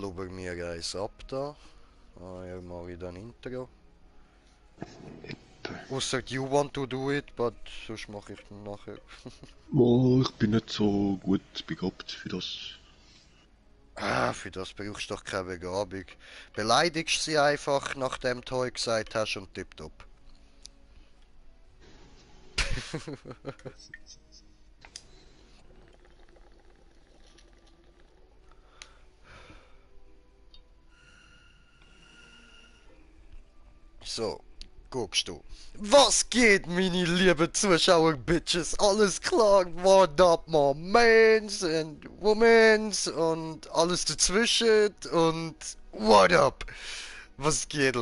blubber mir eins ab da. Ah, ja, mache ich dann Intro. Ausser you want to do it, but sonst mache ich dann nachher. Oh, ich bin nicht so gut begabt für das. Ah, für das brauchst du doch keine Begabung. Beleidigst sie einfach, nachdem du heute gesagt hast und tipptopp. So, guckst du. Was geht, meine lieben Zuschauer, Bitches? Alles klar? What up, my mans and womans und alles dazwischen und what up? Was geht?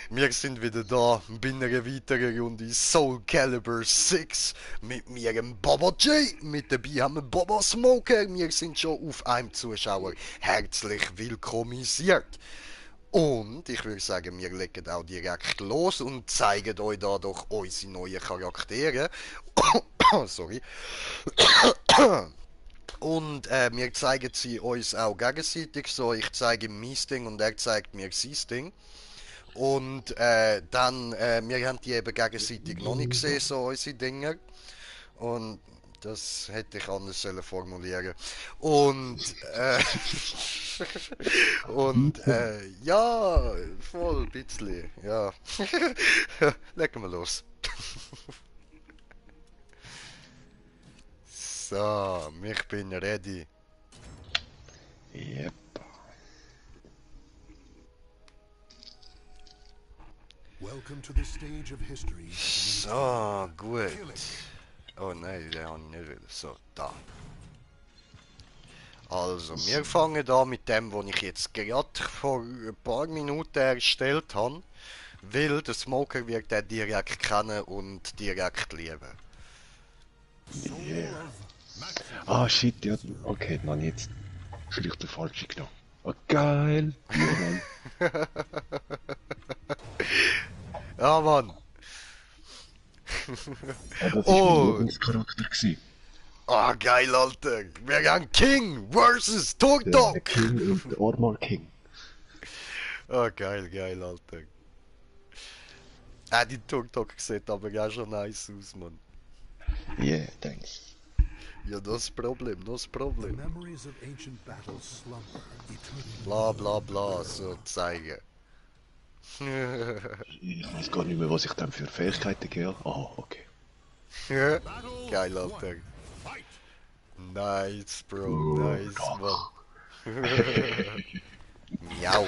Wir sind wieder da bei einer weiteren Runde Soul Calibur 6 mit mir, Baba J. Mit dabei haben wir Baba Smoker. Wir sind schon auf einem Zuschauer herzlich willkommisiert. Und ich würde sagen, wir legen auch direkt los und zeigen euch da doch unsere neuen Charaktere. Sorry. Und wir zeigen sie uns auch gegenseitig. So, ich zeige ihm mein Ding und er zeigt mir sein Ding. Und dann, wir haben die eben gegenseitig noch nicht gesehen, so unsere Dinger. Und das hätte ich anders sollen formulieren. Und, ja, voll, ein bisschen, ja. Legen wir los. So, ich bin ready. Yep. So, gut. Oh nein, den habe ich nicht wieder. So, da. Also, wir fangen an mit dem, was ich jetzt gerade vor ein paar Minuten erstellt habe. Weil der Smoker wird den direkt kennen und direkt lieben. Yeah. Ah, shit, ja. Okay, dann jetzt. Vielleicht der falsche genommen. Oh, geil. Ja, Mann. Ah, das war mein Oh, Lieblingscharakter gewesen. ah, geil, Alter. Wir haben King versus Tok Der Tok. King und der Armor King. Ah, geil, geil, Alter. Ah, die Tok Tok sieht aber auch schon nice aus, Mann. Yeah, thanks. Ja, das Problem, das Problem. Bla bla bla, so zeigen. Ich weiß gar nicht mehr, was ich dann für Fähigkeiten gebe. Ah, okay. Geil, Alter. Nice, Bro, Oh, nice, doch. Mann. Miau.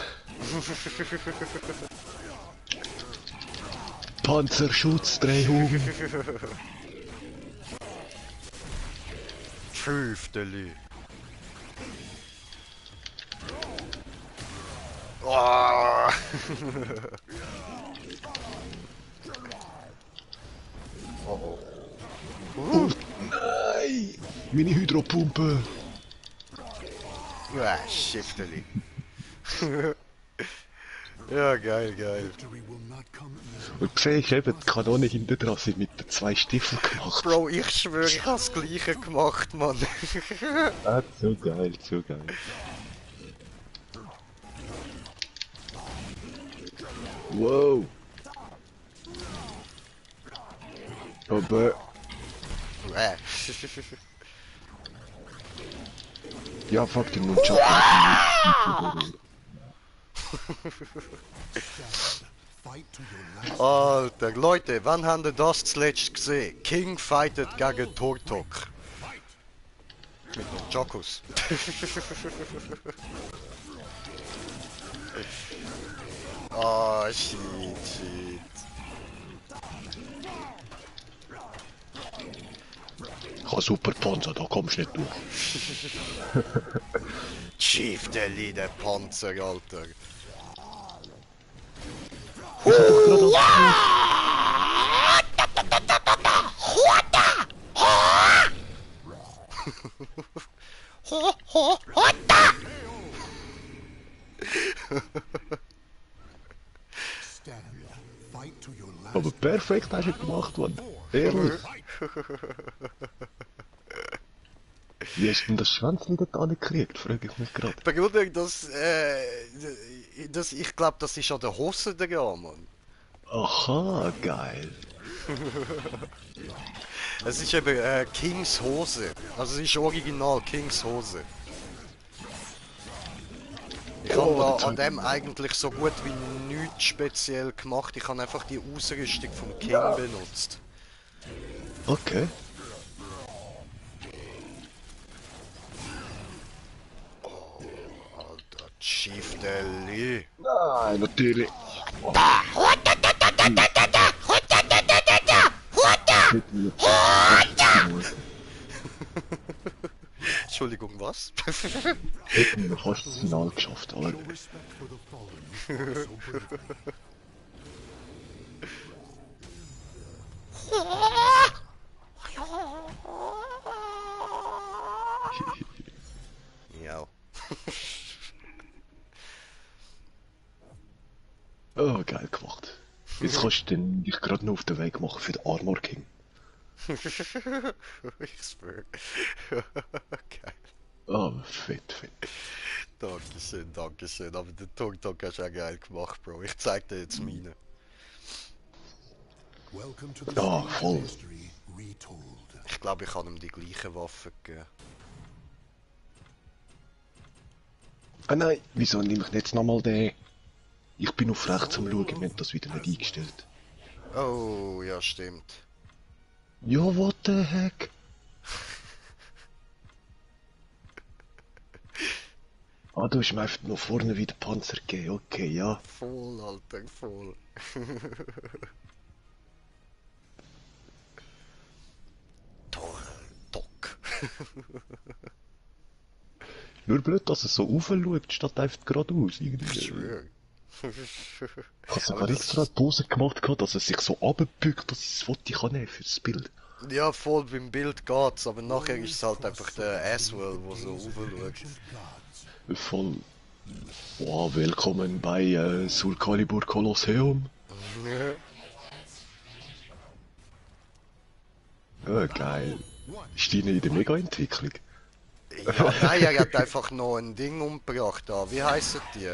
Panzerschutzdrahung. Fünfteli. Oh. Oh, Oh nein! Meine Hydropumpe! oh. Ah, Shifteli. Ja, geil, geil. Und sehe ich eben die Kanone hinten dran sind mit den 2 Stiefeln gemacht. Bro, ich schwöre, ich habe das Gleiche gemacht, Mann. Ah, so geil, so geil. Wow! Aber... Ja, fuck den Nunchuck. Alter, Leute, wann habt ihr das zuletzt gesehen? King fightet gegen Tok Tok. Mit dem Jokus. Oh, shit, shit. Ich habe super Panzer, da kommst du nicht durch. Chief, der Leader Panzer, Alter. Aber perfekt hast du gemacht, Mann. Ehrlich. Wie hast du denn das Schwänzchen dort angekriegt, frage ich mich gerade. Begründung, dass ich glaube, das ist an der Hose dran, Mann. Aha, geil. Es ist eben Kings Hose. Also es ist original Kings Hose. Ich habe Oh, da der an zeigt dem mir. eigentlich so gut wie nichts speziell gemacht. Ich habe einfach die Ausrüstung vom King Ja. benutzt. Okay. Alter, Chieftainly. Nein, natürlich. Oh, hätte mir fast das Entschuldigung, was? hätten wir fast das Finale geschafft, aber Show respect for the fallen who so bravely. Ja. oh, geil gemacht. Jetzt kannst du dich gerade noch auf den Weg machen für den Armor King. Ich schwöre. Geil. Oh, fett, fett. Dankeschön, Dankeschön. Aber den Tok-Tok hast du auch geil gemacht, Bro. Ich zeig dir jetzt meine. Welcome to the Ja, stage voll. of history retold. Ich glaube, ich habe ihm die gleiche Waffe gegeben. Ah nein, wieso nehme ich jetzt nochmal den? Ich bin auf rechts am schauen, wir haben das wieder nicht eingestellt. Oh, ja, stimmt. Ja, what the heck? Ah, du hast mir einfach noch vorne wieder Panzer gegeben, okay, ja. Voll, Alter, voll. Toll, Doc. Nur blöd, dass er so raufschaut, statt einfach geradeaus. Ich Irgendwie. schwöre. Ich habe sogar Aber das extra eine Pose gemacht, dass er sich so runterbückt, dass ich das Foto kann nehmen für das Bild. Ja, voll beim Bild geht's, aber nachher ist es halt einfach der Aswell, der so raufschaut. Gods. Voll. Wow, willkommen bei Soul Calibur Kolosseum. Ja, geil. Ist die in der Mega-Entwicklung? Ja, nein, er hat einfach noch ein Ding umgebracht da. Wie heissen die?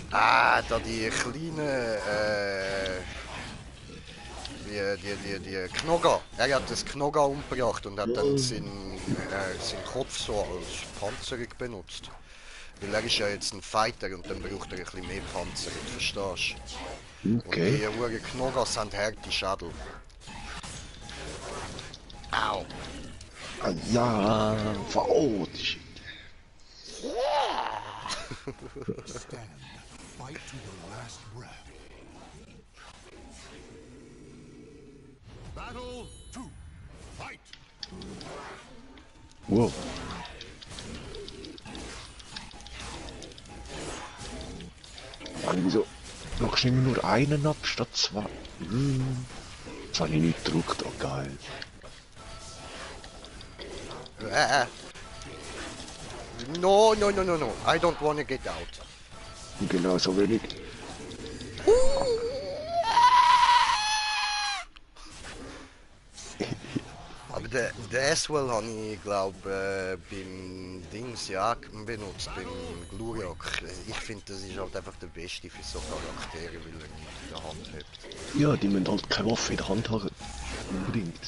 Da die kleinen, die Knogger. Er hat das Knogger umgebracht und hat dann seinen Kopf so als Panzerung benutzt. Weil er ist ja jetzt ein Fighter und dann braucht er ein bisschen mehr Panzerung, verstehst du? Und Okay. die Uhren Knoggers haben harte Schädel. Au! Ah, ja, oh, shit. Stand. Fight to the last breath. Battle 2. Fight. Wow. Mann, wieso machst du immer nur einen ab statt zwei? Jetzt habe ich nicht gedruckt, oh geil. No, no, no, no, no. I don't wanna get out. Genau so wenig. Aber der Aswell habe ich, glaube beim Dings ja benutzt, beim Gluriok. Ich finde, das ist halt einfach der Beste für so Charaktere, weil er ihn in der Hand hat. Ja, die müssen halt keine Waffe in der Hand haben. Unbedingt.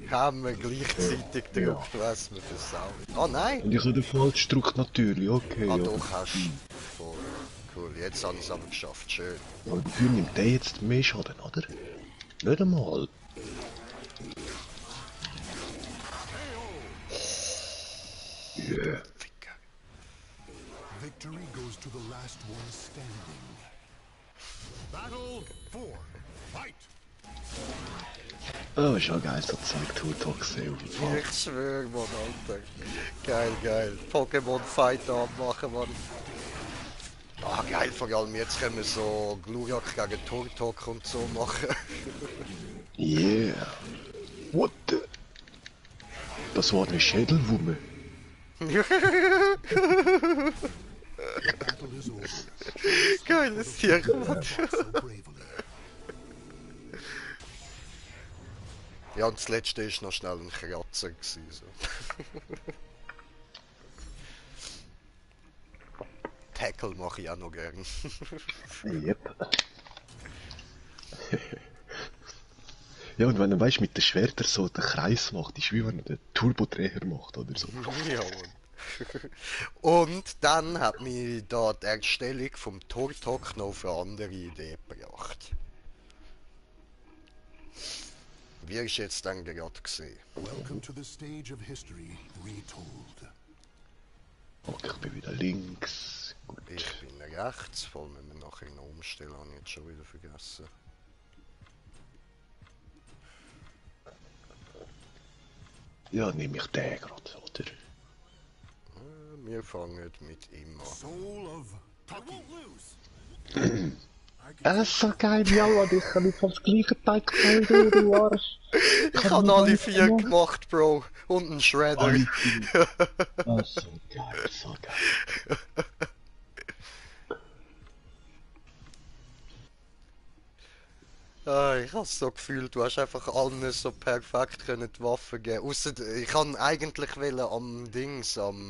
Haben wir gleichzeitig gedrückt, was wir versauen. Oh nein! Und ich habe den falsch gedruckt natürlich, okay. Ah Ja. doch, hast du. Voll. Cool, jetzt habe ich es aber geschafft, schön. Aber dafür nimmt der jetzt mehr Schaden, oder? Nicht einmal. Yeah. Ficker. Victory goes to the last one standing. Battle 4. Fight. Oh, ist ja geil, so zeigt Total gesehen. Ich schwöre, Mann, Alter. Geil, geil. Pokémon Fight abmachen, Mann. Ah, geil, vor allem jetzt können wir so Gluriok gegen Turtok und so machen. Yeah. What the? Das war eine Schädelwumme. Battle is over. Geiles Tier, Mann. So bravely. Ja, und das letzte ist noch schnell ein Kratzer gewesen, so. Tackle mache ich auch noch gern. Yep. Ja, und wenn er weißt, mit den Schwertern so den Kreis macht, ist wie wenn er den Turbodreher macht oder so. Ja, Mann. Und dann hat mich da die Erstellung vom Turtok noch auf eine andere Idee gebracht. Wie ist jetzt dann gerade gesehen? Welcome to the stage of history retold. Okay, ich bin wieder links. Gut. Ich bin rechts, vor allem wenn wir nachher noch umstellen, habe ich jetzt schon wieder vergessen. Ja, nehme ich den gerade, oder? Wir fangen mit ihm an. Soul of Taki. Das ist so geil, ja, Mann, ich kann nicht aufs gleiche Teil gefallen, du Arsch. Ich habe alle 4 gemacht, Bro. Und einen Shredder. Das ist so geil, so geil. Ah, ich habe so gefühlt, du hast einfach allen so perfekt können die Waffen geben. Ausser, ich kann eigentlich wollen am Dings, am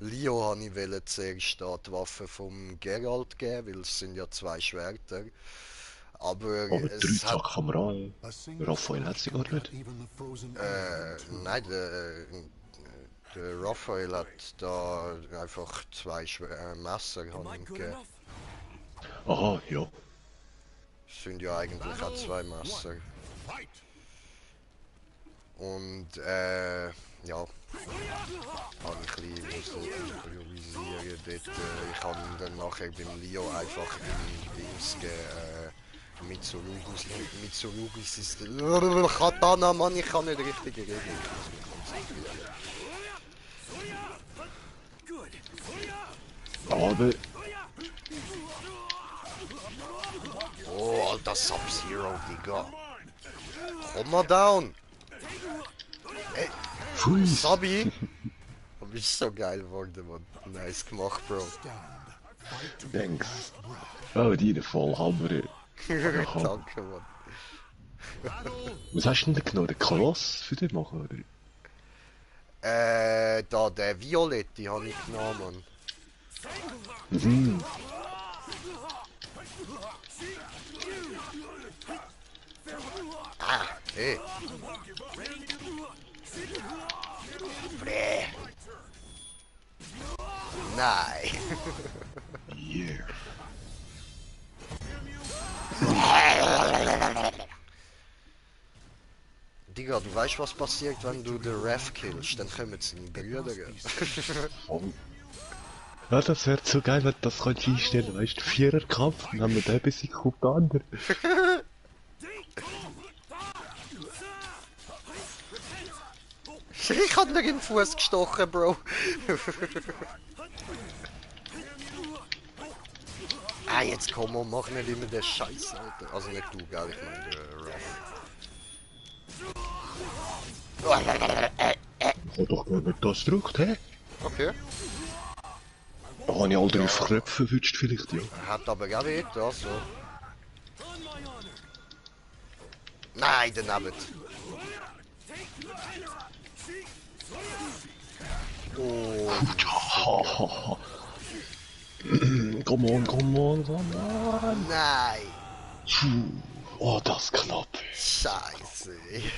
Leo habe ich wollen zuerst da die Waffe vom Geralt geben, weil es sind ja 2 Schwerter. Aber Aber es hat... 3 Zack vom Ran. A single Raphael hat sie gar nicht. even the frozen air to Nein, der Raphael hat da einfach 2 Messer haben ihm gegeben. Aha, ja. Es sind ja eigentlich auch 2 Messer. fight. Und ja, habe ich ein bisschen improvisieren dort. Ich habe dann nachher beim Leo einfach im Dings Mitsurugis ist Katana, Mann, ich kann nicht richtig reden. Ich muss mich konzentrieren. Aber Oh, alter Sub-Zero, Digga. Komm mal down. Ey, pfui. Sabi. Du bist so geil geworden, Mann. Nice gemacht, Bro. Thanks. Oh, die voll Hammer. Danke, Mann. Was hast du denn genommen? Den Koloss für den machen, oder? Da der Violette habe ich genommen, Mann. Mhm. Ah, hey. Bläh. Nein. Yeah. Digga, du weißt, was passiert, wenn du den Ref killst? Dann kommen seine Brüder. Voll. Ja, das wäre so geil, wenn du das kannst einstellen, weißt du, 4er-Kampf, dann haben wir den besiegt, kommt der andere. Ich hab mir in den Fuß gestochen, Bro. Ah, jetzt komm und mach nicht immer den Scheiß, Alter. Also nicht du, gell? Ich meine der Ich hab doch gar nicht das gedrückt, hä? Okay. Da habe ich all 3 Knöpfe erwischt vielleicht, ja. Hat aber auch weh, also. Nein, daneben. Oh, Hahaha. Come on, come on, come on. nein. Puh. Oh, das knapp. Scheiße. Ich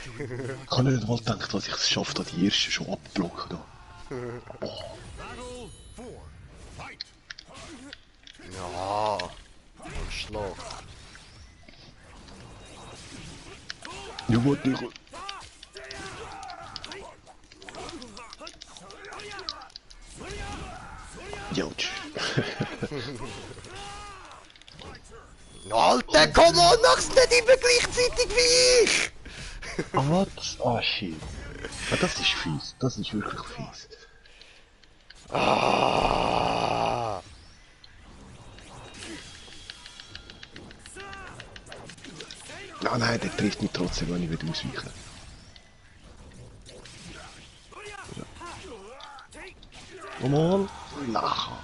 habe nicht mal gedacht, dass ich es schaffe, da die erste schon abblocken. Da. Battle 4. Fight. Ja. Schlag. Ja, warte, ich... Jauch. Alter, komm on, mach's nicht immer gleichzeitig wie ich! Ah, was? Ah, shit. Ah, das ist fies. Das ist wirklich fies. Ah. Ah, nein, der trifft mich trotzdem, wenn ich wieder ausweichen. Komm on. Lachen.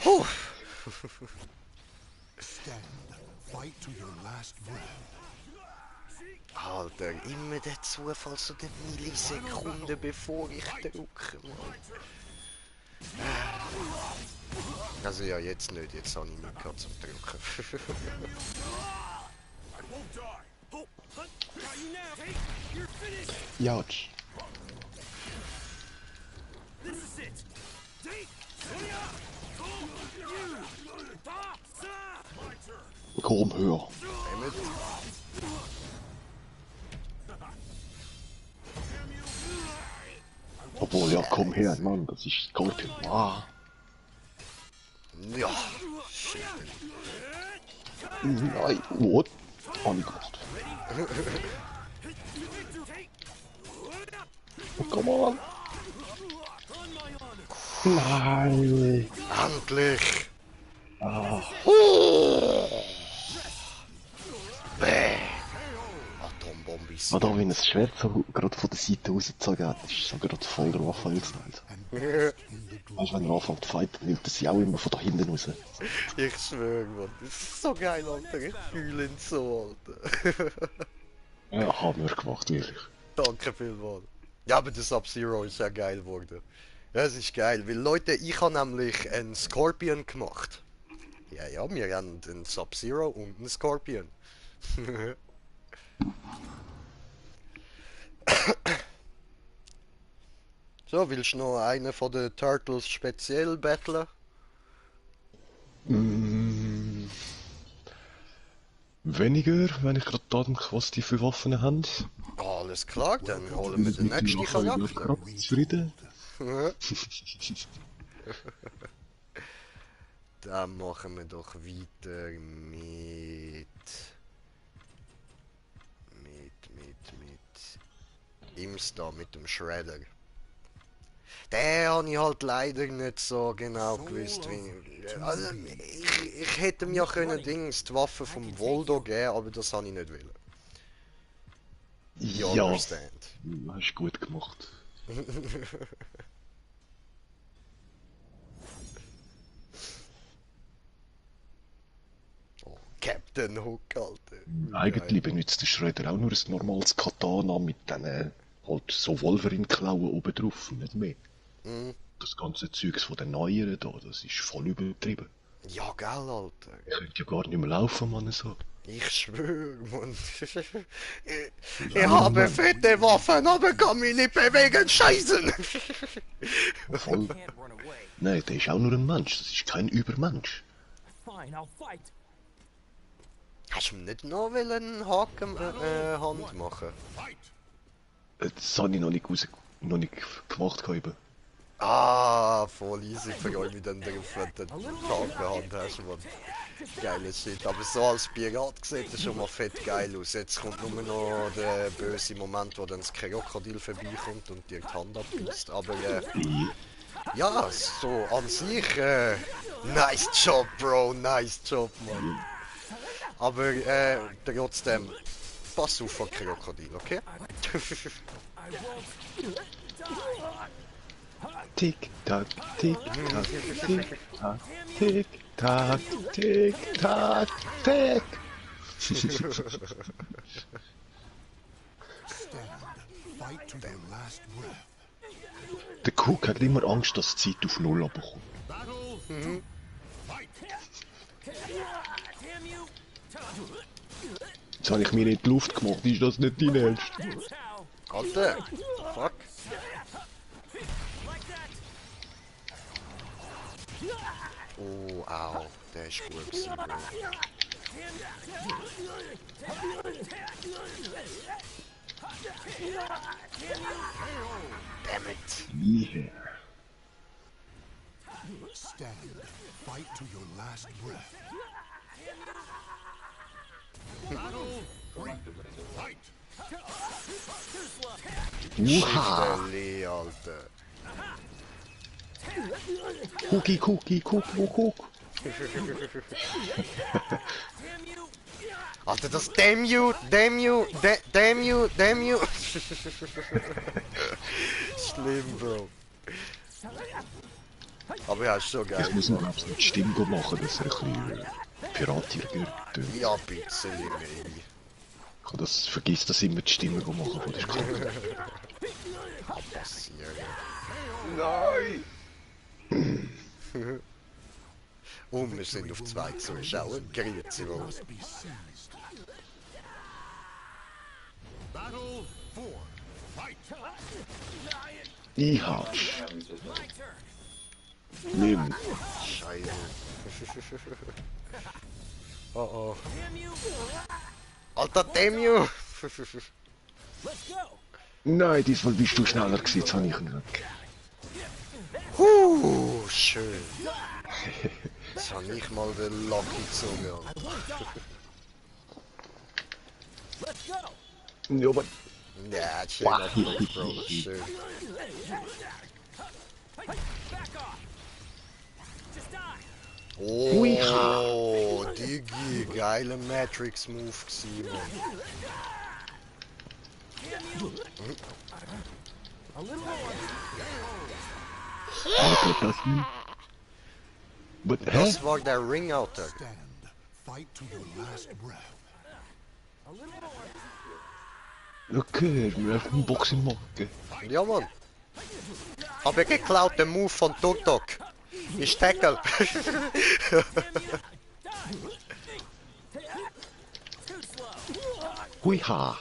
Puh. Stand. Fight to your last breath. Ah, Alter. Immer der Zufall so der Millisekunde bevor ich drücke, Mann. Also ja, jetzt nicht. Jetzt habe ich nicht gehabt zum Drücken. Ja, komm höher. Damit. Obwohl, ja, komm her, Mann, das ist Scorpion. Ah. Ja. Nein, what? Oh, nicht gemacht. Oh, come on. Nein. Endlich. Ah. Bäh. Atombombis. Ah, da, wenn das Schwert so gerade von der Seite rausgezogen hat, ist so gerade voll der Raphael-Style. Weißt du, wenn er anfängt zu fighten, nimmt er sie auch immer von da hinten raus. Ich schwöre, Mann. Das ist so geil, Alter. Ich fühle ihn so, Alter. Ja, haben wir gemacht, wirklich. Danke vielmals. Ja, aber das Sub-Zero ist ja geil geworden. Ja, es ist geil, weil Leute, ich habe nämlich einen Scorpion gemacht. Ja, ja, wir haben einen Sub-Zero und einen Scorpion. So, willst du noch einen von den Turtles speziell battlen? Weniger, wenn ich gerade da denke, was die für Waffen haben. Alles klar, dann holen wir den Mit dem nächsten Raphael bin ich Charakter. gerade zufrieden. Dann machen wir doch weiter mit Imsta, mit dem Shredder. Den habe ich halt leider nicht so genau gewusst, wie... Also, ich hätte mir ja können Dings, die Waffe vom Voldo geben, aber das habe ich nicht wollen. You Ja, understand. hast du gut gemacht. Oh, Captain Hook, Alter. Eigentlich benutzt der Schredder auch nur ein normales Katana mit diesen halt so Wolverine-Klauen oben drauf, nicht mehr. Mhm. Das ganze Zeugs von den Neueren da, das ist voll übertrieben. Ja, gell, Alter. Ich könnte ja gar nicht mehr laufen, Mann, so. Ich schwöre, Mann. Ich habe fette Waffen, aber kann mich nicht bewegen, scheißen. Voll. Nein, der ist auch nur ein Mensch, das ist kein Übermensch. Fine, I'll fight. Hast du ihm nicht noch einen Haken Hand machen? Das habe ich noch nicht gemacht eben. Ah, voll easy, freue mich dann darauf, wenn du den Hakenhand hast, Mann. Geiler Shit, aber so als Pirat sieht das schon mal fett geil aus. Jetzt kommt nur noch der böse Moment, wo dann das Krokodil vorbeikommt und dir die Hand abbeißt. Aber ja, so an sich, nice Job, Bro, nice Job, Mann. Aber trotzdem, pass auf vor Krokodil, okay? Tick-Tack, Tick-Tack, Tick-Tack, Tick-Tack, Tick-Tack, Tick. Fight to your last breath. Der Cook hat immer Angst, dass die Zeit auf Null abkommt. Jetzt habe ich mir nicht die Luft gemacht, ist das nicht dein Ernst? Alter, fuck. Oh, au, der ist gut gewesen, Bro. Damn it. Yeah. Stand. Fight to your last breath. Uha! Schifterli, Alter. Cookie, Cookie, Cook. Alter, das damn you. Schlimm, Bro. Aber ja, ist schon geil. Ich muss noch glaubst mit Stimme machen, dass er ein bisschen piratiger wird. Ja, ein bisschen mehr. Ich habe das vergisst, dass immer die Stimme machen von der Kacke. Kann passieren. Nein! Und wir sind auf 2 Zuschauer. Grüezi wohl. Must be seized. Battle 4. Fight. Ich hab's. Nimm. Scheiße. Oh oh. Alter Demu! Nein, diesmal bist du schneller gewesen, jetzt habe ich ihn weg. Schön. Jetzt habe ich mal den Lucky gezogen. Ja, aber... Ja, schöner Punkt, Bro. Schön. Oh, Digi, geile Matrix-Move gewesen, Mann. Alter, das... Hä? Das war der Ring, Alter. Stand. Fight to your last breath. Okay, wir haben einen Boxing machen. Ja, Mann. Hab ich geklaut, den Move von Tok. Ich tackle. Huiha!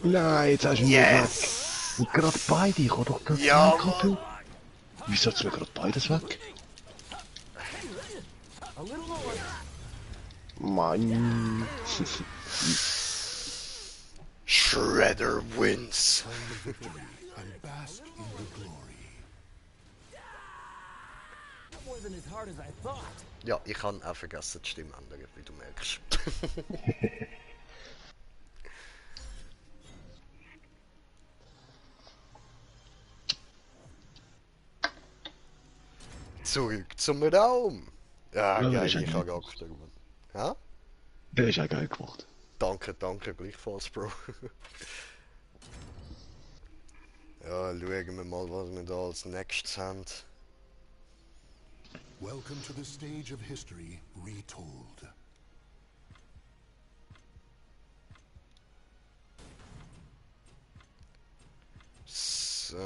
Nein, jetzt hast du mich weg. Yes! Und gerade beide, ich hab doch das Ja, kaputt. Wieso hat's mir gerade beides weg? Mann. Shredder wins. And bask in the glory. Wasn't as hard as I thought. Ja, ich kann auch vergessen die Stimme ändern, wie du merkst. Zurück zum Raum. Ja, Ja, geil, ist ja ich geil. habe abgestimmt. Ja? Der ist auch geil gemacht. Danke, danke, gleichfalls, Bro. Ja, schauen wir mal, was wir da als nächstes haben. Welcome to the stage of history retold. So.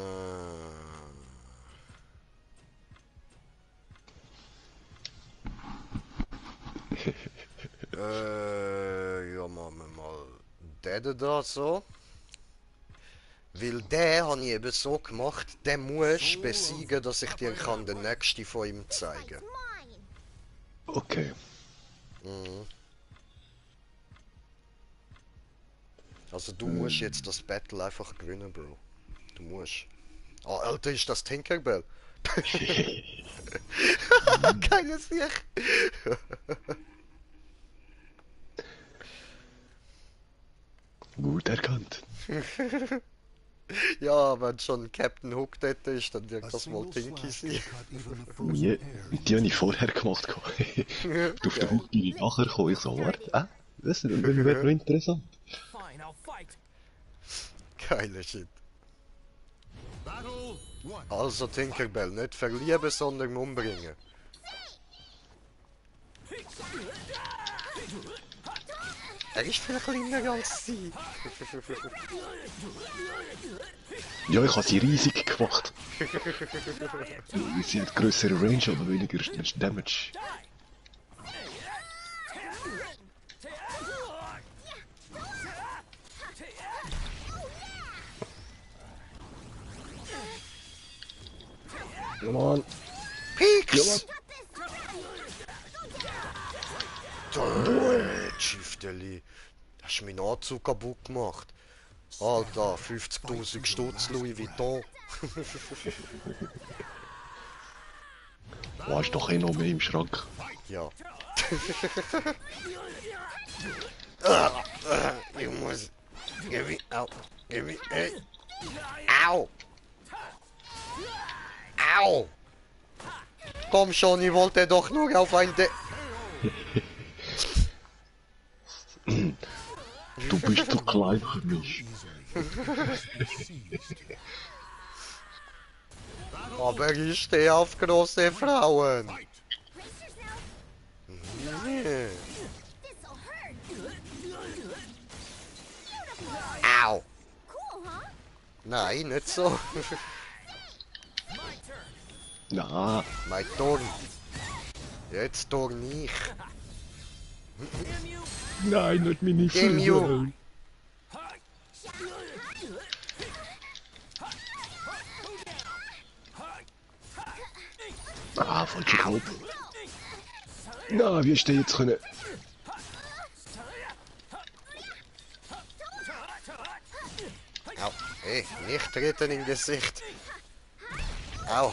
Ja, machen wir mal den da so. Weil den habe ich eben so gemacht, den musst du besiegen, dass ich dir kann den nächsten von ihm zeigen. Okay. Mhm. Also du musst jetzt das Battle einfach gewinnen, Bro. Du musst. Ah, Alter, ist das Tinkerbell? Keine Sicht. Gut erkannt. Ja, wenn schon Captain Hook dort ist, dann wird A das wohl single Tinky slash sein. can cut even the Ja, frozen air. die habe ich vorher gemacht. Du auf den Hut nachher gekommen. Ich so, warte, das wird noch interessant. Fine, I'll fight. Geiler Shit. Battle 1. Also Tinkerbell, nicht verlieben, sondern umbringen. Er ist viel kleiner als sie. Ja, ich habe sie riesig gemacht. Sie hat größere Range, aber weniger Damage. Ja, Mann. Peaks! Schifteli. Hast du meinen Anzug kaputt gemacht? Alter, 50.000 Stutz Louis Vuitton. Du hast doch eh noch mehr im Schrank. Ja. Ich muss. Gib mich. Au. Gib mich. Au. Au. Komm schon, ich wollte doch nur auf ein De... Du bist zu klein für mich. Seized. Aber ich stehe auf große Frauen. Fight. Yeah. This'll hurt. Au! Cool, huh? Nein, nicht so. My turn. Na, Mein Ton. Jetzt Ton ich. Damn you. nein, nicht meine Damn you. Ah, falscher Knopf. Na, wie ist der jetzt können? Au. Hey, nicht treten im Gesicht. Au.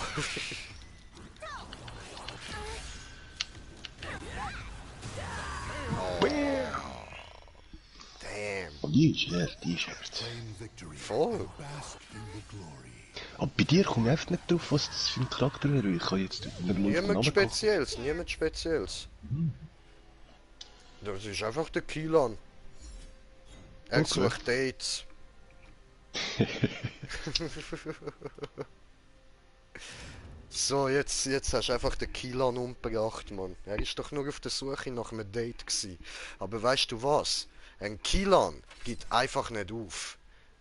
Damn. Oh, die ist hart, die ist hart. Claim victory. Voll. Bask in the glory. Aber bei dir komme ich einfach nicht drauf, was das für ein Charakter wäre. Ich kann jetzt nicht mal auf den Niemand Namen gucken. Spezielles, niemand Spezielles. Das ist einfach der Kilan. Er Okay. sucht Dates. So, jetzt hast du einfach den Kilan umgebracht, Mann. Er ist doch nur auf der Suche nach einem Date gsi. Aber weißt du was? Ein Kilan gibt einfach nicht auf.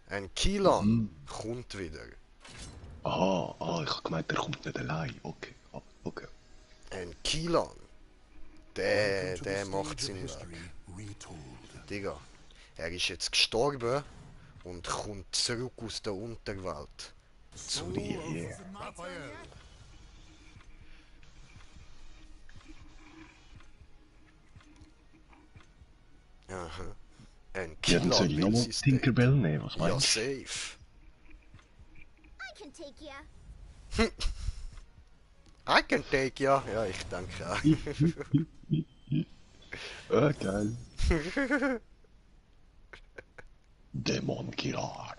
Ein Kilan kommt wieder. Ah, ich habe gemeint, der kommt nicht allein. Okay, okay. Ein Kilan, Welcome to the der stage macht of seinen Weg. history retold. Digga, er ist jetzt gestorben und kommt zurück aus der Unterwelt. Zu dir. Yeah. Raphael. Aha. Ein Ja, dann soll Kilan ich will nochmal sein Date. Tinkerbell nehmen, was Ja, meinst du? safe. I can take ya. I can take ya. Ja, ich denke auch. Ah, geil. Dämon Killer.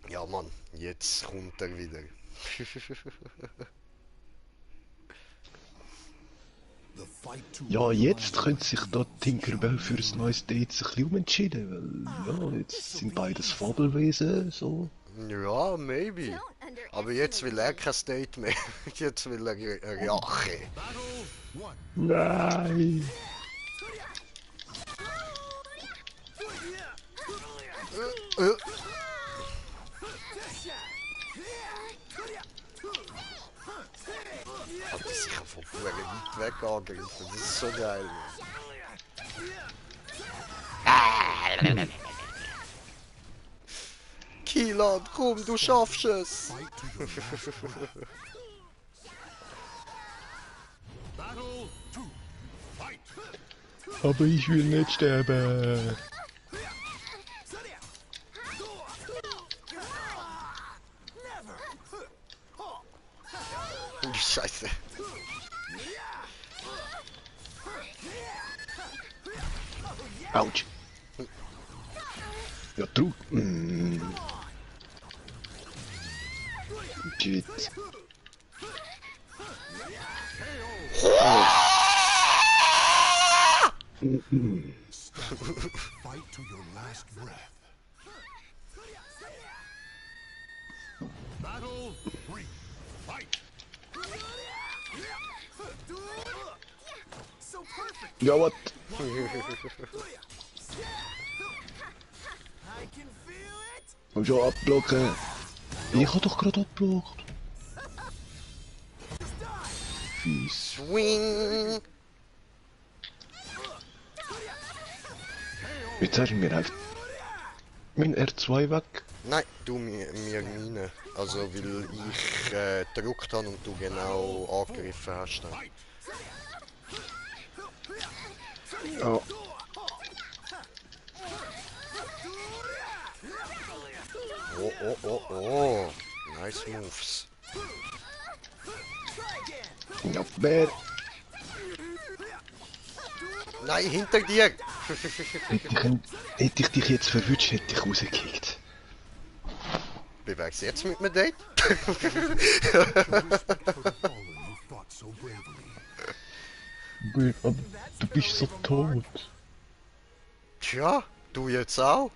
Ja, Mann, jetzt kommt er wieder. The fight to Ja, win jetzt lies könnte sich da Tinkerbell für ein neues Date ein bisschen umentschieden, weil, ja, jetzt sind beides Fabelwesen, so. Ja, maybe. Don't Aber jetzt will er underestimate kein Date mehr. Jetzt will er Rache. battle one. Nein! Äh. Hat er sich von weit weg angegriffen. Das ist so geil. Mann. Kilan, komm, du schaffst es! Fight to your last breath. Battle two. Fight. Aber ich will nicht sterben. Scheiße. Autsch. Ja, true. Shit. Fight to your last breath. Battle three. Fight. So perfect. Ja, what? I can feel it. Komm schon abblocken. Ich hab doch gerade abblockt. Fies. Swing! Jetzt haben wir einfach mein R2 weg. Nein, du mir meine. Also weil ich gedrückt habe und du genau angegriffen hast. Dann. Ja. Oh. Nice moves. Ja, wer? Nein, hinter dir! Hätte ich dich jetzt verwünscht, hätte ich rausgekickt. Bewegst du jetzt mit mir Date? For the fallen who fought so bravely. Aber du bist so tot. Tja, du jetzt auch?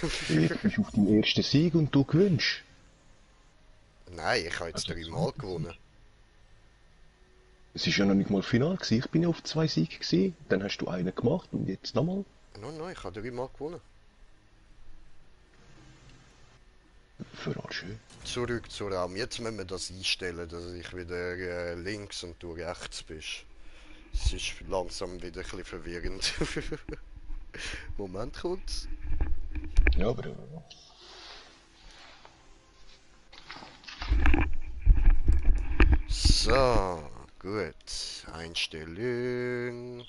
Du bist auf deinem ersten Sieg und du gewinnst. Nein, ich habe jetzt 3-mal gewonnen. Es war ja noch nicht mal Final gewesen. Ich bin ja auf 2 Siege gewesen. Dann hast du einen gemacht und jetzt nochmal. Nein, ich habe 3-mal gewonnen. Für all schön. Zurück zur Raum. Jetzt müssen wir das einstellen, dass ich wieder links und du rechts bist. Es ist langsam wieder ein bisschen verwirrend. Moment kurz. Ja, aber... So, gut. Einstellung.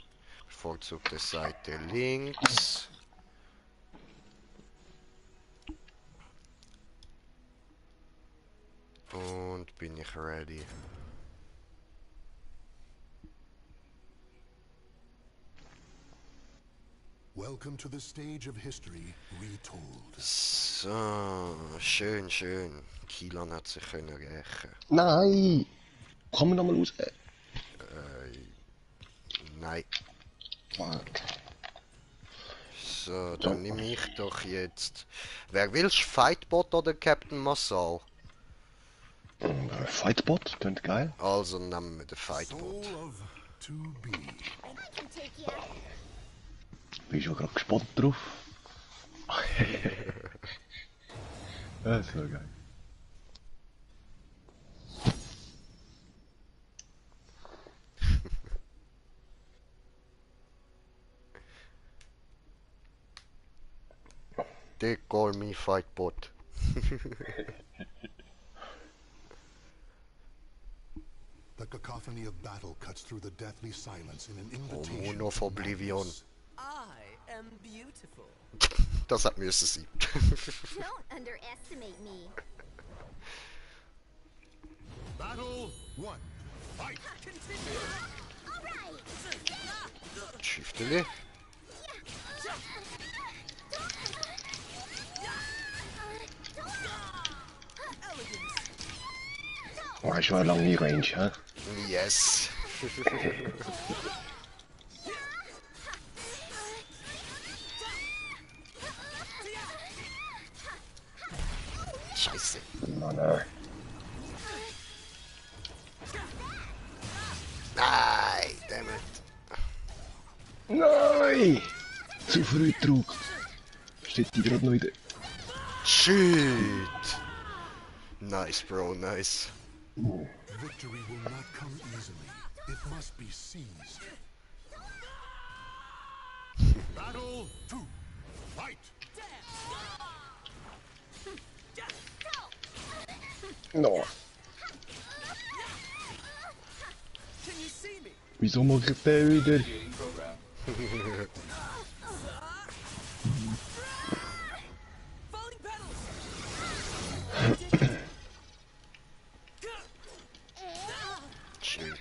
Bevorzugte Seite links. Und bin ich ready. Welcome to the stage of history retold. So, schön, schön. Kilan hat sich können rächen. Nein! Komm nochmal raus. Nein. Fuck. So, dann nehme ich doch jetzt. Wer willst? Fightbot oder Captain Massal? Fightbot, klingt geil. Also nehmen wir den Fightbot. Soul of to be. I can take ya. Bin schon gerade gespannt drauf. Das ist so geil. They call me Fightbot. The cacophony of battle cuts through the deathly silence in an invitation. Moon of to Oblivion. madness. I am beautiful. Das hat müssen sein. Don't underestimate me. Battle 1. Fight! Continue. All right. Schüfteli. Oh, hast du eine lange Range, hä? Yes. Scheiße. Mann, ey. Nein, dammit. Nein! Zu früh gedruckt. Steht die gerade noch in der... Shit. Nice, Bro, nice. Victory will not come easily. It must be seized. Battle 2. Fight! No. Can you see me? Wieso mache ich den wieder? Falling petals. Chill.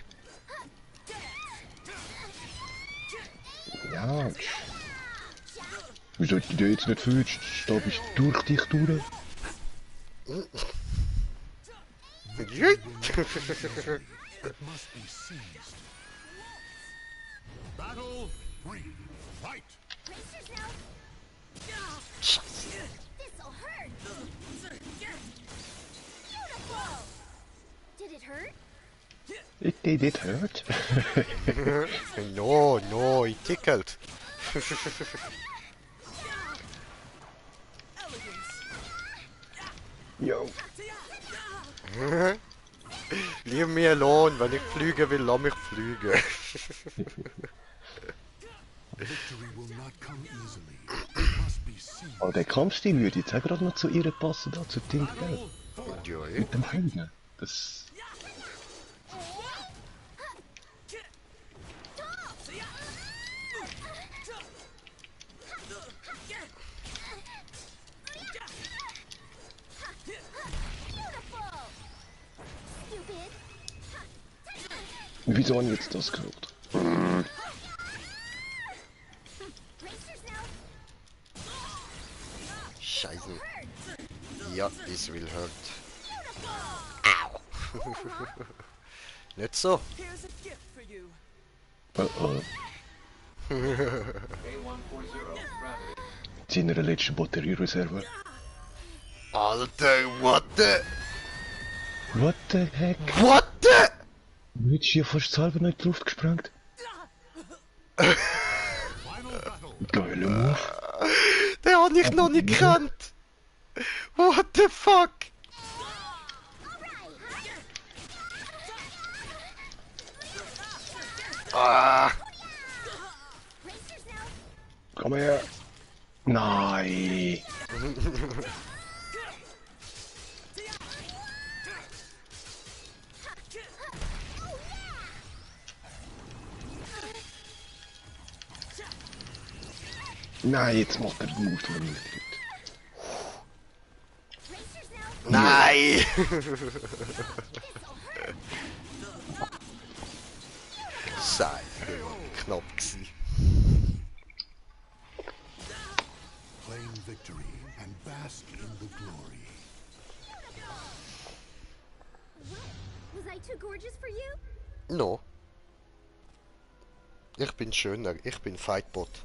Ja. Wieso du dich jetzt nicht fühlst? Da bist du durch dich durch. It must be seized. Battle 3. Fight! Brace yourself. This'll hurt. Beautiful. Did it hurt? It did it hurt. No, it tickled. Yo. Leave me alone, wenn ich fliegen will, lass mich fliegen. Victory will not come easily. It must be seized. Aber der Kampfstil würde jetzt auch gerade noch zu ihr passen, da zu Tink, gell? Enjoy. Mit dem Hängen. Das... Beautiful. Stupid. Wieso habe ich jetzt das gehört? Brace yourself. Scheiße. Ja, this will hurt. Au. Nicht so. Here's a gift for you. Oh. seiner letzten Batteriereserve. Alter, what the... What the heck? What the... Du hättest hier fast selber nicht drauf gesprengt. Final battle. Geiler Move. Den hab ich noch nicht gekannt. What the fuck? Ah, Bracers now. Komm her. Nein. Nein, jetzt macht er den Move, den er nicht kriegt. Bracers now. nein! Scheiße, knapp gsi. Claim victory and bask in the glory. Was I too gorgeous for you? No. Ich bin schöner, ich bin Fightbot.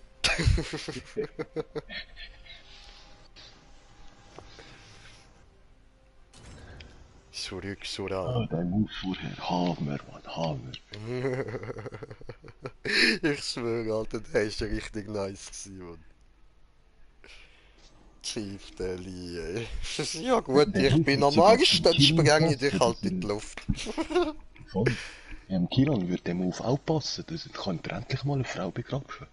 Zurück, Sora. Ah, dein Move vorher. Hammer, Mann, Hammer. Ich schwöre, Alter, der ist ja richtig nice gewesen, Mann. Chief Deli, ey. Ja gut, ich bin am Arsch, dann spreng ich dich halt in die Luft. Voll. Ja, im Kilon würde der Move auch passen, dann könnte er endlich mal eine Frau begrapschen.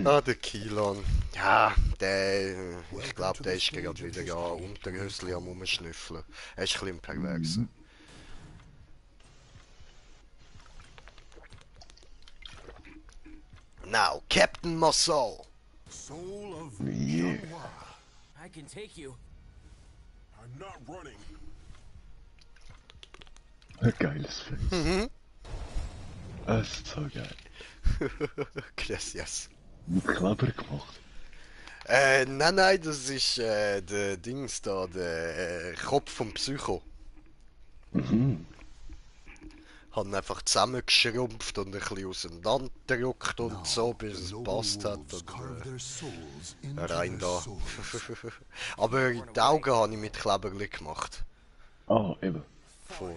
Ah, der Kilon. Ja, der... Ich glaube, der ist gerade wieder ja unter Hösli am Rumschnüffeln. Er ist ein bisschen pervers. Now, Captain Marceau. Soul of Yeah. Changhua. I can take you. I'm not running. Ein geiles Face. Das ist so geil. Gracias. Clever gemacht. Nein, das ist der Dings da, der Kopf vom Psycho. Mhm. Hat ihn einfach zusammengeschrumpft und ein bisschen auseinandergerückt und so, bis es gepasst hat. Wolves Und, carve their souls into rein their da. swords. Aber die Augen habe ich mit Kleberli gemacht. Ah, eben. Voll.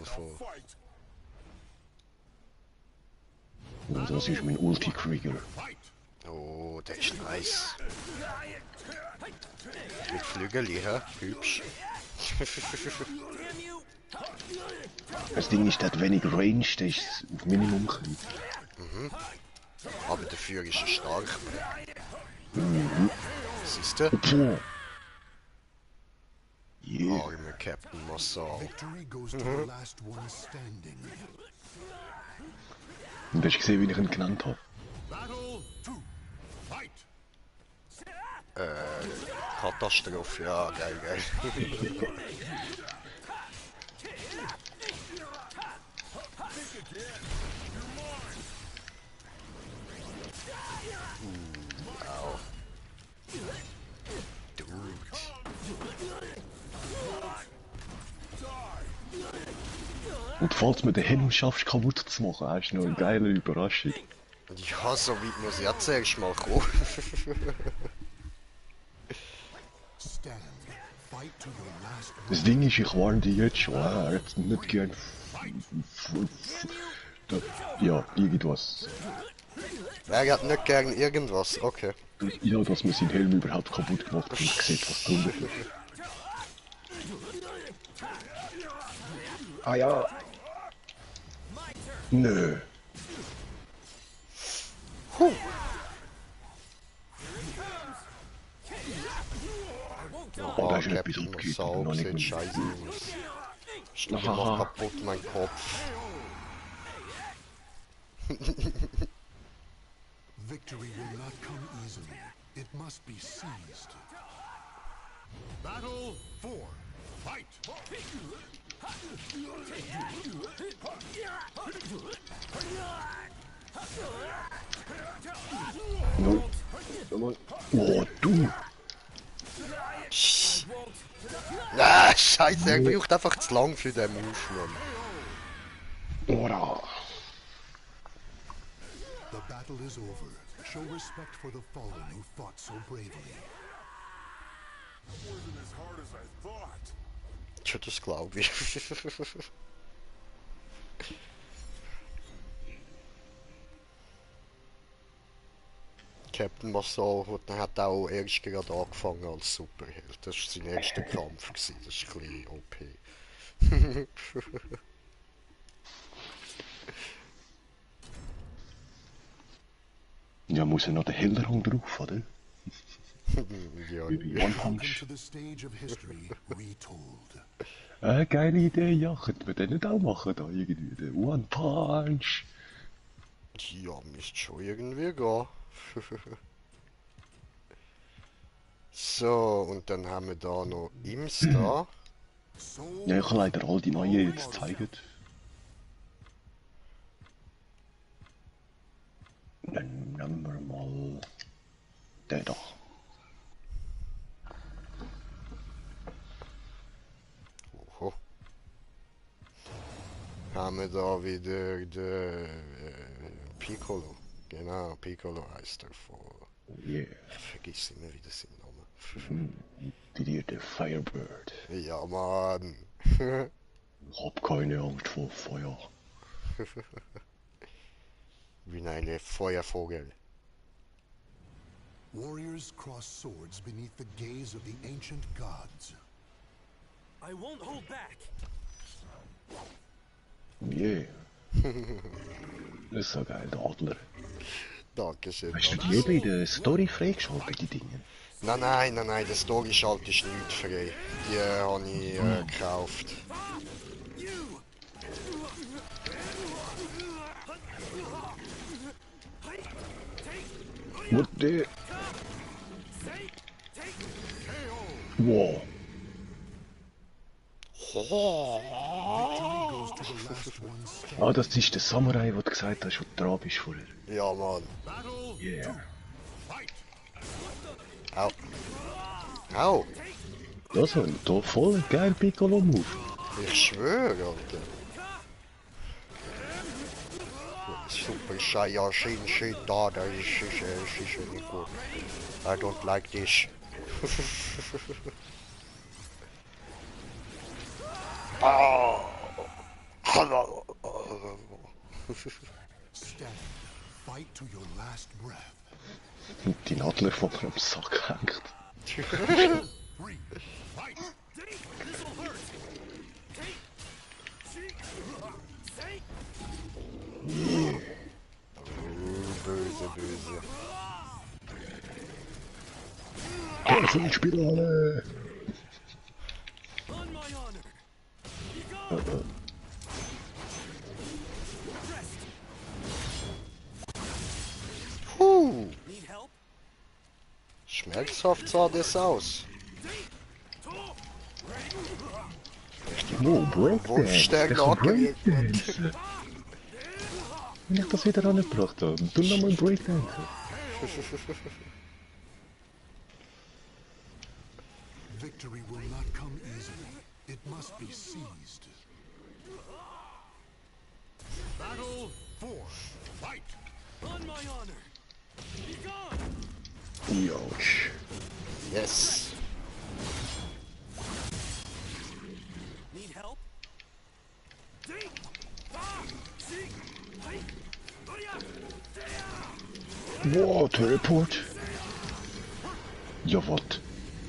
Und das ist mein Ulti-Krieger. Fight! Oh, der ist nice. Mit Flügeli, hä? Hübsch. Damn you! Das Ding ist, der hat wenig Range, der ist auf Minimum klein. Aber dafür ist er stark. Siehst du? Puh. Yeah. Armer Captain Marceau. Victory goes to the last one standing. Und hast du gesehen, wie ich ihn genannt habe? Battle 2. Fight! Katastrophe, ja, geil. Au. Dude. Und falls du mir den Helm schaffst, kaputt zu machen, hast du noch eine geile Überraschung. Ja, so weit muss ich jetzt erst mal kommen. Stand. Fight to your last Das Ding ist, ich warne dich jetzt schon, jetzt nicht gern... Ja, irgendwas. Wer hat nicht gern irgendwas? Okay. Ja, dass man seinen Helm überhaupt kaputt gemacht hat und sieht, was drunter ist. Ah ja. Nö. Oh, da ist etwas Captain abgegangen, Marceau noch nicht sieht mehr. scheiße aus. Stich Aha. mach kaputt mein Kopf. victory will not come easily. It must be seized. Battle 4. Fight! No. Oh, du. Ah, scheiße, er braucht einfach zu lang für den Move, Mann. Ora. battle is over, show respect for the fallen who fought so bravely. Wasn't as hard as I thought. Tja, das glaube ich. Captain Marcel hat auch erst gerade angefangen als Superheld. Das war sein erster Kampf. Das ist ein bisschen OP. Ja, muss ja noch den Helderung drauf, oder? Ja, Wie bei One Welcome Punch. to the stage of history retold. Geile Idee, ja. Könnten wir den nicht auch machen, da irgendwie? Den One Punch. ja, müsste schon irgendwie gehen. So, und dann haben wir da noch Imsta. So Ja, ich kann leider all die neuen jetzt zeigen. Dann nehmen wir mal den da. Oho. Haben wir da wieder den Piccolo. Genau, Piccolo heißt er von. Yeah. Vergiss immer wieder seinen Namen. Wie dir der Firebird. Ja, Mann. Ich hab keine Angst vor Feuer. Wie eine Feuervogel. warriors cross swords beneath the gaze of the ancient gods. I won't hold back. Yeah. Das ist so geil, der Adler. Dankeschön. Hast du die eben in der Story freigeschaltet, die Dinge? Nein, der Story-Schalt ist nicht frei. Die habe ich gekauft. What the... Wow. Victory goes to the last one standing. Ah, das ist der Samurai, den du gesagt hast, wo du dran bist vorher. Ja, Mann. Battle Yeah. fight. Au. Au. Das war doch voll geil Piccolo-Move. Ich schwöre, Alter. Super Saiyajin shit da, das ist nicht gut. I don't like this. Stand. Fight to your last breath. Die Nadler von einem Sack hängt. 3. Fight. This'll hurt. Böse, böse. Spirale! On my honor. Be gone. Rest. Puh. Need help? Schmerzhaft sah das aus. Wow, Breakdance! Wurfstärke Der kann angelegt. Breakdance! Wenn ich das wieder angebracht habe, tu nochmal Breakdance. Victory will not come easily. It must be seized. Battle 4. Fight. On my honor. Be gone. Josh. Yes. Need help? Wow, Teleport. Ja, wat?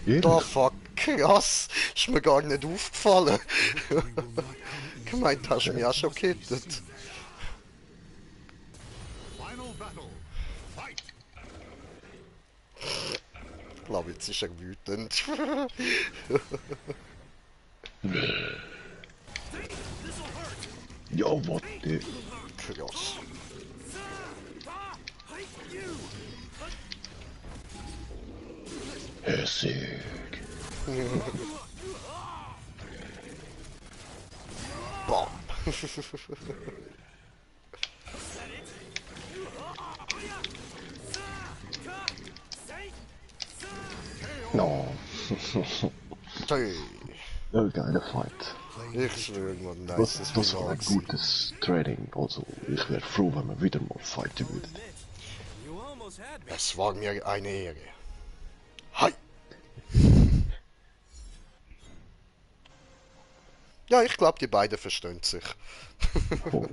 Da Ehrlich? fuck, krass. Ist mir gar nicht aufgefallen. Gemeint hast du mich auch schon gekittet. Final battle. Fight. Ich glaube, jetzt ist er wütend. Ja, wat? Krass. Hässig. Bam. No. Hey. Ja, geiler Fight. Ich schwöre, man, nice Das war ein gutes Training. Also, ich wäre froh, wenn wir wieder mal fighten würden. had me. Es war mir eine Ehre. Hi! Ja, ich glaube, die beiden verstehen sich. Oh.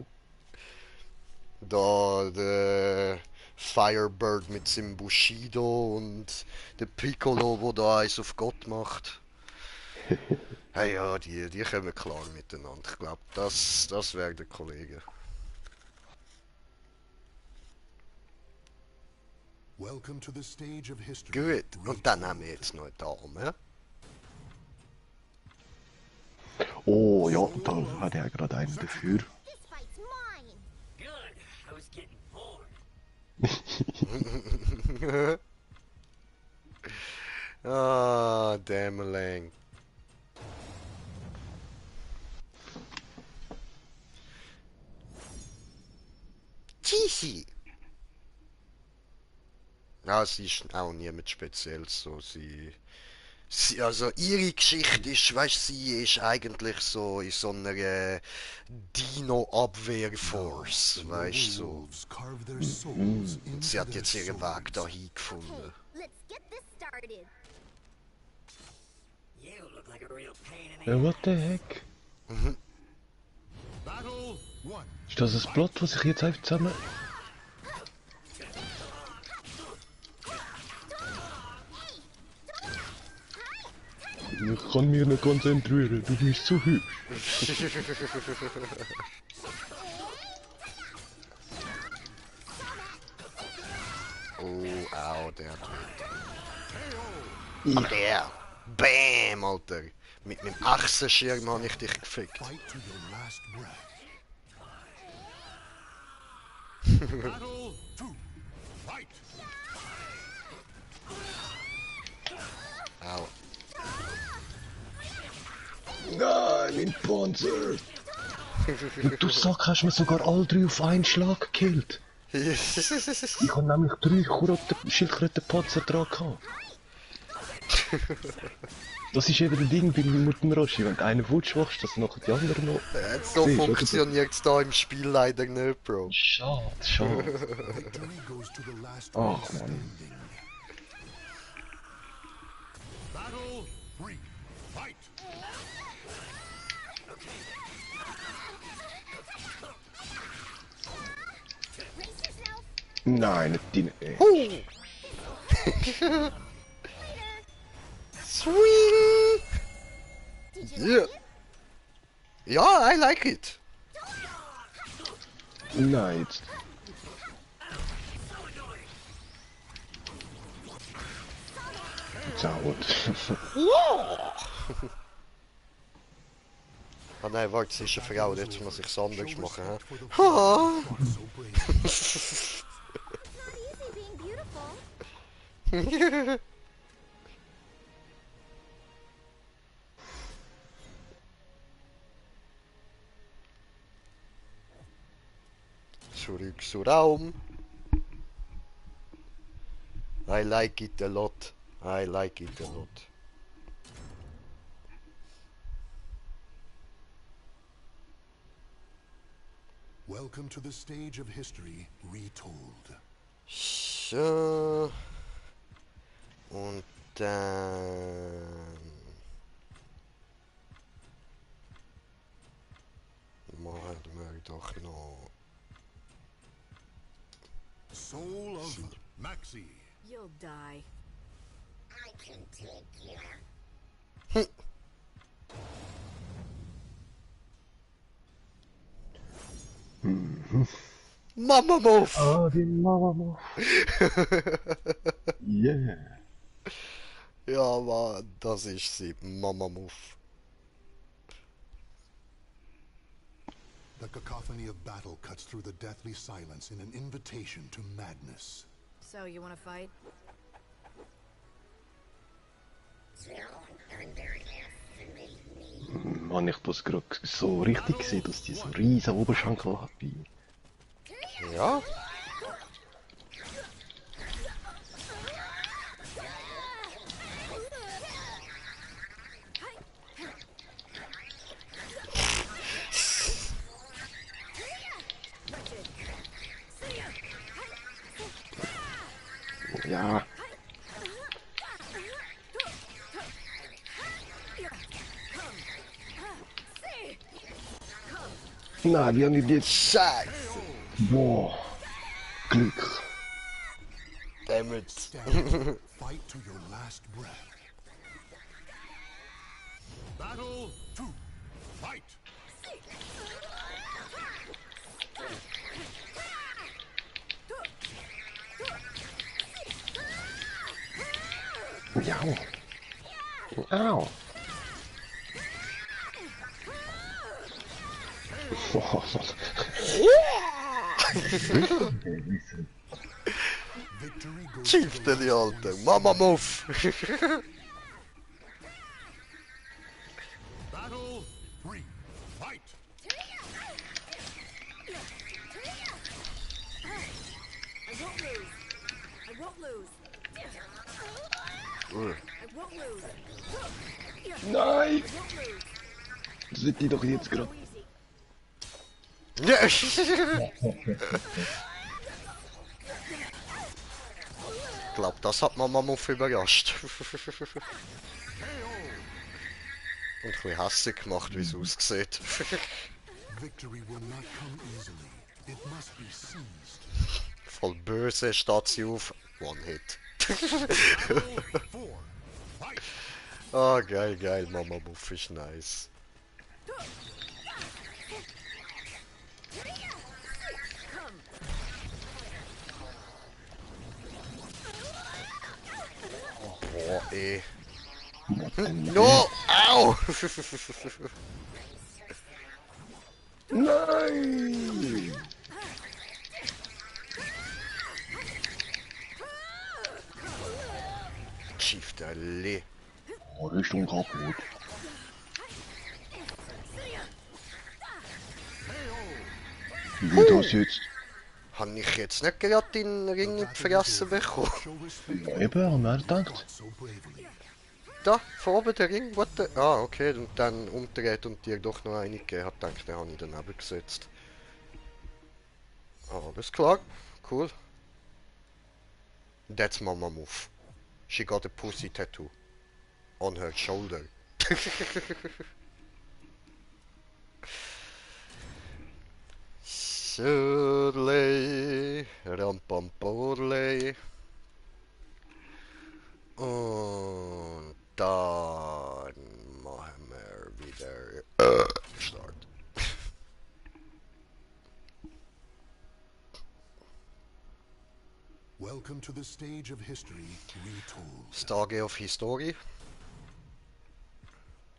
Da der Firebird mit seinem Bushido und der Piccolo, wo da eins auf Gott macht. Hey, ja, die kommen klar miteinander. Ich glaube, das wäre der Kollege. Welcome to the stage of history. Gut, und dann haben wir jetzt noch eine Dame. Oh, ja, da hat er gerade einen dafür. This fight's mine. Good. I was getting bored. Ah, Dämmerling. Tihi. Ja, sie ist auch niemand Spezielles, so also ihre Geschichte ist, weißt sie ist eigentlich so in so einer Dino-Abwehr-Force, weißt so. Wolves carve their souls into Sie hat their jetzt ihren Weg swords. dahin gefunden. Okay, let's get this started. You look like a real pain in the Ja, what the heck? Battle 1. Ist das ein Plot, was ich jetzt einfach zusammen... Ich kann mich nicht konzentrieren, du bist zu hübsch. Oh, au, der hat Ach, der! Bam, Alter! Mit meinem Achsenschirm habe ich dich gefickt. Fight to your last breath. Battle 2. Fight. Au. Nein, mein Panzer! Du Sack, hast mir sogar alle drei auf einen Schlag gekillt. Ich habe nämlich 3 Schildkrötenpanzer dran gehabt. Das ist eben das Ding mit dem Roshi, wenn du einen futsch machst, dass nachher die anderen noch... So Siehst du, funktioniert es da im Spiel leider nicht, Bro. Schade, schade. Victory goes to the last Oh, man Mann. standing. Battle 3. Fight. Brace yourself. Nein, nicht deine... Swing! Did you Yeah. like it? Ja, I like it. Nein, jetzt... Zaud. Ah nein, warte, sie ist eine Frau, jetzt muss ich es anders Show machen. respect for the Hä? you fought so bravely. It's not easy being beautiful. Zurück zu Raum. I like it a lot. I like it a lot. Welcome to the stage of history retold. So. Und dann... Machen wir doch noch... Soul of Maxi. You'll die. Mama Move! Ah, die Mama. Yeah. Ja, Mann, das ist sie. Mama Move. The cacophony of battle cuts through the deathly silence in an invitation to madness. So, you wanna fight? Mann, ich das gerade so richtig gesehen, dass die so riesen Oberschenkel hat. Ja? Nein, wie habe ich jetzt... Scheiße! Boah. Glück. Dammit. Fight to your last breath. Battle 2. Fight! Miau. Au. Boah. Victory goes Chieftain, Alter. Mama Muff. Battle 3. Fight! I won't lose. I won't lose. Nein! I won't lose. Das wird die doch jetzt gerade. Easy. Ja. Ich glaube, das hat Mama Muff überrascht. Und ein bisschen hässlich gemacht, wie es aussieht. Victory will not come easily. It must be seized. Voll böse steht sie auf. One Hit. 4. Fight! Ah, geil, geil. Mama Muff ist nice. Boah, ey. No! Au! Nein! Chieftain Lee. Oh, Richtung kaputt. Wie wird das jetzt? Habe ich jetzt nicht gerade den Ring in die Fresse bekommen? Show respect Ja, eben, haben wir gedacht. so bravely. Da, von oben der Ring, what the... Ah, okay, und dann umgedreht und dir doch noch eine gegeben hat, denke den habe ich daneben gesetzt. Alles klar, cool. That's Mama Move. She got a pussy tattoo. On her shoulder. Shirley, Rampampurley. Und dann machen wir wieder Start. Welcome to the stage of history retold. Stage of History.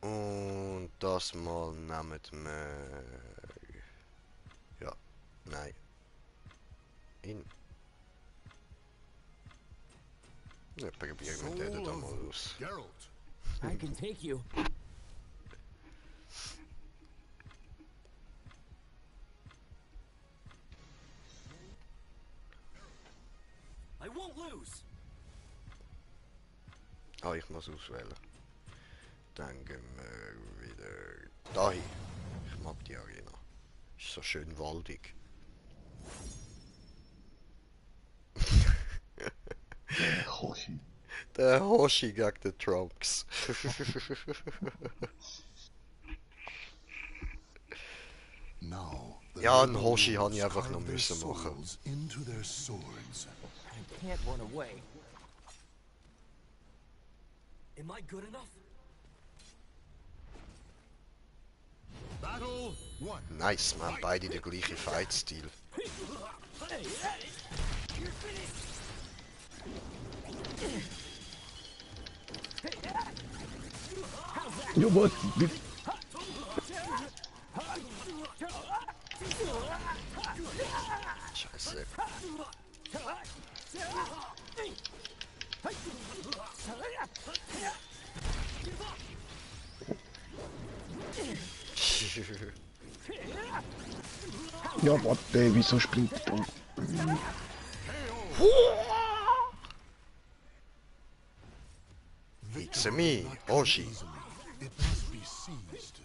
Und das mal nehmen wir... Ja, nein. Ja, probieren wir den da mal aus. Geralt, I can take you. I won't lose. Ah, ich muss auswählen. Dann gehen wir wieder dahin. Ich mag die Arena. Ist so schön waldig. Hoshi. Der Hoshi gegen den Trunks. now the Ja, einen noble Hoshi habe ich lords einfach noch carve their müssen machen. souls into their swords. I can't run away. Am I good enough? Battle 1. Nice, man. Beide der gleiche Fight-Stil. Ja, was? Wie... Scheiße. Ja, warte, wieso springt der? It's me, Hoshi. It must be seized.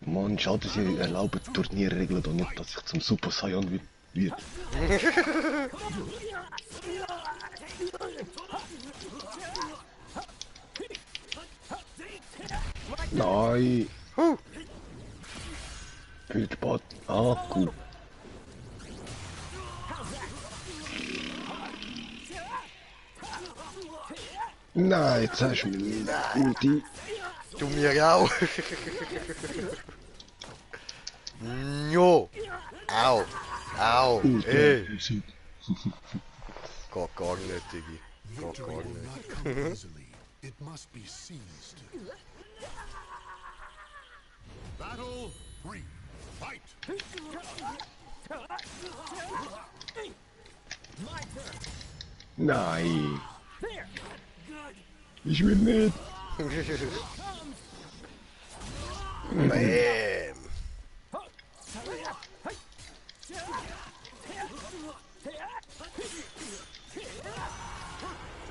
Mann, schade, sie erlauben die Turnierregeln doch nicht, dass ich zum Super Saiyan wird. Nein. Spielt Bot. Ah, gut. Nein, jetzt hast du mich. Ulti. Du mir auch. No. Au. Au. Ey. Ulti. Geht gar nicht, Diggi. Geht Victory gar will nicht. not come easily. It must be seized. Battle 3. Fight! Nein. Ich will nicht. Bam.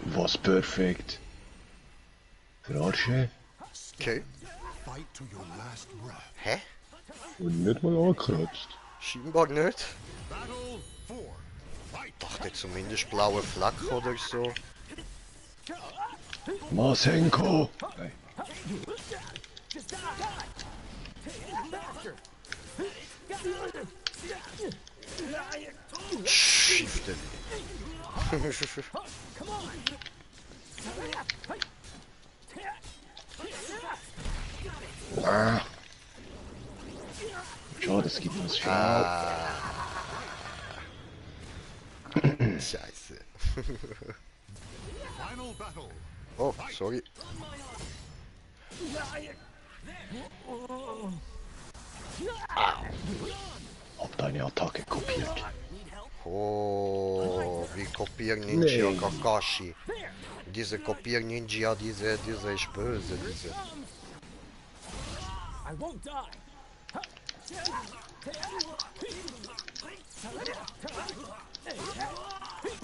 Was perfekt. Verarsche. Okay. Fight to your last breath. Hä? Und nicht mal angekratzt. Scheinbar nicht. Battle 4. Fight! Dachte zumindest blaue Flak oder so. Masenko. Nein. Schiefte. Ah. Schade, es gibt was Schade. Scheiße. Final battle. Oh, sorry. Hab deine Attacke kopiert. Oh, wie kopieren Ninja Nee. Kakashi. Diese kopieren Ninja, diese ist böse, diese. I won't die.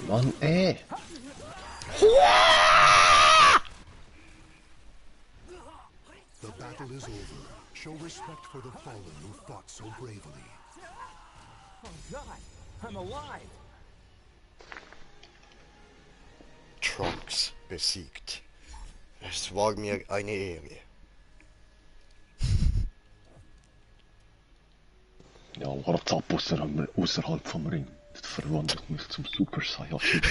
Mann, ey. The battle is over. Show respect for the fallen who fought so bravely. Oh God, I'm alive. Trunks besiegt. Es war mir eine Ehre. Ja, WhatsApp außerhalb vom Ring. Das verwandelt mich zum Super Saiyajin.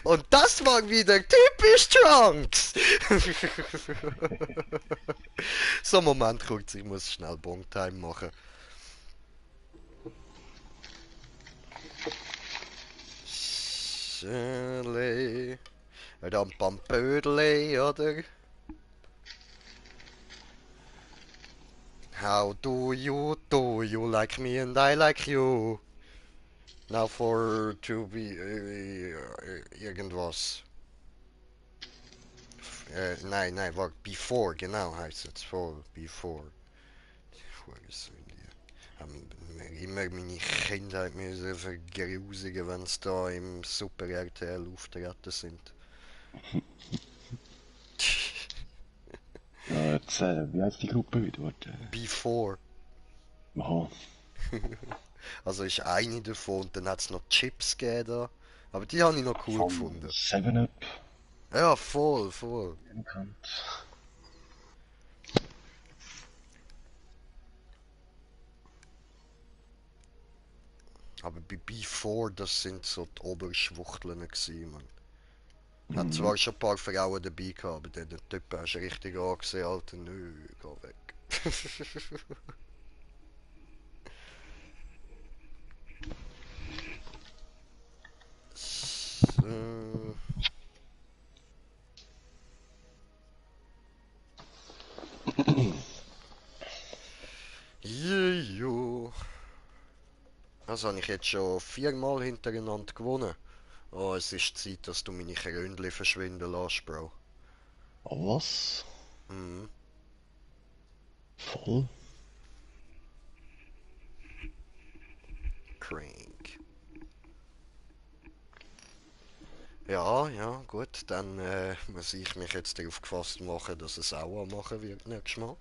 Und das war wieder typisch Trunks! So, Moment kurz, ich muss schnell Bong-Time machen. Schöle. Rampampödle, oder? How do you like me and I like you? Now for to be irgendwas. Nein, war before, genau heißt es. For, before. Haben immer meine Kindheit müssen vergrusigen, wenn es da im Super RTL auftreten sind. Ja, jetzt, wie heißt die Gruppe wieder? Warte. Before. Aha. Also ist eine davon und dann hat es noch Chips gegeben da. Aber die habe ich noch cool gefunden. 7-Up. Ja, voll. Bekannt. Aber bei Before, das sind so die Oberschwuchteln gewesen, man. Hat zwar schon ein paar Frauen dabei gehabt, aber der Typ hast du richtig angesehen, Alter, nö, geh weg. So. Jejo. Das habe ich jetzt schon 4-mal hintereinander gewonnen. Oh, es ist Zeit, dass du meine Krönchen verschwinden lässt, Bro. Oh, was? Mhm. Voll? Crank. Ja, gut, dann muss ich mich jetzt darauf gefasst machen, dass es auch machen wird nächstes Mal.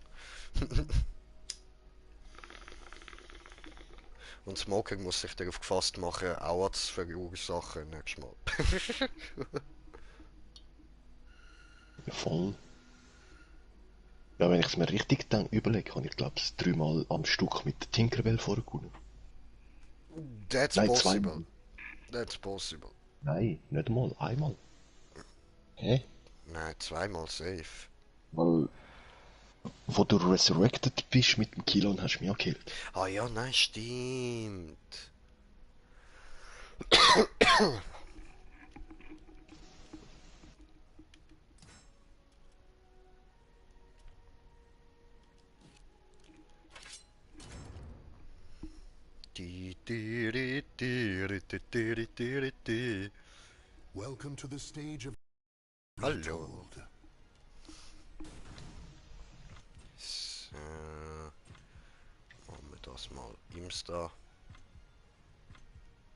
Und Smoker muss sich darauf gefasst machen, auch zu verursachen nächstes Mal. Ja, voll. Ja, wenn ich es mir richtig überlege, habe ich glaube ich dreimal am Stück mit Tinkerbell vorgekommen. That's Nein, possible. zweimal. That's possible. Nein, nicht mal, einmal. Hä? Nein, zweimal safe. Weil, wo du resurrected bist mit dem Kilo und hast mich auch gekillt. Ah ja, nein, stimmt. Welcome to the stage of Hallo. Retold. So. Machen wir das mal. Imsta.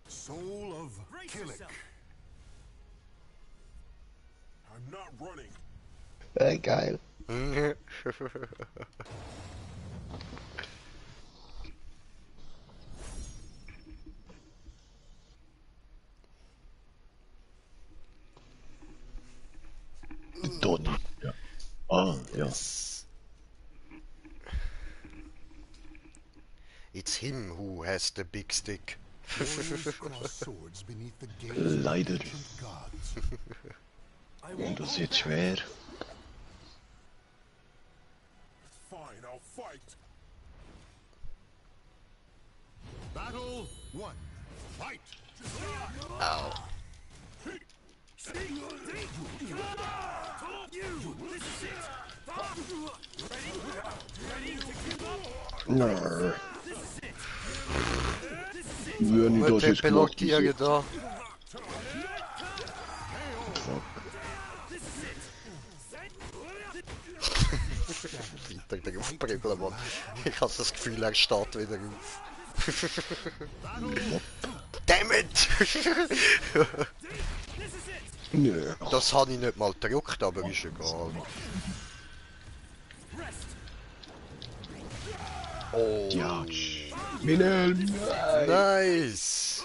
Soul of Brace Killick. yourself. I'm not running. Geil. Donny. Ja. Ah, ja. It's him who has the big stick. Warriors cross swords beneath the gaze of Leider. ancient gods. I Und won't das hold wird back. schwer. Fine, I'll fight. Battle 1. Fight! Au. Nrrr. Wenn ich das Mit jetzt gemacht Pelottieren hätte. da. Fuck. Weiter den aufprügeln, Mann. Ich habe das Gefühl, er steht wieder auf. Damn it! Nö. Das habe ich nicht mal gedrückt, aber ist egal. Oh, Ja. Mein Helm, nein. nice!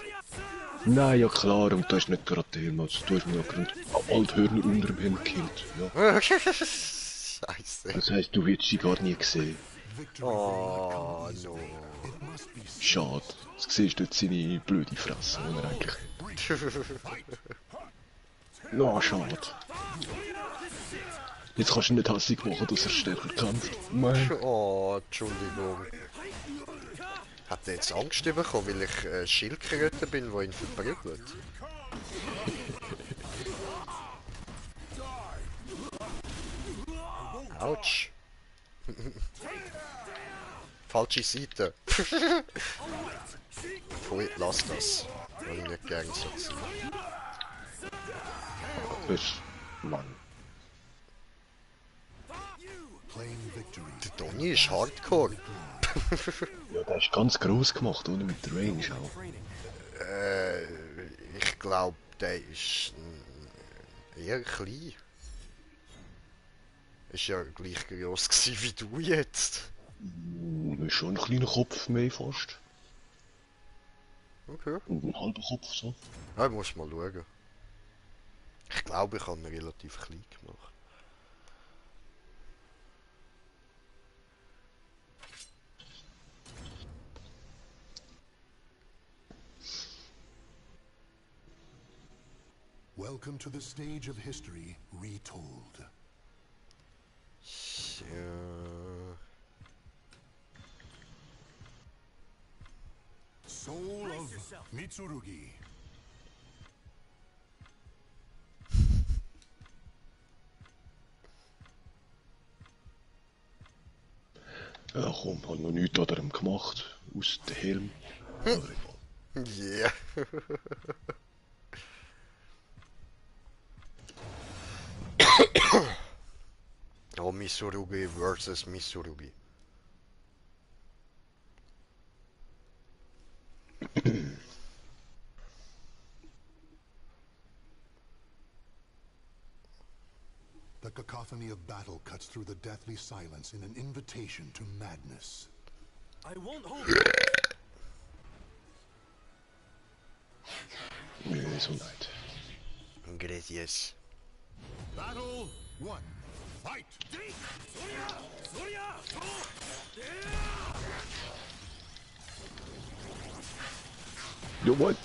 Nein, ja klar, und da ist nicht gerade der Helm, also du hast mir ja gerade Althörner unter dem Helm gekillt. Ja. Scheiße. Das heisst, du wirst sie gar nie sehen. Victory Oh, may come easily. no. It must be said. Schade. Du siehst dort seine blöde Fresse, die er eigentlich hat. Na, schade. Jetzt kannst du ihn nicht hassig machen, dass er stärker kämpft. Nein. Oh, Entschuldigung. Hat er jetzt Angst bekommen, weil ich Schildkröte bin, wo ihn verprügelt? Autsch. Falsche Seite. Pfui, lass das. Will ich nicht gern so ziehen. Das Mann. Claim victory. Der Donny ist Hardcore. Ja, der ist ganz gross gemacht, oder? Mit der Range auch. Ich glaube, der ist eher klein. Ist ja gleich groß gewesen wie du jetzt. Ist schon ein kleiner Kopf mehr fast. Okay. Und ein halber Kopf so. Ja, muss mal schauen. Ich glaube, ich habe ihn relativ klein gemacht. Welcome to the stage of history retold. So. Soul of yourself. Mitsurugi. Ja komm, hat noch nichts an ihm gemacht. Aus dem Helm. Aber egal. Yeah. Oh, Mitsurugi versus Mitsurugi. The cacophony of battle cuts through the deathly silence in an invitation to madness. I won't hold back. Nö, so leid. Gracias. Battle 1. Fight! Yo, what?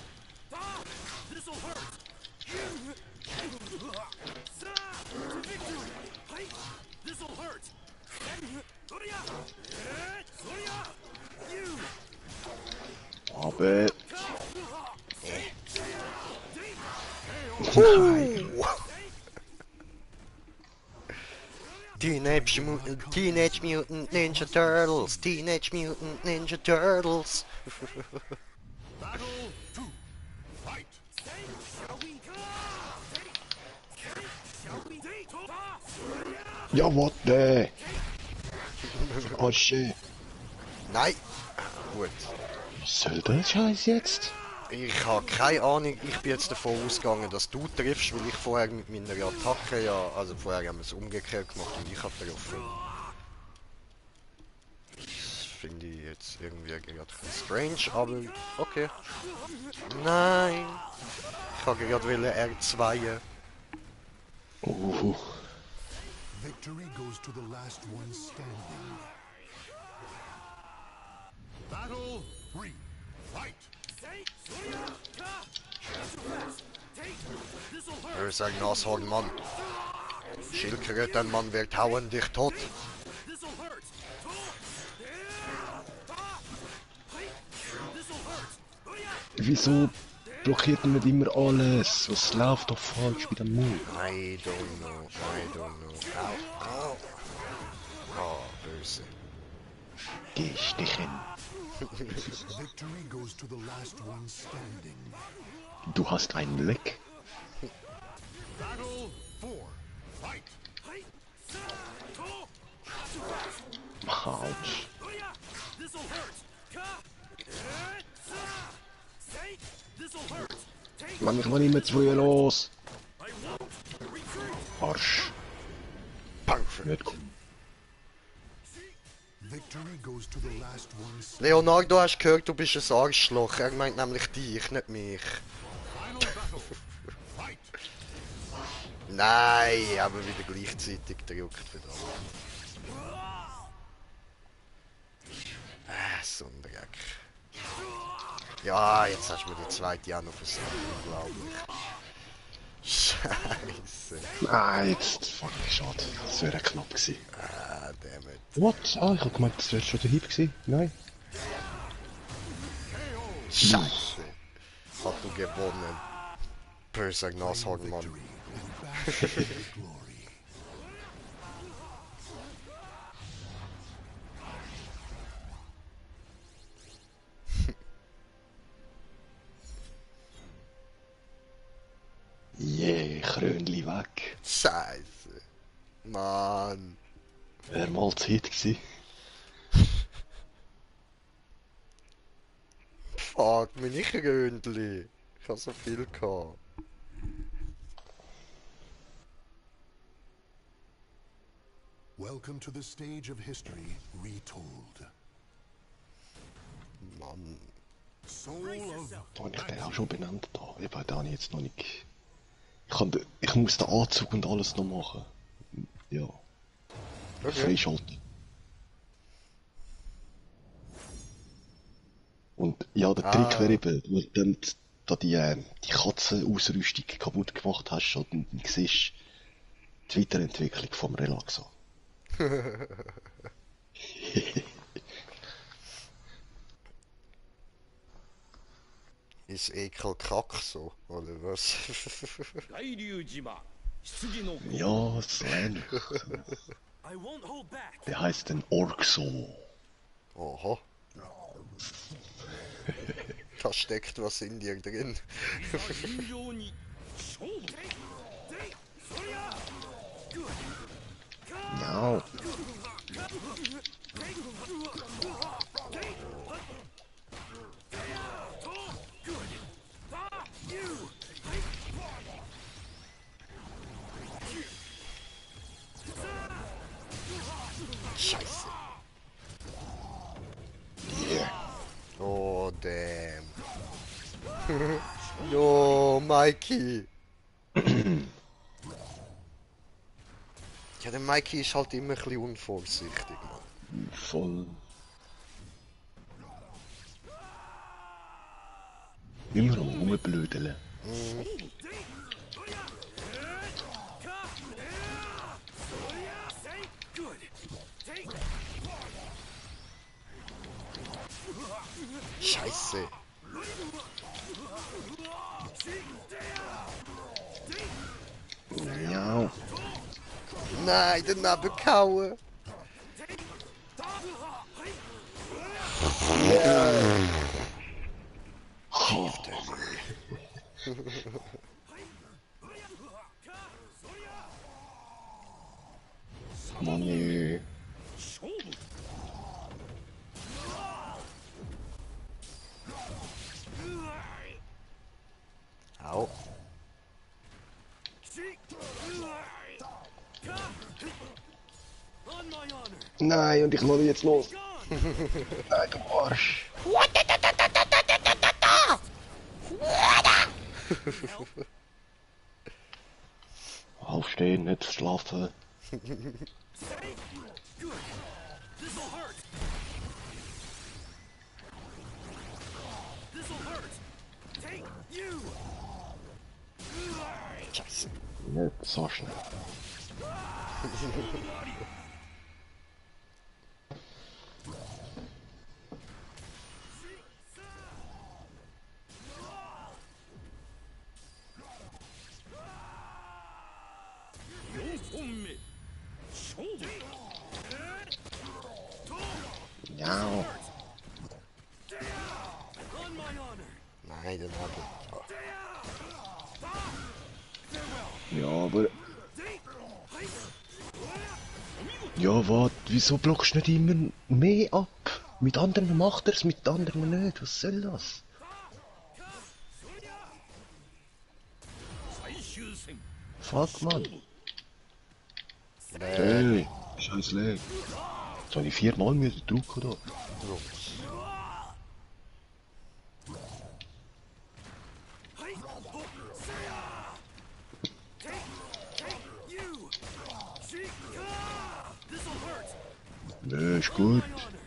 This'll hurt. This'll hurt. You. Aber... Teenage Mutant Ninja Turtles, Teenage Mutant Ninja Turtles. Battle 2. Fight! Ja, what the? Oh shit. Nein. Gut. Was soll der Scheiß jetzt? Ich habe keine Ahnung, ich bin jetzt davon ausgegangen, dass du triffst, weil ich vorher mit meiner Attacke ja, also vorher haben wir es umgekehrt gemacht und ich habe getroffen. Das finde ich jetzt irgendwie gerade strange, aber okay. Nein! Ich habe gerade R2. Victory goes to the last one standing. Battle 3. Fight! Er ist ein Nashornmann. Schildkrötenmann, wir hauen dich tot. This'll hurt. This'll hurt. Wieso blockiert man nicht immer alles? Was läuft doch falsch bei dem Move? I don't know, I don't know. Au, au. Oh, böse. Gestechen. Victory goes to the last one standing. Du hast einen Leck. Battle 4. Fight! Autsch. This'll hurt. This'll hurt. Mann, ich war nicht mehr zu früh los. Arsch. Pang. Nicht gut. Victory goes to the last one standing. Leonardo, hast gehört, du bist ein Arschloch. Er meint nämlich dich, nicht mich. Final battle. Fight! Nein, aber wieder gleichzeitig gedrückt, verdammt. So ein Dreck. Ja, jetzt hast du mir die zweite auch noch versucht, unglaublich. Scheiße. Ah, jetzt. Fuck, schade. Das wäre knapp gewesen. Ah, dammit. What? Ah, ich hab gemeint, das wäre schon der Hieb gewesen. Nein. Scheiße. Hat du gewonnen. Böser Nashornmann. Victory and back to glory. Yeah, Krönli weg. Scheiße. Mann. Wäre mal Zeit gewesen. Fuck, meine Kröndli. Ich hab so viel gehabt. Welcome to the stage of history retold. Mann. Soul of Da habe ich den auch schon benannt. Da. Eben, da habe ich jetzt noch nicht... Ich muss den Anzug und alles noch machen. Ja. Okay. Freischalten. Und ja, der Trick wäre eben, wo du dann da die Katzenausrüstung kaputt gemacht hast und dann siehst die Weiterentwicklung vom Relaxo. Ist Ekel Kack so, oder was? Ja, so ähnlich. I won't hold back. Der heißt dann Orkso. Oha. Da steckt was in dir drin. Ja. Scheiße. Yeah. Oh, damn. No, Mikey. Ja, der Mikey ist halt immer ein bisschen unvorsichtig, Mann. Voll. Immer am Rumblödeln. Scheiße. Ja. Nein, daneben kauen. Mann, nee. Au. On my honor. Nein, und ich lasse jetzt los. Nein, du Arsch. Aufstehen, nicht schlafen. Say good. This'll hurt. This'll hurt. Take you. Scheiße. Nicht so schnell. Ja. On my honor. Nein, daneben. Oh. Ja, aber... Ja, warte, wieso blockst du nicht immer mehr ab? Mit anderen macht er's, mit anderen nicht. Was soll das? Fuck, Mann. Hey, scheiß Leg. Jetzt habe ich 4-mal drücken da. You. This'll hurt. Nee, ist gut. My honor.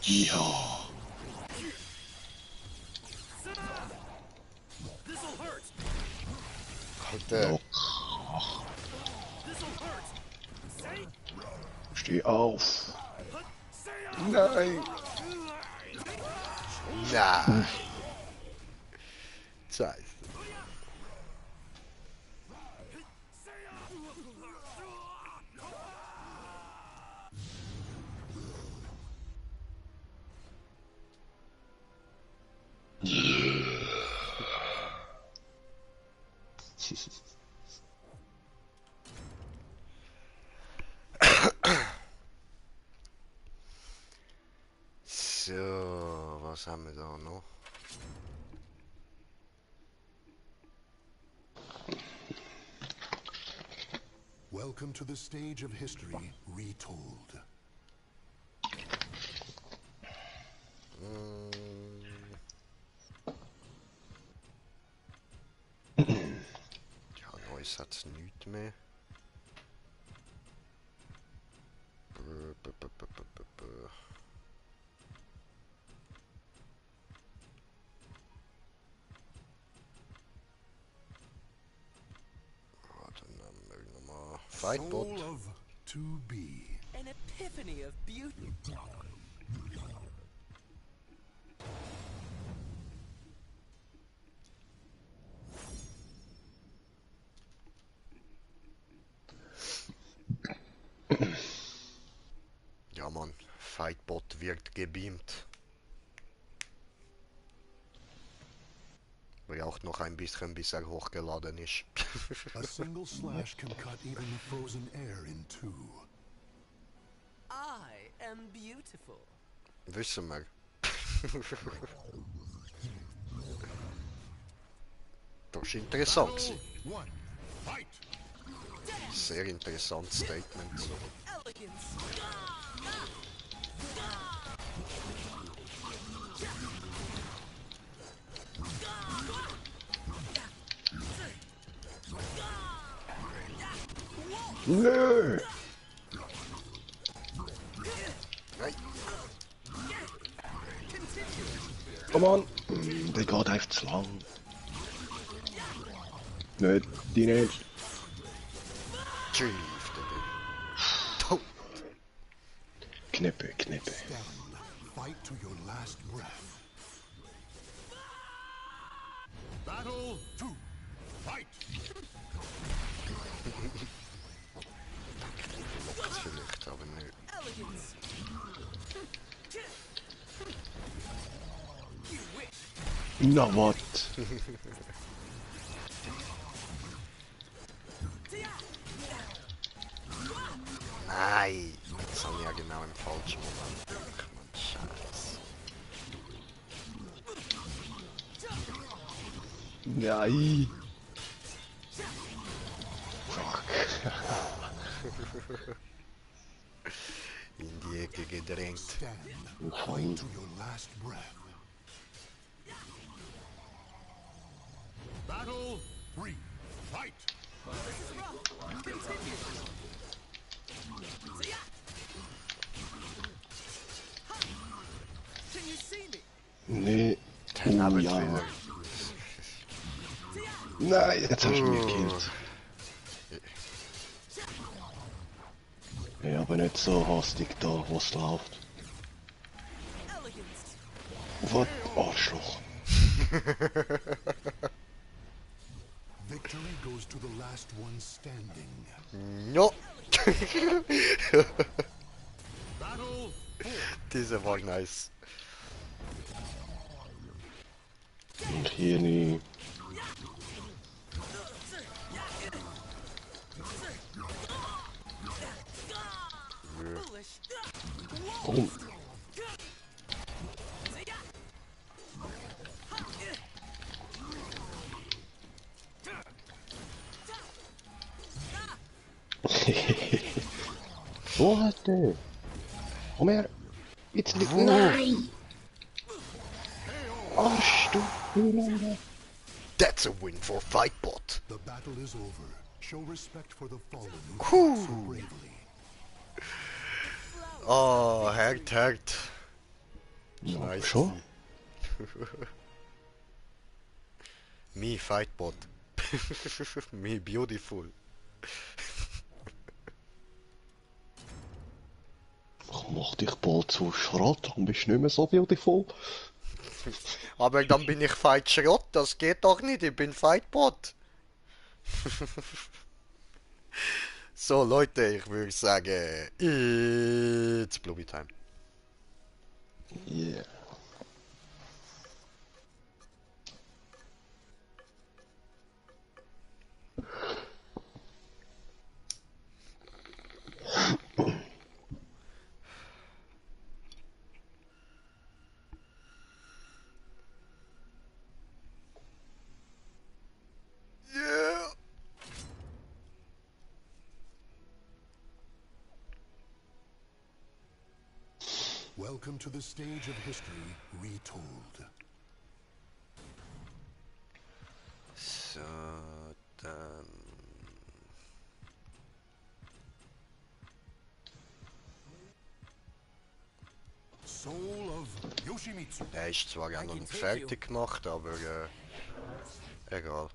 Ja. This'll hurt. Alter. This'll hurt. Say Steh auf. Nein. Nein. Scheiße. So, was haben wir da noch? Welcome to the stage of history retold. Ja, Neues hat's nichts mehr. Fightbot. Soul of to be. An epiphany of beauty. Ja, Mann, Fightbot wird gebeamt. Braucht noch ein bisschen, bis er hochgeladen ist. A single slash can cut even the frozen air in two. I am beautiful. Wissen wir. Das ist interessant gewesen. One, fight! Sehr interessantes Statement. So. Elegance. Nö! Nein. Komm on! Der geht einfach zu lang. Nicht, die nicht. Tschüss. Tot. Knippe, knippe. Stand. Fight to your last breath. Battle 2. Fight! Vielleicht, aber nicht. Elegance. You wish. Na wat? Nein. Das habe ich ja genau im falschen Moment. Ach man, Scheiße. Nein! Fuck. In die Ecke gedrängt. Stand. Fein. To your last breath. Battle 3. Fight! Can you see me? Nee. Dann aber ja. wieder. Nein, jetzt hast du mich gekillt. Ja, aber nicht so hastig da, was läuft. Elegance. Was? Arschloch. Victory goes to the last one standing. Ja. Battle 4. Diese war nice. Und hier nie. Foolish. Warum? Warte! Komm her! Jetzt liegt... Nein! Arsch, du Höhle! That's a win for Fightbot. The battle is over. Show respect for the fallen who fought so bravely. Oh, hart. Ja, Nice. schon? Me Fightbot. Me beautiful. Ich mach dich bald zu Schrott und bist nicht mehr so beautiful. Aber dann bin ich Fight Schrott, das geht doch nicht, ich bin Fightbot. So Leute, ich würde sagen, it's Bluey Time. Yeah. Yeah. Welcome to the stage of history retold. So, dann... Soul of Yoshimitsu. Der ist zwar noch nicht fertig gemacht, aber egal.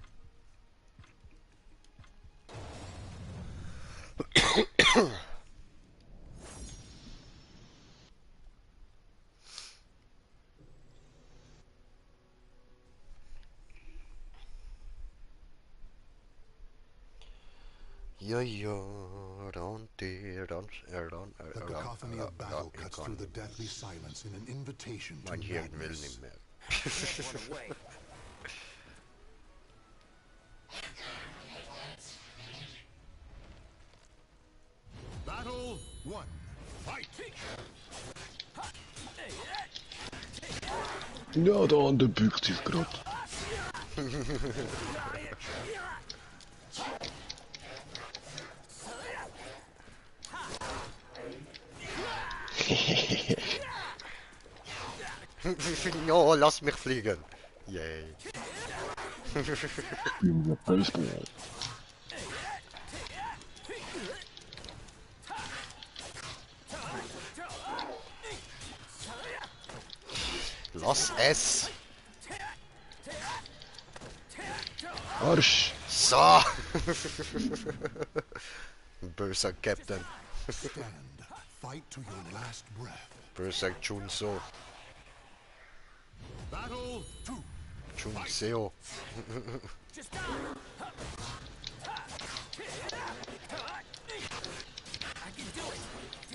Ja, The cacophony of battle cuts through the deathly silence in an invitation to Mein Hirn will madness. nicht mehr. Run away. Battle 1. Fight! Ja, der andere bückt sich grad. Oh, lass mich fliegen. Yay. Spielen wir Baseball. Lass es. Arsch! So. Böser Captain. Stand. Fight to your last breath. Böser Junso. Battle 2. Junseo.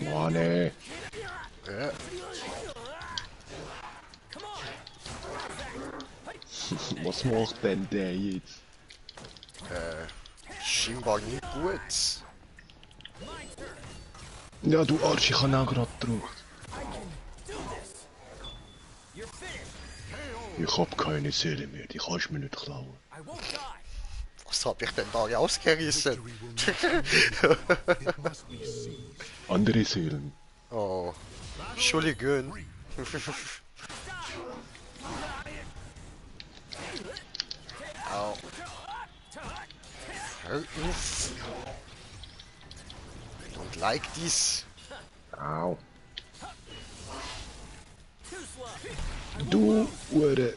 Oh nee! Ja. Was macht denn der jetzt? Scheinbar nicht gut. Ja, du Arsch, ich hab auch gerade gedrückt. Ich hab keine Seele mehr, die kannst du mir nicht klauen. I won't die. Was hab ich denn da ausgerissen? It must be seized. Andere Seelen. Oh. Entschuldigung. Au. Hör auf. I don't like this. Au. Du Hure.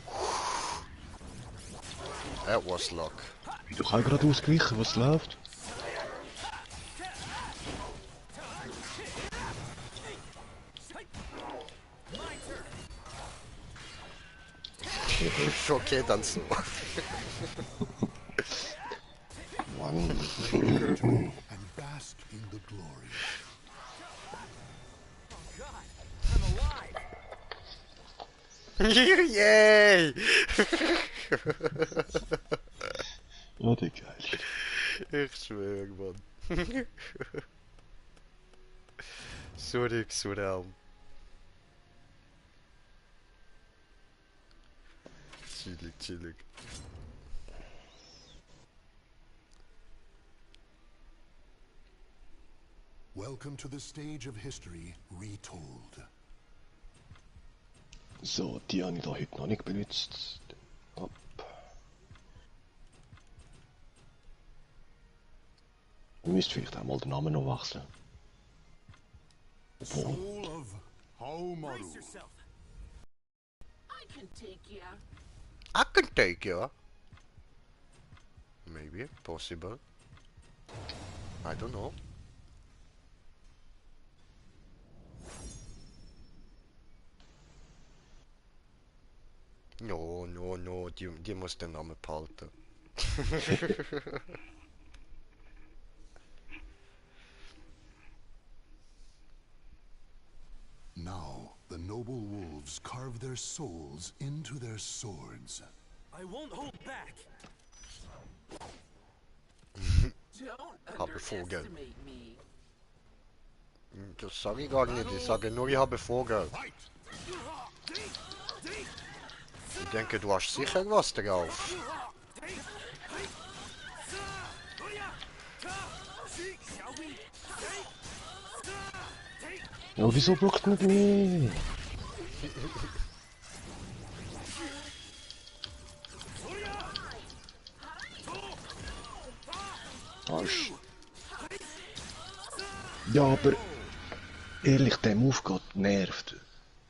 That was luck. Du kannst gerade ausgleichen, was läuft. Okay, dann so. Mann. And bask in the glory. Yay! Oh, der geil. Ich schwöre, Mann. So nix, so Raum. Chillig, chillig. Welcome to the stage of history retold. So, die habe ich da heute noch nicht benutzt. Ab. Ich müsste vielleicht auch mal den Namen noch wechseln. Soul of Haomaru. Brace yourself. I can take you. I can take you. Maybe, possible. I don't know. No, no, no, die muss den Namen behalten. Now, the noble wolves carve their souls into their swords. I won't hold back. Don't Habe Vogel. underestimate me. Das sage ich gar nicht, ich sage nur, ich habe Vogel. Fight! Ich denke, du hast sicher was drauf. Ja, wieso blockt man mich? Arsch. Ja, aber ehrlich, der Move geht nervt.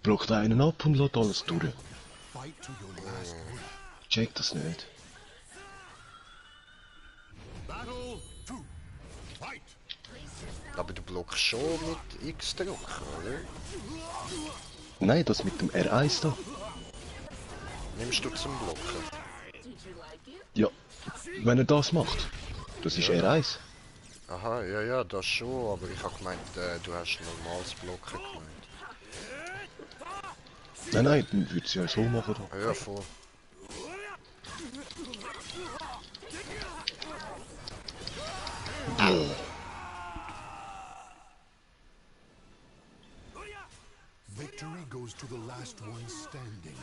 Blockt einen ab und lässt alles durch. Fight to your last breath. Check das nicht. Battle 2. Fight! Aber du blockst schon mit X-Druck, oder? Nein, das mit dem R1 da. Nimmst du zum Blocken? Did you like it? Ja, wenn er das macht. Das ist R1. Aha, ja, ja, das schon, aber ich hab gemeint, du hast normales Blocken gemeint. Nein, nein, dann würde sie ja so machen. Da. Ja, voll. Victory goes to the last one standing.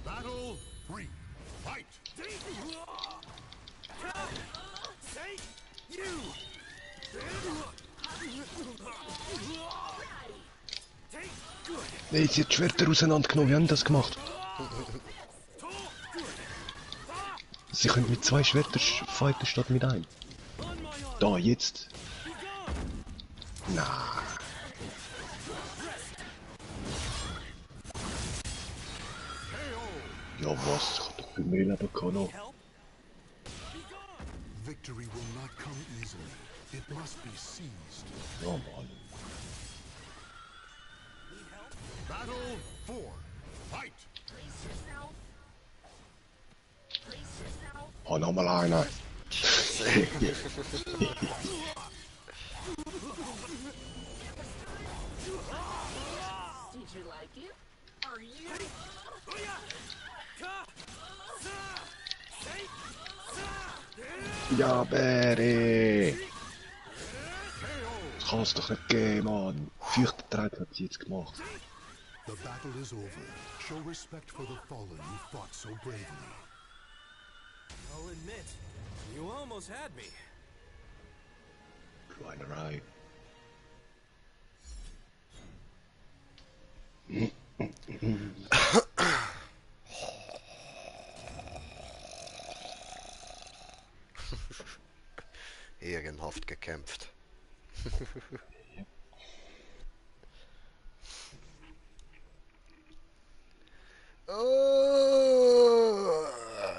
Battle 3. Fight! Say you. Take good. Nein, sie hat die Schwerter auseinandergenommen. Wie haben die das gemacht? Sie können mit zwei Schwertern fighten statt mit einem. Da, jetzt. Nein. Ja was, ich hab doch viel mehr Leben gehabt noch. Help? Be gone! Victory will not come easily. It must be seized. Ja Mann. Need help? Battle 4. Fight! Brace yourself. Brace yourself. Oh, nochmal einer. Did you like it? Are you? Booyah! Ka! Sa! Say! Sa! Ja, Bäre! Das kann's doch nicht geben, Mann. Fürchtertreib hat sie jetzt gemacht. The battle is over. Show respect for the fallen who fought so bravely. I'll admit, you almost had me. Schweinerei. Ehrenhaft gekämpft.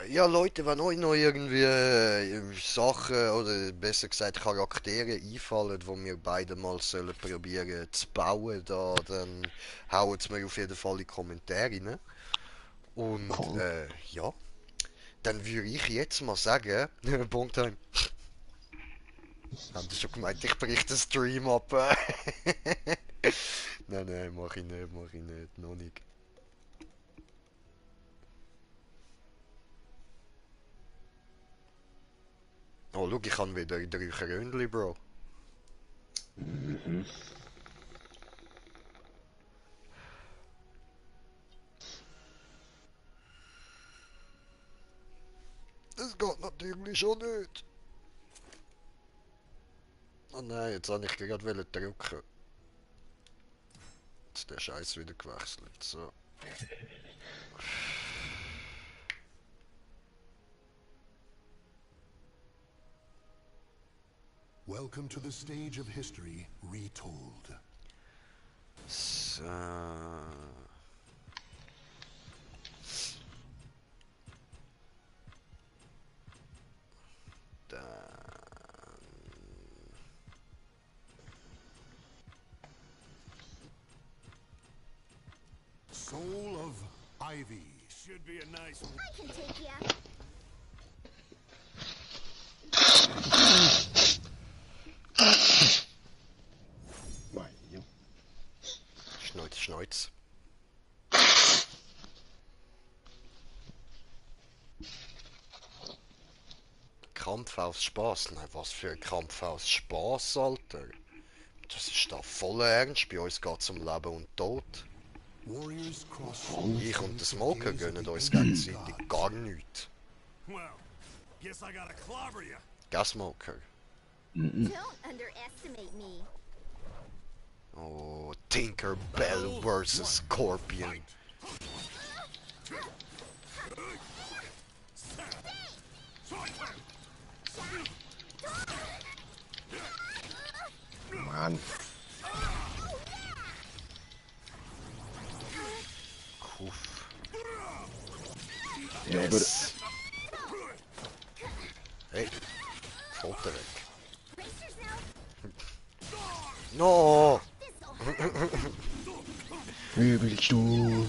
Ja, Leute, wenn euch noch irgendwie Sachen oder besser gesagt Charaktere einfallen, die wir beide mal sollen probieren zu bauen, dann haut mir auf jeden Fall in die Kommentare rein. Und ja, dann würde ich jetzt mal sagen, Bongtime. Haben Sie schon gemeint, ich breche den Stream ab? Nein, mach ich nicht, noch nicht. Oh, schau, ich kann wieder 3 Krönchen, Bro. Das geht natürlich schon nicht. Oh nein, jetzt wollte ich gerade drücken. Jetzt ist der Scheiß wieder gewechselt. So. Welcome to the stage of history retold. So. Soul of Ivy. Should be a nice one. I can take ya. Schneuz. Kampf aus Spaß? Nein, was für ein Kampf aus Spaß, Alter. Das ist da voll ernst. Bei uns geht's um Leben und Tod. Warriors cross Ich und der Smoker gönnen uns gegenseitig gar nichts. Well, guess I gotta clobber you. Gell, Smoker? Don't underestimate me. Oh, Tinkerbell vs. Scorpion. Mann. Kuff. Ja, aber Yes. Hey, Foto weg. Brace yourself. No! This'll hurt. Übelsturm.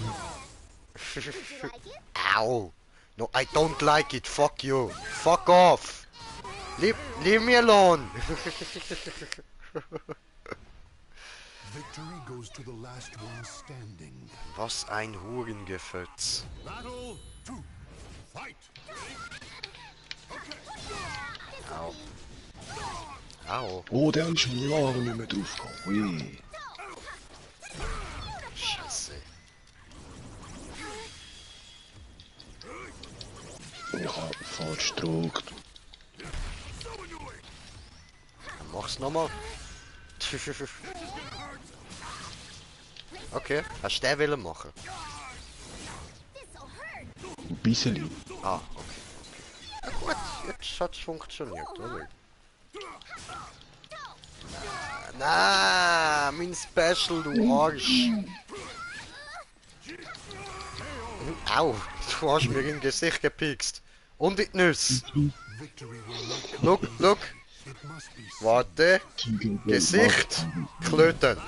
Did you like it? Ow! No, I don't like it. Fuck you. Fuck off. Leave me alone. Victory goes to the last one standing. Was ein Hurengefötz. Battle 2. Fight! Au. Au. Oh, der ist schon lange nicht mehr draufgekommen. Ui. Scheiße. Ich hab falsch gedruckt. Dann mach's nochmal. Okay, hast du den wollen machen? This'll hurt. Ein bisschen. Ah, okay. Ja, gut, jetzt hat's funktioniert, oder? Na, mein Special, du Arsch. Au, du Du hast mir im Gesicht gepikst. Und in die Nüsse. Victory will not Look, look. It must be Warte. Gesicht. Klöten.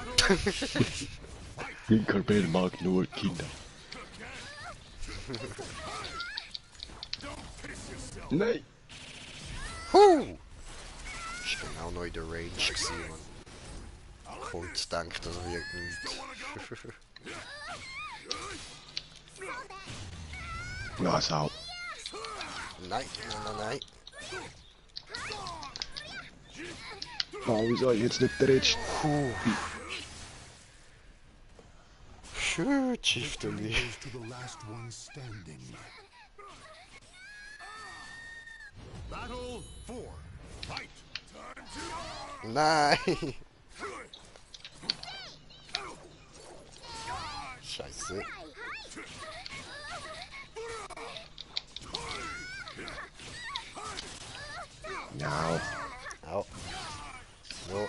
Tinkerbell mag nur Kinder. Nein! Huh. Ich bin auch noch in der Range gewesen, man. Kurz denkt, das wird nichts. Ja, Sau. Nein, nein, nein. Oh, wieso jetzt nicht der Letzte? Shoot, Chieftainly. goes to the last one standing. Battle 4. Fight. Nein. Scheiße. Ja. Au. No,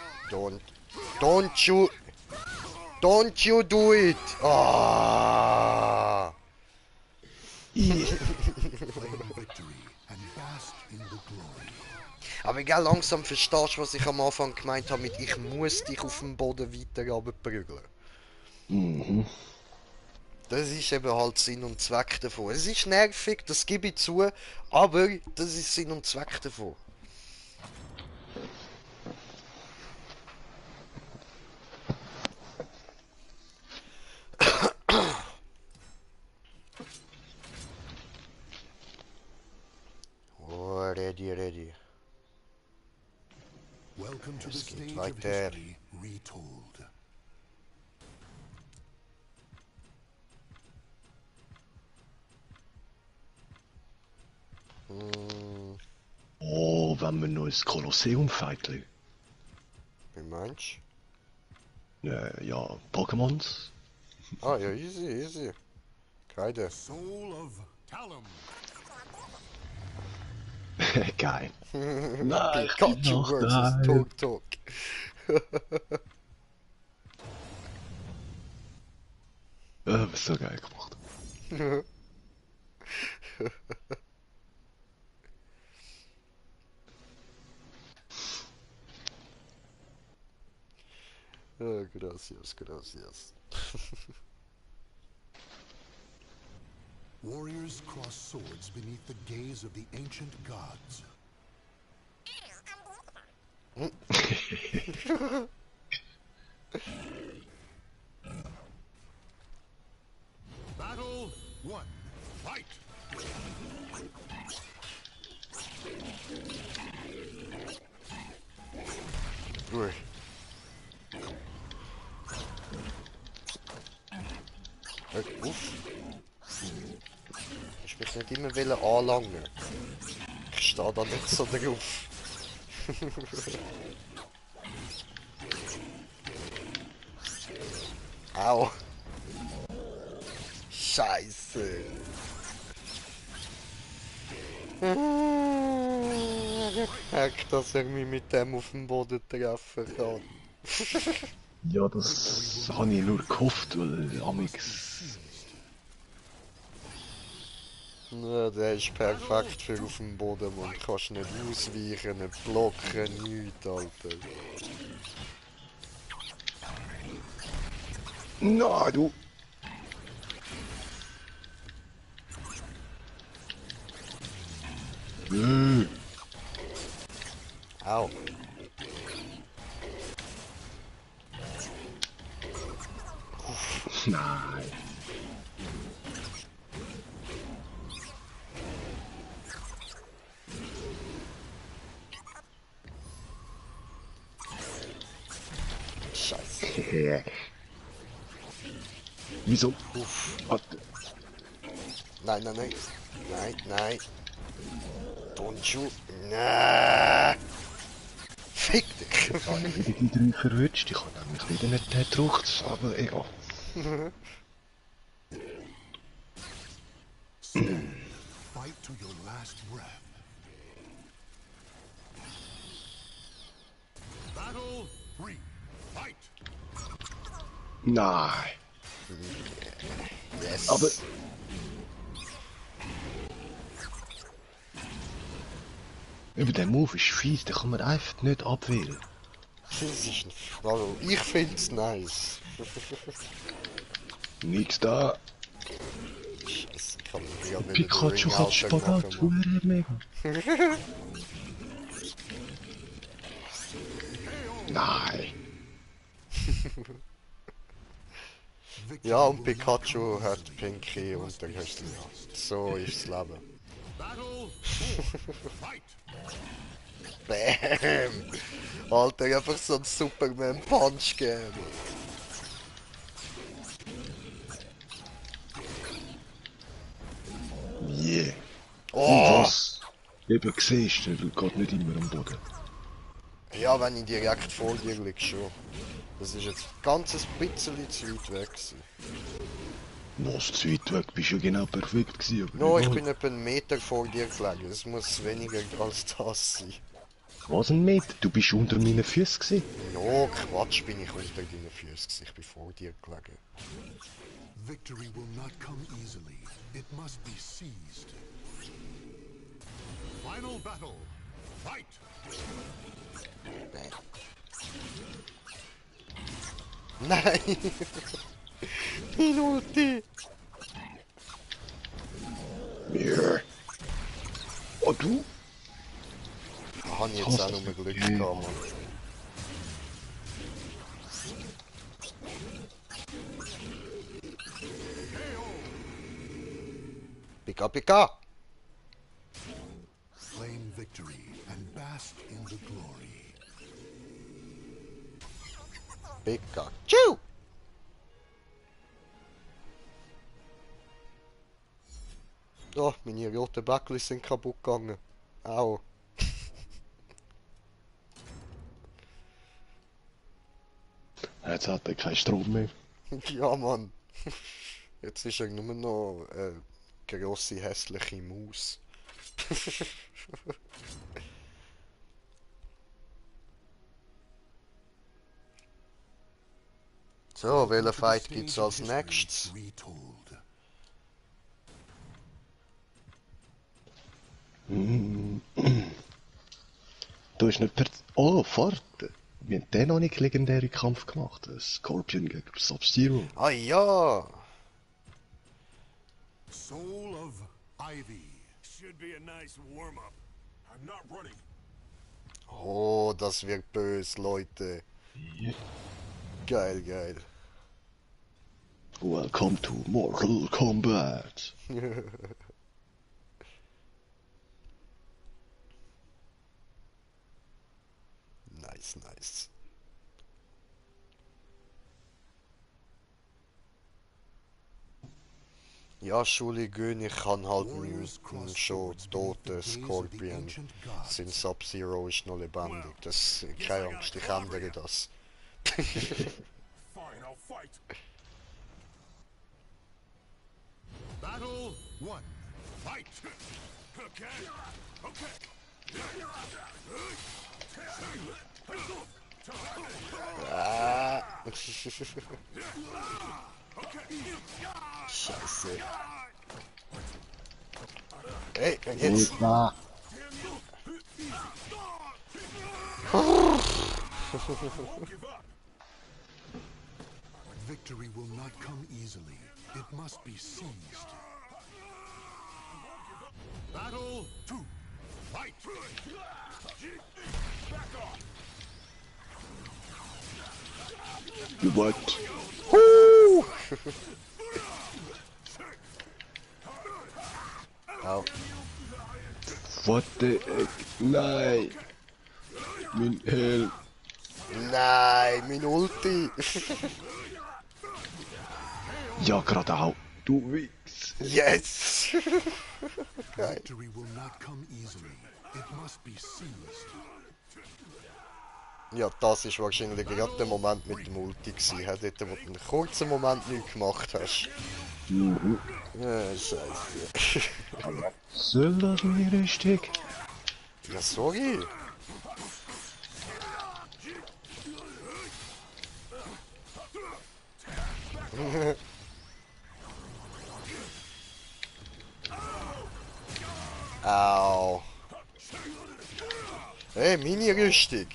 don't you do it. Ah. Claim victory and bask in the glory. Aber egal, langsam verstehst du, was ich am Anfang gemeint habe mit ich muss dich auf dem Boden weiter runterprügeln. Mhm. Das ist eben halt Sinn und Zweck davon. Es ist nervig, das gebe ich zu, aber das ist Sinn und Zweck davon. Oh, ready. Welcome to the Es geht stage of weiter. history retold. Oh, wenn wir noch ins Kolosseum fighten. Wie meinst Ja, Pokémons. du? Ah ja, easy. Keine. Soul of Talum. Geil. Nein, ich bin Pikachu noch versus geil. Tok. Was so geil gemacht. Gracias. Warriors cross swords beneath the gaze of the ancient gods. Battle 1. Fight. Ui. Hört auf. Ich mich nicht immer anlangen. Ich stehe da nicht so drauf. Au. Scheiße. Heck, dass er mich mit dem auf dem Boden treffen kann. Ja, das habe ich nur gehofft, weil Amix. Ja, der ist perfekt für auf dem Boden, man kannst nicht ausweichen, nicht blocken, nichts, Alter. Na, du. Au. Nein. Scheiße. Wieso? Uff. Warte. Nein. Don't you. Nein. Fick dich. Ich habe wieder die 3 verwünscht. Ich habe nämlich wieder nicht gedruckt, aber egal. Fight to your last breath. Battle 3. Fight. Nein. Yes. Aber Über der Move ist fies, den kann man einfach nicht abwehren. Das ist ein also, ich find's nice. Nix da. Scheiße, ich kann mich ja nicht Pikachu hat Spagat, mega. Nein. Ja, und Pikachu hat Pinky und der Höchste. So ist das Leben. Battle 4. Fight. Bam! Alter, einfach so ein Superman-Punch geben. Yeah. Oh! Was? Eben siehst du, geht nicht immer am Boden. Ja, wenn ich direkt vor dir liege schon. Das ist jetzt ganz ein bisschen zu weit weg gewesen. Was, zu weit weg, bist ja genau perfekt gewesen, aber No, ich egal. bin etwa einen Meter vor dir gelegen. Es muss weniger als das sein. Was, ein Meter? Du bist unter meinen Füßen gewesen? No, Quatsch, bin ich unter deinen Füßen gewesen. Ich bin vor dir gelegen. Victory will not come easily. It must be seized. Final battle. Fight. Nein! Mein Ulti! Ja. Oh, du? Da habe ich jetzt auch nur Glück gehabt, Mann. Pika Pika! Claim victory and bask in the glory. Pikachu! Oh, meine roten Bäckchen sind kaputt gegangen. Au. Jetzt hat er keinen Strom mehr. Ja, Mann. Jetzt ist er nur noch eine grosse, hässliche Maus. So, welchen Fight gibt's als nächstes? Retold. Du hast nicht per... Oh, warte. Wir haben den noch nicht legendären Kampf gemacht. Scorpion gegen Sub-Zero. Ah ja! Soul of Ivy. Should be a nice warm-up. I'm not running. Oh, das wird böse, Leute. Yeah. Geil, geil. Welcome to Mortal Kombat. Nice, nice. Ja, Entschuldigung, ich kann halt einen schon toten Scorpion. Sein Sub-Zero ist noch lebendig. Das, keine Angst, ich ändere das. Fine, I'll fight. Battle 1. Fight. Okay. Okay. Ah. Scheiße. Ey, jetzt. Na. Victory will not come easily. It must be seized. Battle 2. Fight. You what? Au. What the heck? Nein. Mein Helm. Nein, mein Ulti. Ja, gerade auch. Du Wichs. Yes. Geil. Victory will not come easily. It must be seized. Ja, das ist wahrscheinlich gerade der Moment mit dem Ulti gewesen, he? Dort, wo du einen kurzen Moment nichts gemacht hast. Mhm. Ja, scheiße. Soll das nicht richtig? Ja, sorry. Au. Hey, meine Rüstung.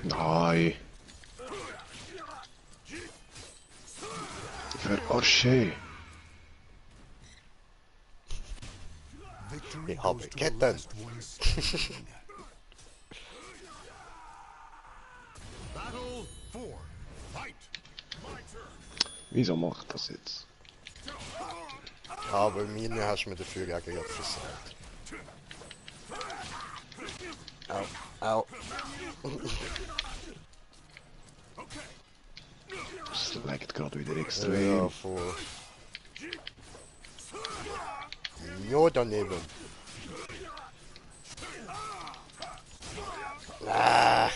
Nein. Verarsche. Victory Ich habe goes to the Ketten. last one standing. Battle 4. Fight! My turn. Wieso macht das jetzt? Aber meine hast du mir dafür ja gerade versagt. Au, au. Es laggt gerade wieder Ja, extrem. voll. Ja, daneben. Ah.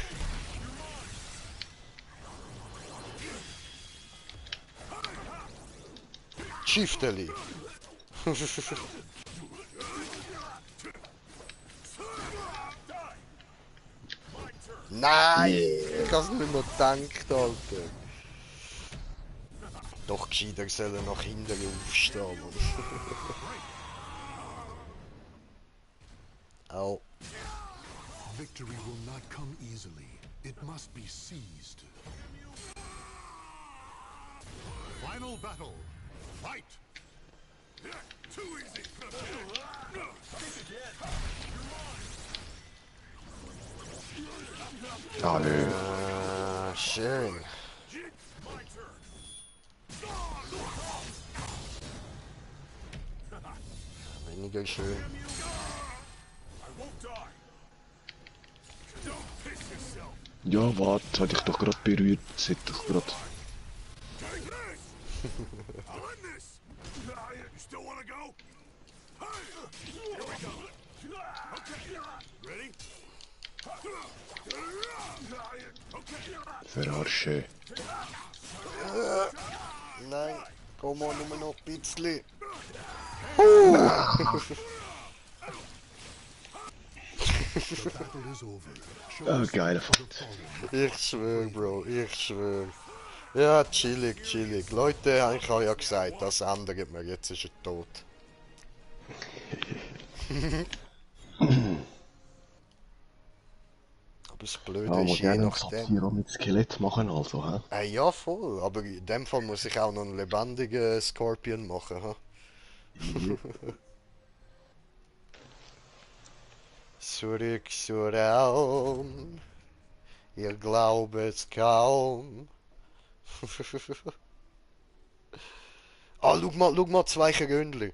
Schiefteli. Nein! Ich hab's nicht mehr gedacht, Alter. Doch gescheiter sollen nach hinten aufstehen. Au. Victory will not come easily. It must be seized. Final battle. Fight! Too easy. Ah, nö. Ah, schön. Weniger schön. I won't die. Don't piss yourself. Ja, warte, hatte ich doch gerade berührt. Das hätte ich gerade. Take this. I'll end this. You still want to go? Hey, here we go. Okay, ready? Okay. Verarsche. Nein, komm mal nur noch ein bisschen. The battle is over. Show Ah, us geiler for the Fight. fallen. Ich schwör, Bro, ich schwör. Ja, chillig, chillig. Leute, ich habe ja gesagt, das ändert mir, jetzt ist er tot. Aber das Blöde Ja, ist, man je gerne einen nachdem... Sub-Zero mit Skelett machen, also, hä? Ja, voll, aber in dem Fall muss ich auch noch einen lebendigen Scorpion machen, ha? Zurück zur Raum, ihr glaubt es kaum. Ah, schau mal, zwei Geründli.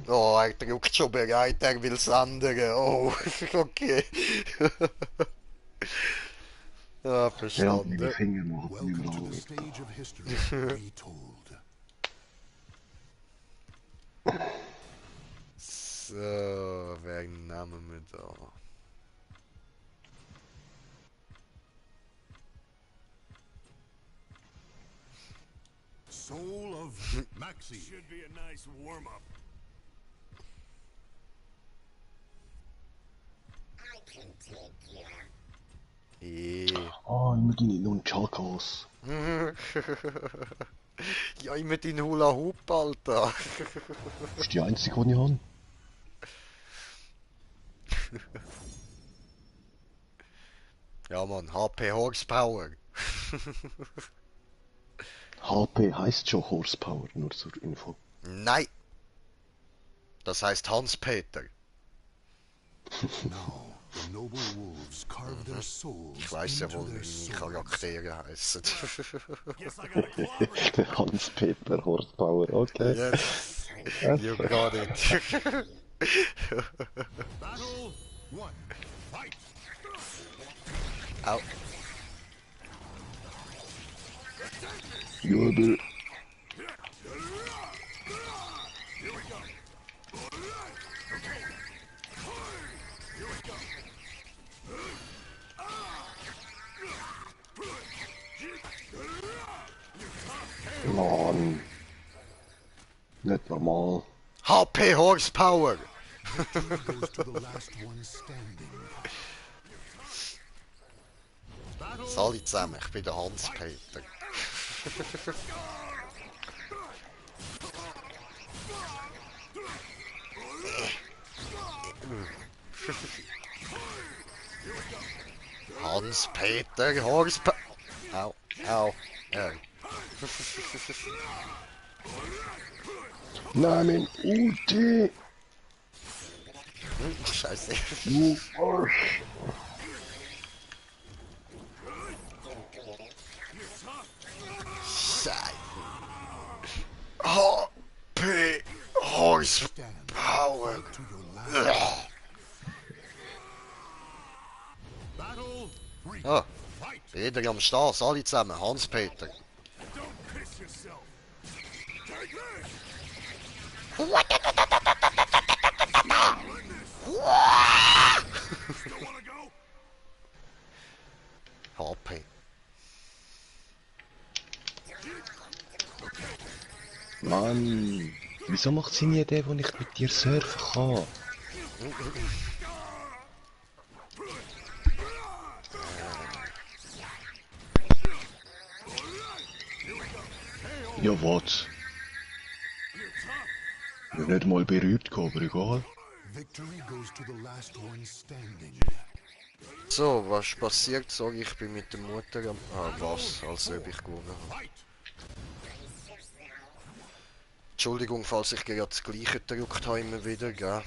Oh, er drückt schon bereit, er will's andere. Oh, okay. Ah, Ja, verstanden. meine Finger machen nicht Welcome mehr to lang. the stage of history retold. So, wen nehmen wir da? Soul of Maxi. Should be a nice warm-up. Ah, immer deine Nunchakas. Ja, immer dein Hula Hoop, Alter. Das ist die einzige, die ich habe. Ja, Mann, HP Horsepower. HP heisst schon Horsepower, nur zur Info. Nein. Das heißt Hans-Peter. Now, the noble wolves carve their souls Ich weiß ja into wohl, their wie swords. Charaktere heißen. Guess I gotta clobber. Hans-Peter Horsepower, okay. Yes, you got it. Battle 1. Fight! Au. Jubel. Mann. Nicht normal. HP Horsepower. Goes to the last one standing. Salut zusammen, ich bin der Hans-Peter. Hans-Peter, Hans-Peter. Au, au, au. Nein, mein Ulti! Scheiße. Du Arsch! Scheiße. HP Horsepower. To your last battle. Three. Ah, Fight. jeder am Start, alle zusammen. Hans-Peter. Don't piss yourself. Take this! Still wanna go? HP. Mann! Wieso macht sie nie den, wo ich mit dir surfen kann? Ja, was? Ja, nicht mal berührt, aber egal. Victory goes to the last one standing. So, was passiert? Sag ich bin mit der Mutter am... Ah, was? Als ob ich gewonnen habe. Fight. Entschuldigung, falls ich gerade das Gleiche gedrückt habe immer wieder, gell?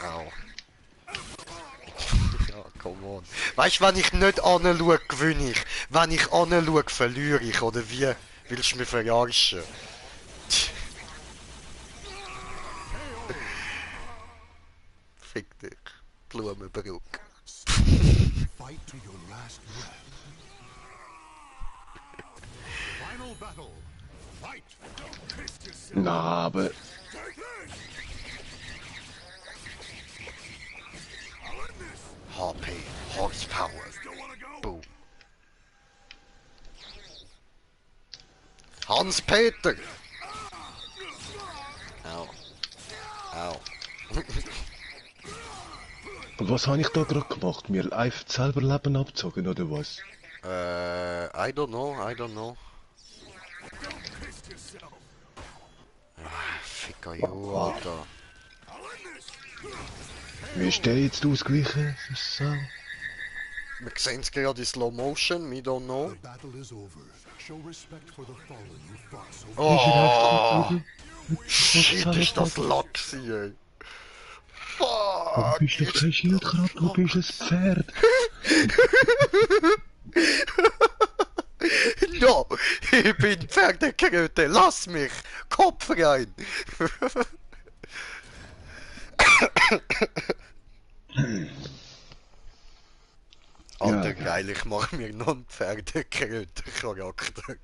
Au. Ja, come on. Weißt du, wenn ich nicht anschaue, gewinne ich. Wenn ich anschaue, verliere ich. Oder wie willst du mich verarschen? Fick dich. Blumenbrück. Fight to your last breath. Final battle. Fight. Don't piss yourself. Na, aber... Take this! I'll end this! HP, Horsepower. Still wanna go? Boom. Hans-Peter! Au. Au. Und was habe ich da gerade gemacht? Mir einfach selber Leben abgezogen, oder was? I don't know, I don't know. Don't piss yourself. Ficker you, Alter. I'll end this! Wie ist der jetzt ausgewichen? So. Wir sehen es gerade in Slow Motion, we don't know. The battle is over. Show respect for the fallen you fought so Oh! Shit, ist das Lack ey. Du Fuck! bist doch kein Schildkröte, du bist ein Pferd. No! Ich bin Pferdekröte, lass mich! Kopf rein! Alter, Ja. geil, ich mach mir noch einen Pferdekröte-Charakter.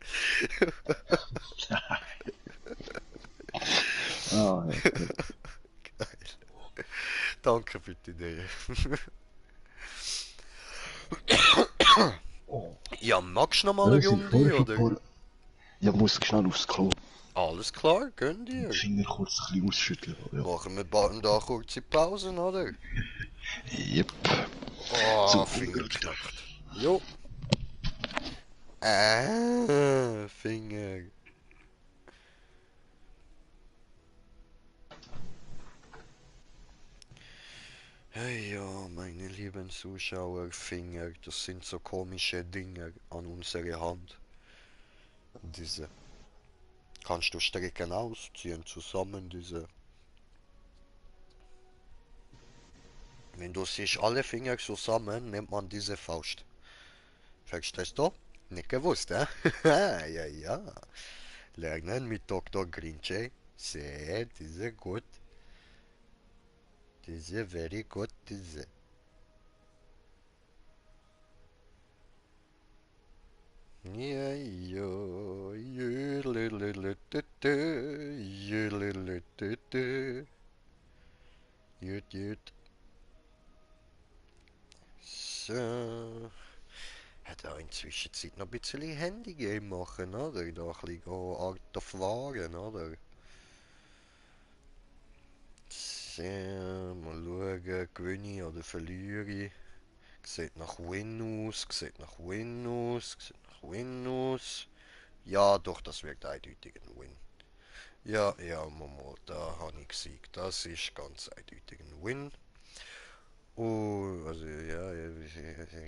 Ah, ja. Geil. Danke für die Idee. Ja, magst du noch mal eine Runde, oder? Ja, muss schnell aufs Klo. Alles klar, gönn dir. Den Finger kurz ein bisschen ausschütteln. Ja. Machen wir da kurze Pausen, oder? Yep. Oh, So, Finger gut. knackt. Jo. Finger. Hey ja, meine lieben Zuschauer, Finger, das sind so komische Dinge an unserer Hand. Diese. Kannst du strecken aus, ziehen zusammen, diese. Wenn du siehst alle Finger zusammen, nennt man diese Faust. Verstehst du? Nicht gewusst, hä? Ja, ja. Lernen mit Dr. Grinche. Sehr, diese gut. Diese very good, diese. Ja, ja, jülülülütütü, jülülütütü. Jüt, jüt. So. Hat auch in Zwischenzeit noch ein bisschen Handy-Game machen, oder? Da ein bisschen Art of Waren, oder? So, mal schauen, gewinne ich oder verliere ich. Sieht nach Win aus, sieht nach Win aus, sieht nach Win aus. Ja, doch, das wird eindeutig ein Win. Ja, ja, Momo, da habe ich gesiegt. Das ist ganz eindeutig ein Win. Oh, also ja,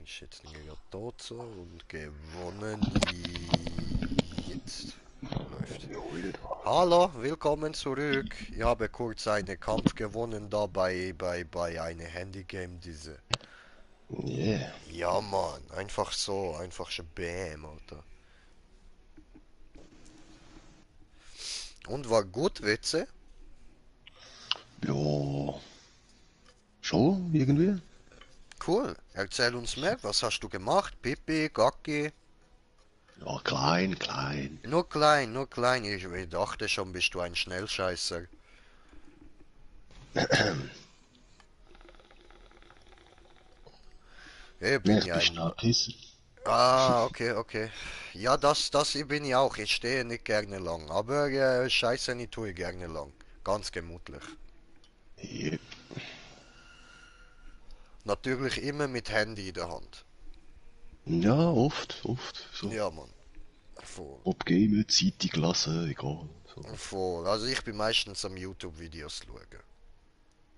ich schätze ja tot so und gewonnen. Jetzt läuft. Hallo, willkommen zurück. Ich habe kurz einen Kampf gewonnen da bei einem Handygame diese. Yeah. Ja Mann, einfach so, einfach schon Bam, Alter. Und war gut, Witze? Ja. Schon, irgendwie? Cool. Erzähl uns mehr, was hast du gemacht? Pipi, Gacki? Ja, klein, klein. Nur klein, nur klein. Ich dachte schon, bist du ein Schnellscheißer. Ich bin Ich ja bin ein... stark Kisser. Ah, okay, okay. Ja, das bin ich auch. Ich stehe nicht gerne lang. Aber Scheiße, ich tue gerne lang. Ganz gemütlich. Ja. Natürlich immer mit Handy in der Hand. Ja, oft. So. Ja, Mann. Voll. Ob gamen, Zeitung lesen, egal. So. Voll. Also ich bin meistens am YouTube-Videos schauen.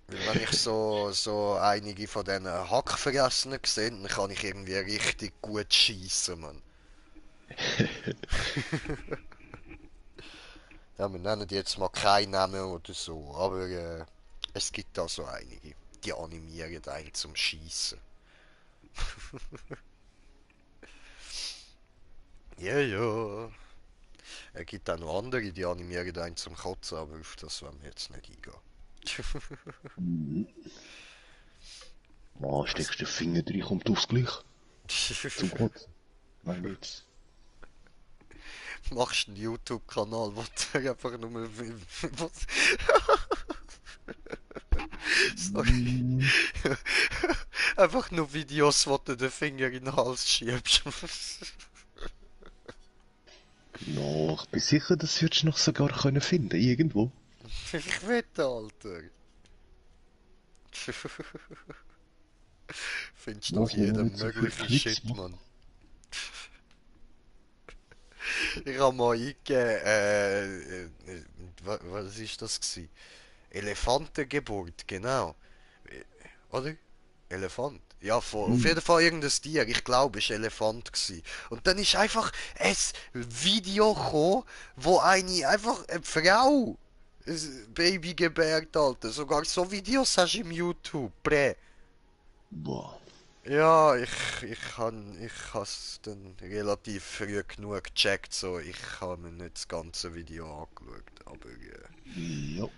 Weil wenn ich so einige von diesen Hackfressern sehe, dann kann ich irgendwie richtig gut schießen, Mann. Ja, wir nennen jetzt mal keinen Namen oder so, aber es gibt da so einige, die animieren einen zum Schießen. Ja, ja. Es gibt auch noch andere, die animieren einen zum Kotzen, aber auf das wollen wir jetzt nicht eingehen. Ah, steckst den Finger drin, kommt aufs Gleich. Zum Kotzen. Mein jetzt. Machst einen YouTube-Kanal, wo du einfach nur... Was? Sorry. Einfach nur Videos, wo du den Finger in den Hals schiebst. Ja, ich bin sicher, das würdest du noch sogar können finden, irgendwo. Ich wette, Alter. Findest du auf Lass mich jedem nicht so viel möglichen Klicks Shit, machen. Mann. Ich habe mal eingegeben, was ist das gsi? Elefantengeburt, genau. Oder? Elefant. Ja, auf jeden Fall irgendein Tier. Ich glaube, es war Elefant gsi. Und dann ist einfach ein Video gekommen, wo einfach eine Frau ein Baby gebärt, Alter. Sogar so Videos hast du im YouTube. Prä. Boah. Ja, ich has dann relativ früh genug gecheckt, so ich habe mir nicht das ganze Video angeschaut, aber Ja.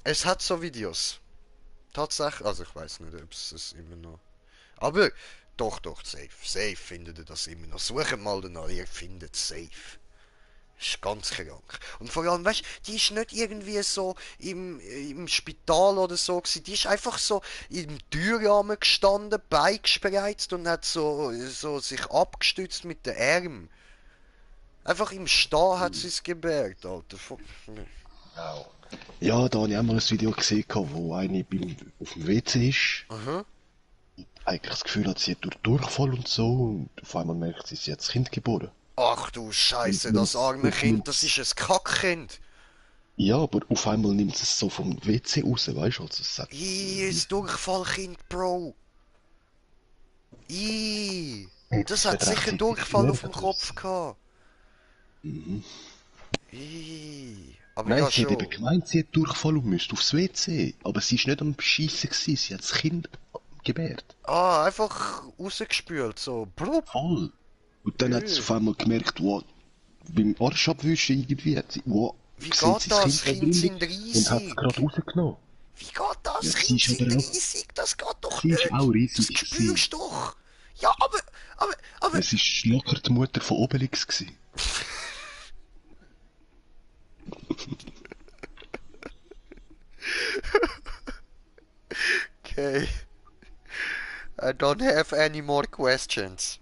es hat so Videos. Tatsächlich, also ich weiß nicht, ob es immer noch. Aber doch, safe findet ihr das immer noch. Sucht mal danach, ihr findet es safe. Ist ganz krank. Und vor allem, weißt du, die ist nicht irgendwie so im Spital oder so gewesen. Die ist einfach so im Türrahmen gestanden, Bein gespreizt und hat so sich abgestützt mit den Armen. Einfach im Stehen hat sie es gebärgt, Alter. Ja, da habe ich auch mal ein Video gesehen, wo eine auf dem WC ist. Aha. Eigentlich das Gefühl hat, sie hat durch Durchfall und so. Und auf einmal merkt sie hat das Kind geboren. Ach du Scheiße, das arme Kind, das ist ein Kackkind. Ja, aber auf einmal nimmt es so vom WC raus, weißt du? Also es sagt, Ein Durchfallkind, Bro. Das hat sicher Durchfall auf dem Kopf gehabt. Aber Nein, ja sie hat eben schon. gemeint, sie hat Durchfall und müsste aufs WC. Aber sie ist nicht am Schiessen gewesen, sie hat das Kind gebärt. Ah, einfach rausgespült, so. Blub. Voll. Und dann hat sie auf einmal gemerkt, wow, beim Arsch abwischen irgendwie, hat sie, wow, Wie sieht geht sie das? Kind Kind sind und hat es 30. gerade rausgenommen. Wie geht das? Ja, sie Kind ist sind aber auch- 30. Das geht doch Sie ist nicht. auch riesig Das spürst du doch. Ja, aber. Es war locker die Mutter von Obelix gewesen. Okay. I don't have any more questions.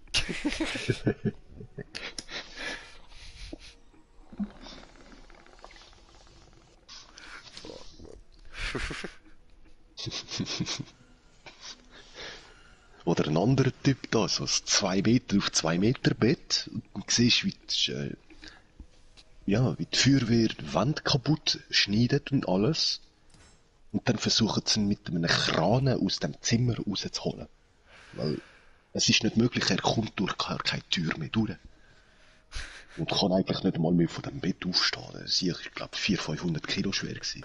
Oder ein anderer Typ da, so ein 2 Meter auf 2 Meter Bett. Und du siehst, wie die Feuerwehr die Wand kaputt schneidet und alles. Und dann versuchen sie ihn mit einem Kran aus dem Zimmer rauszuholen. Weil es ist nicht möglich, er kommt durch keine Tür mehr durch. Und kann eigentlich nicht einmal mehr von dem Bett aufstehen. Das war, ich glaube, 400-500 Kilo schwer gewesen.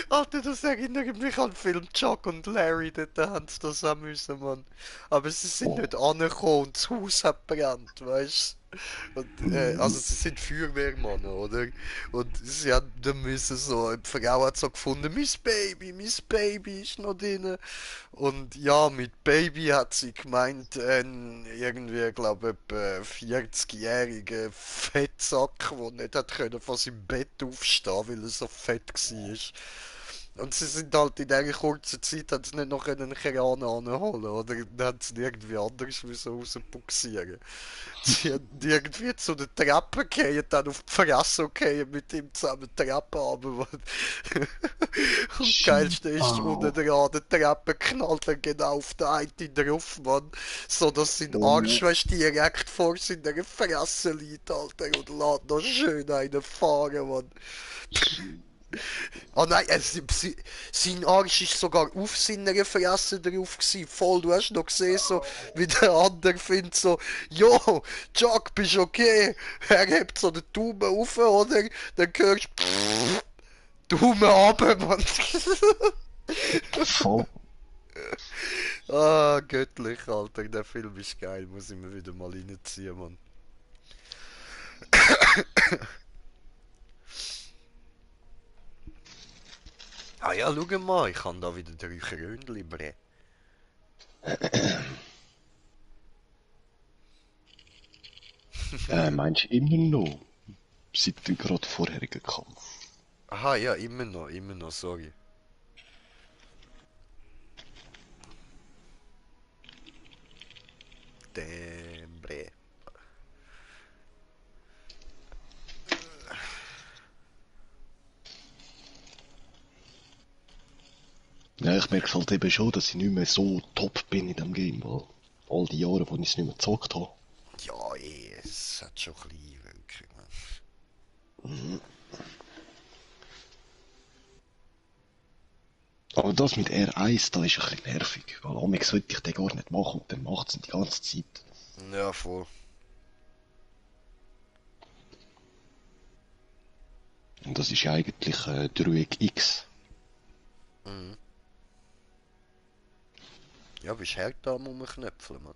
Alter, das erinnert mich an den Film Chuck und Larry, dort haben sie das auch müssen, Mann. Aber sie sind nicht angekommen und das Haus hat brennt, weißt du? Und, also sie sind Feuerwehrmann, oder? Und sie haben dann müssen so, die Frau hat so gefunden, mein Baby ist noch drin. Und ja, mit Baby hat sie gemeint, irgendwie, glaube ich, etwa 40-jähriger Fettsack, der nicht hat können von seinem Bett aufstehen, weil er so fett war. Und sie sind halt in dieser kurzen Zeit, haben sie nicht noch einen Kran anholen, oder? Dann haben sie ihn irgendwie anders müssen rausbuxieren. Sie haben irgendwie zu der Treppe gehen, dann auf die Fresse gehen mit ihm zusammen die Treppe runter. Und das Geilste ist, unten dran an der Treppe knallt er genau auf den einen drauf, Mann. So dass sein Arsch, weißt du, direkt vor seiner Fresse liegt, Alter, und lässt noch schön einen fahren, Mann. Oh nein, sein Arsch ist sogar auf seiner Fresse drauf gewesen. Voll, du hast noch gesehen, so, wie der andere findet so, jo, Chuck, bist okay? Er hebt so den Daumen auf, oder? Dann hörst du, Daumen runter, Mann. Voll. Ah, göttlich, Alter, der Film ist geil, muss ich mir wieder mal reinziehen, Mann. Ah ja, schau mal, ich kann da wieder 3 Krönchen brennen. Meinst du immer noch? Seit dem gerade vorherigen Kampf. Aha, ja, immer noch, sorry. Bre. Ja, ich merke halt eben schon, dass ich nicht mehr so top bin in dem Game, weil all die Jahre, wo ich es nicht mehr gezockt habe. Ja, es hat schon ein bisschen wirklich, man. Aber das mit R1, da ist ein bisschen nervig, weil amigs sollte ich den gar nicht machen und dann macht es die ganze Zeit. Ja, voll. Und das ist ja eigentlich Dreieck X. Mhm. Ja, bist hart da am Rumknöpfeln, man.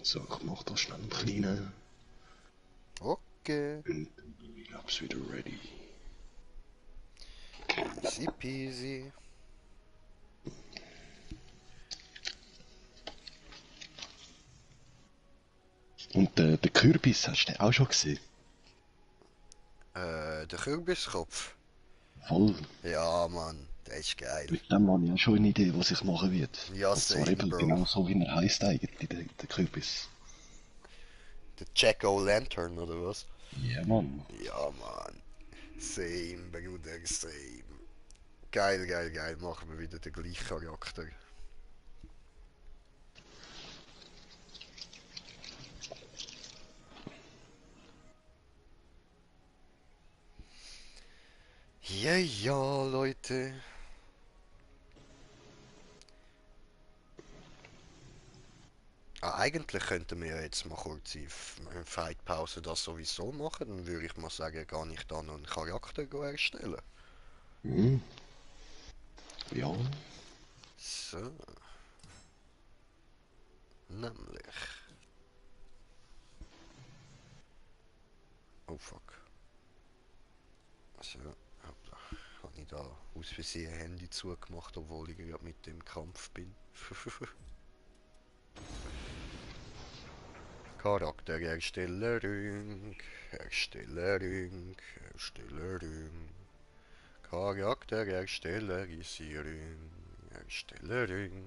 So, ich mach da schnell einen kleinen. Okay. Und ich hab's wieder ready. Easy peasy. Und der Kürbis, hast du den auch schon gesehen? Der Kürbiskopf. Voll. Ja, Mann, der ist geil. Mit dem habe ich ja schon eine Idee, was ich machen werde. Ja, Und zwar same, eben Bro. genau so, wie er heisst eigentlich, der Kürbis. Der Jack-O-Lantern, oder was? Ja, Mann. Ja, Mann. Same, Bruder, same. Geil. Machen wir wieder den gleichen Charakter. Ja, Leute. Eigentlich könnten wir ja jetzt mal kurz in Fightpause das sowieso machen. Dann würde ich mal sagen, gar nicht da noch einen Charakter erstellen. Hm. Ja. So. Nämlich. Oh fuck. So, hoppla. Habe ich da aus Versehen Handy zugemacht, obwohl ich gerade mit dem Kampf bin. Charaktererstellung. Charaktererstellung. Erstellung.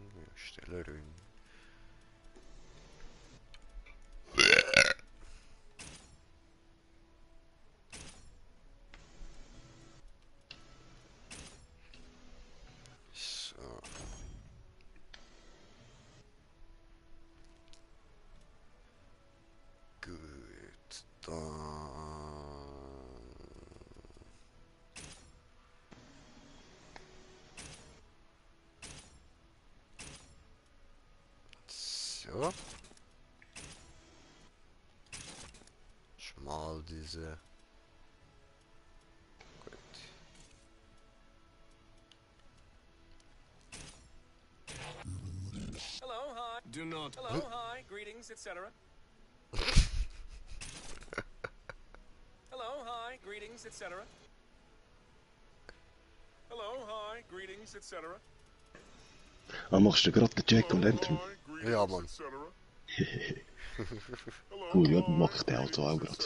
So. Schmal diese. Gut. Hello, hi. Do not. Hello, hi. Greetings, etc. Hello, hi. Greetings, etc. Hello, hi. Greetings, etc. Ah, machst du gerade den Jack O'Lantern? Ja, Mann. Cool, ja, dann mach ich den also auch gerade.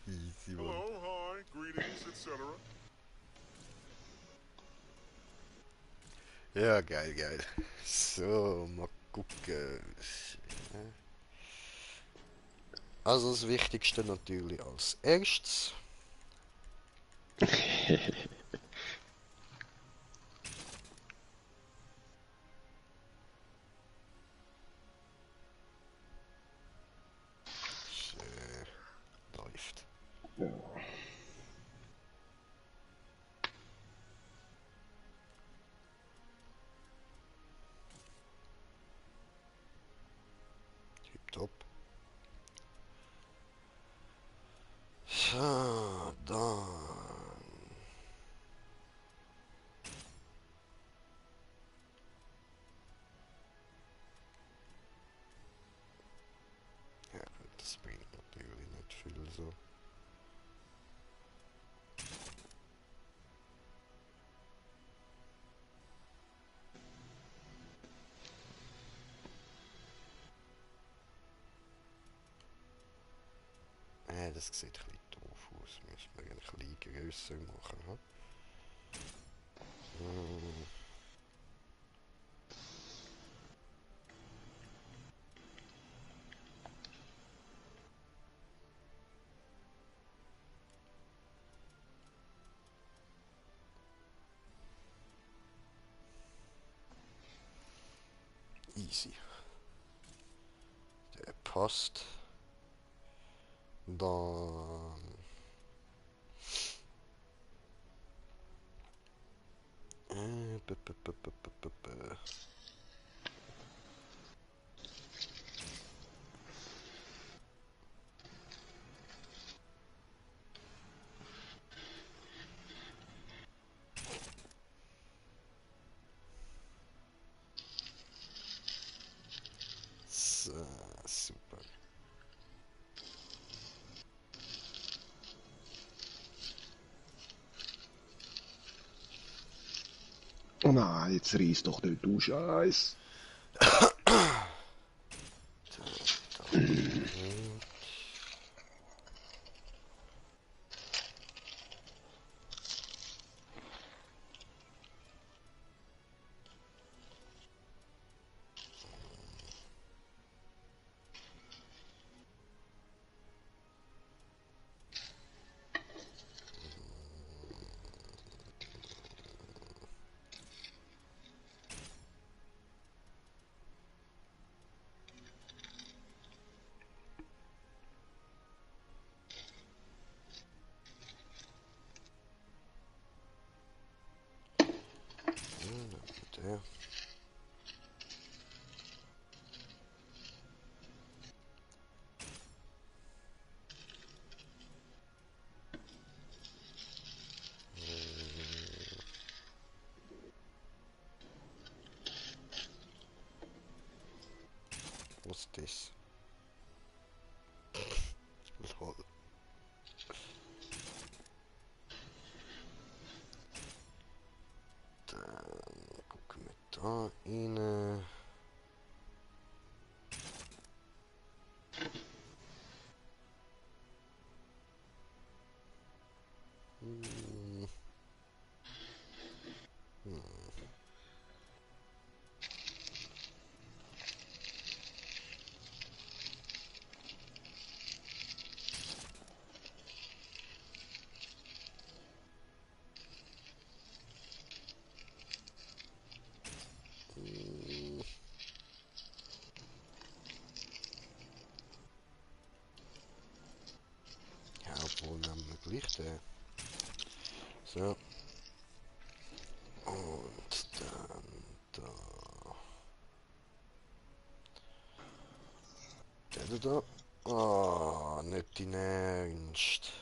Easy, Mann. Hello, hi. Greetings, etc. Ja, geil, geil. So, mal gucken. Also das Wichtigste natürlich als erstes. Läuft. Tipptopp. So, dann. Ja, das bringt natürlich nicht viel so. Das sieht ein bisschen doof aus. Müssen wir ein bisschen grösser machen. Hm? Easy. Der passt. Dann. B -b -b -b -b -b -b. So, super. Oh nein, jetzt reiss doch nicht, du Scheiß. Der. Was ist das? Lol. Dann gucken wir da rein. Hm. Hm. Hm. wieder da. Ah, nicht dein Ernst.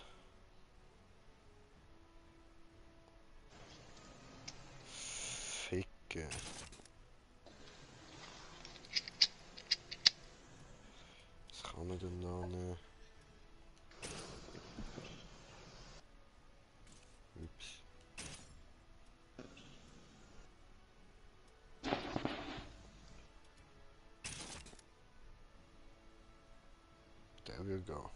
Ficke. Was kann man denn da nehmen? Ups. There we go.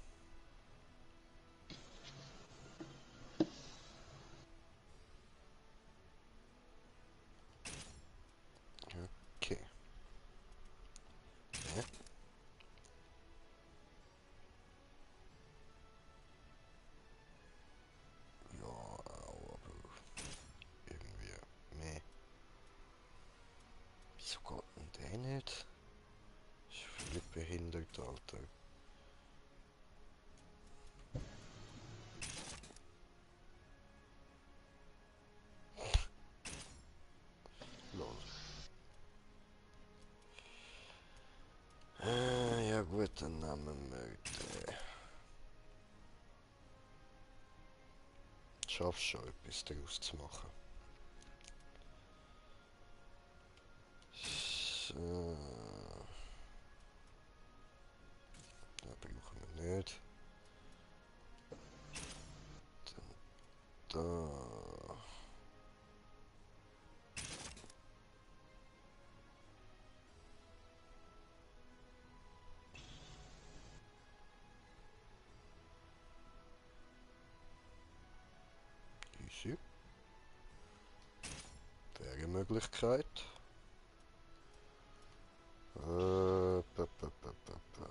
Okay. Hä? Ja, aber irgendwie. Nee. Wieso geht denn der nicht? Ist völlig behindert, Alter. Lol. Ja gut, dann nehmen wir den. Schaffst schon etwas daraus zu machen. So. Den brauchen wir nicht. Dann da. Easy. Wäre eine Möglichkeit. Pa, pa, pa, pa, pa.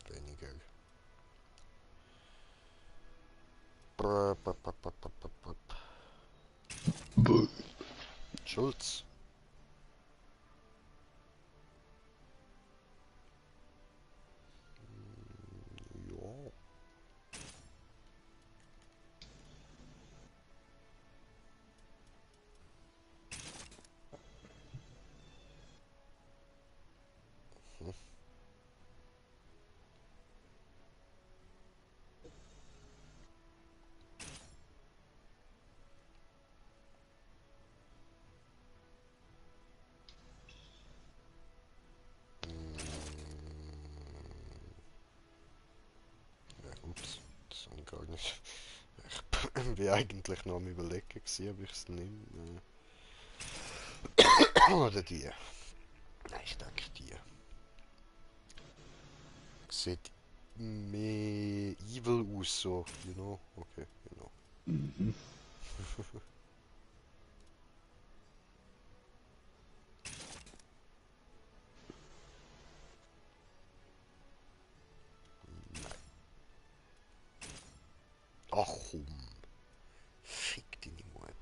Weniger. Pa, pa, pa, pa, pa, pa, pa. Schulz. Ja. Ja, ups. Das habe ich gar nicht. Ich bin eigentlich noch am Überlegen gewesen, ob ich es nehme. Oder die. Nein, ich denke die. Sieht mehr evil aus, so, you know? Okay, you know. Mhm. Ach komm. Fick deine Mutter.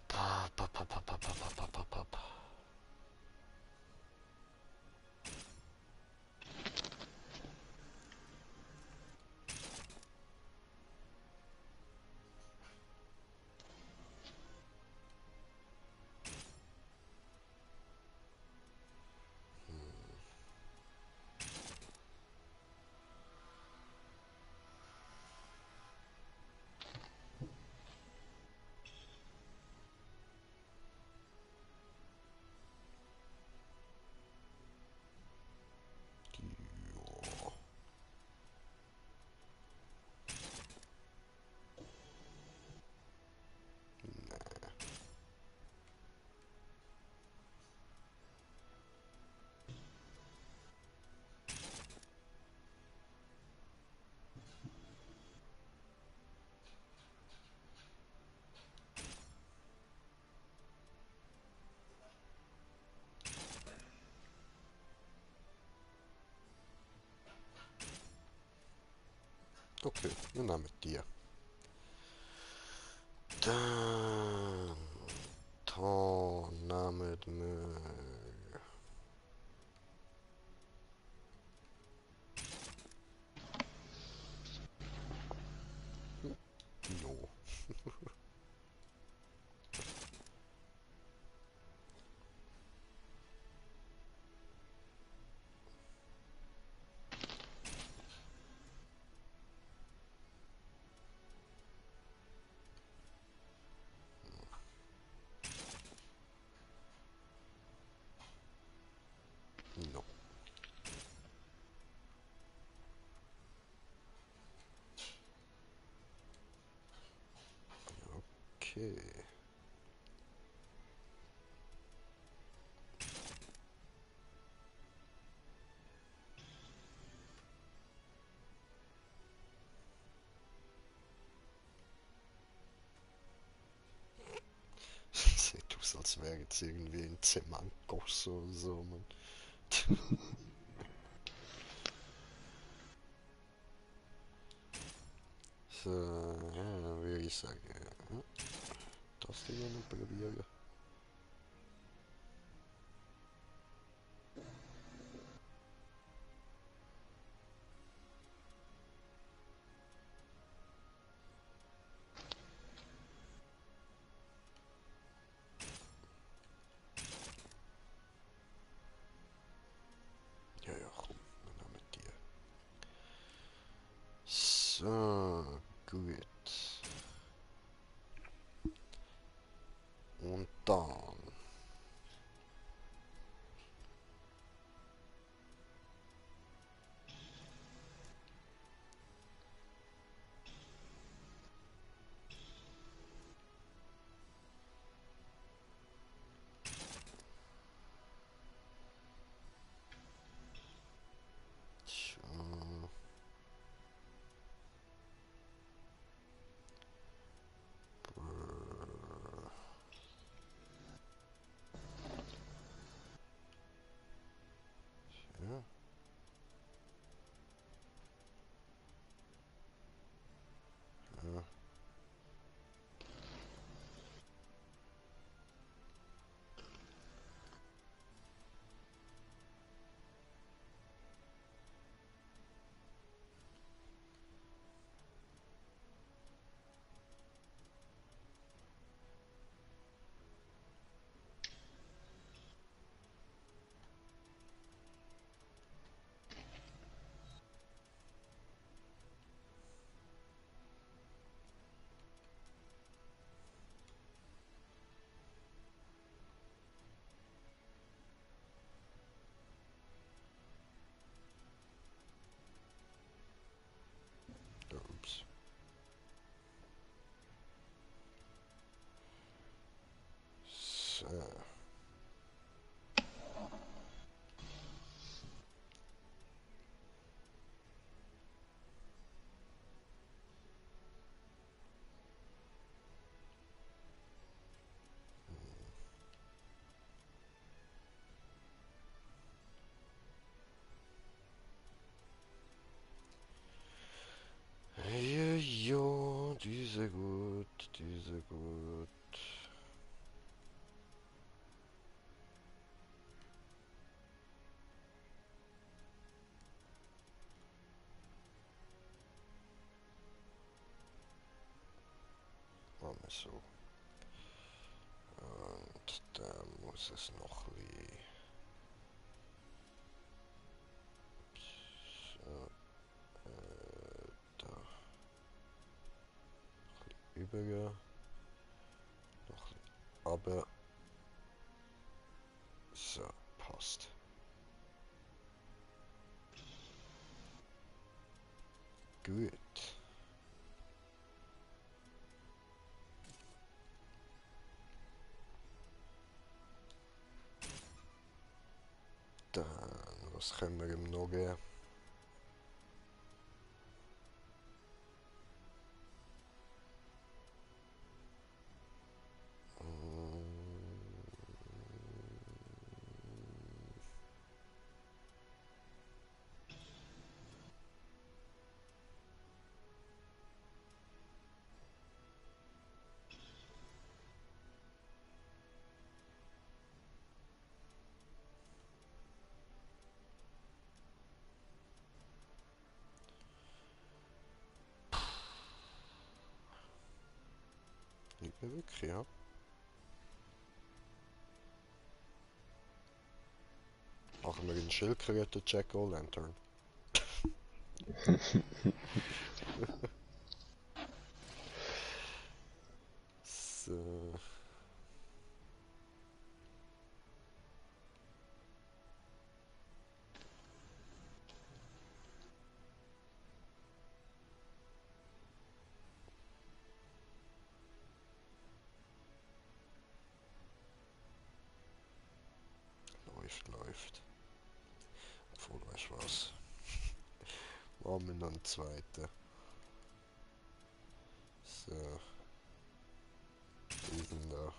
Pa, pa, pa, pa, pa, pa, pa, pa, pa, pa. Okay, wir nehmen dir. Dann... nehmen wir... No. No. Okay. Sieht aus, als wäre jetzt irgendwie ein Zementguss oder so, man. So, ja, dann würde ich sagen, ja, das hier noch probieren. Ja, ja, komm, wir nehmen die. So, gut. Und dann. So. Ja. Ja. Ups. So. Ja, ja, diese gut, diese gut. Machen wir so. Und da muss es noch wie... So, da. Übergehen. Noch aber... So, passt. Gut. Dann, was können wir ihm noch geben? Ja, wirklich, ja. Machen wir einen schildkröten Jack-O-Lantern. So. Läuft. Obwohl, weißt du was? Machen wir noch einen zweiten. So. Diesen da.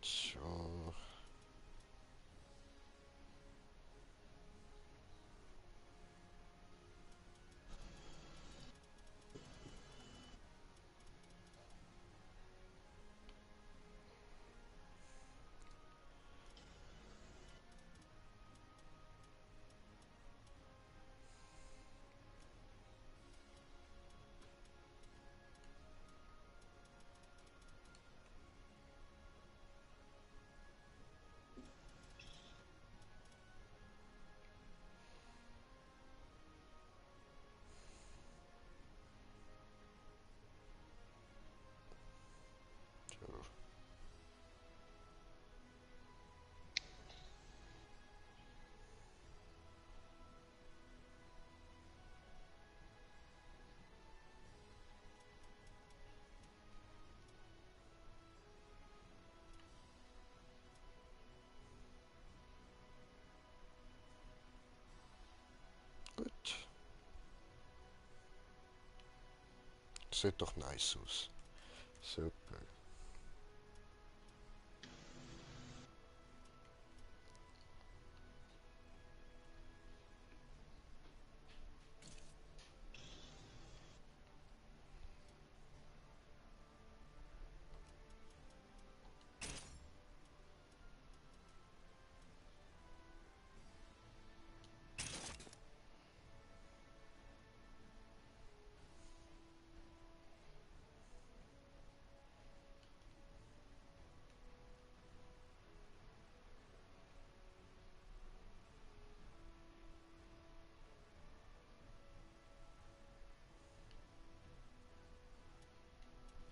So. So. Gut. Sieht doch nice aus. Super.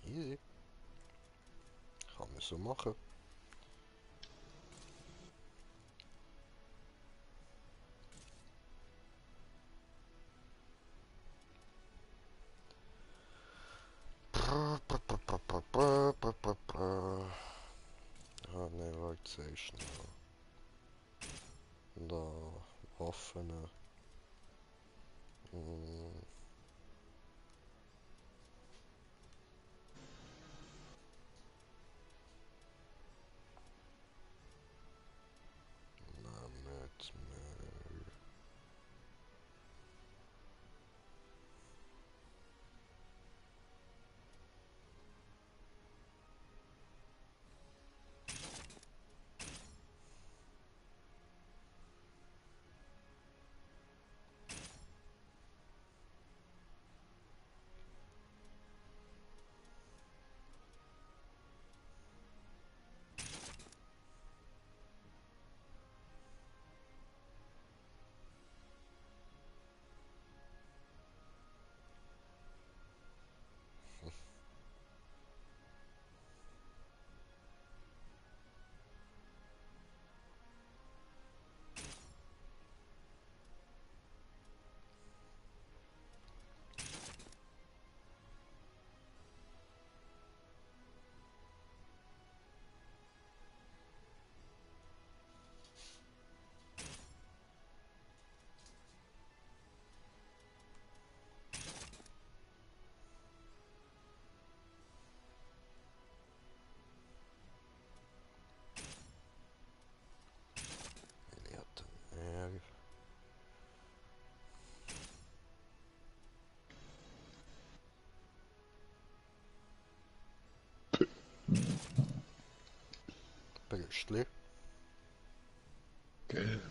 Easy. Gaan we zo machen. Ah, nee, wacht, sehr schnell. Da, offene. Na, met meer. Würstli. Gell.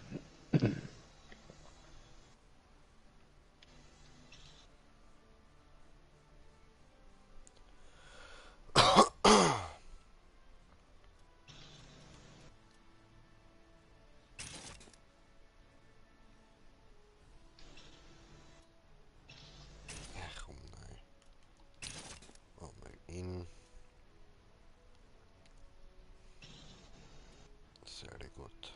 Ach komm, nein. Machen wir ihn. Sehr gut.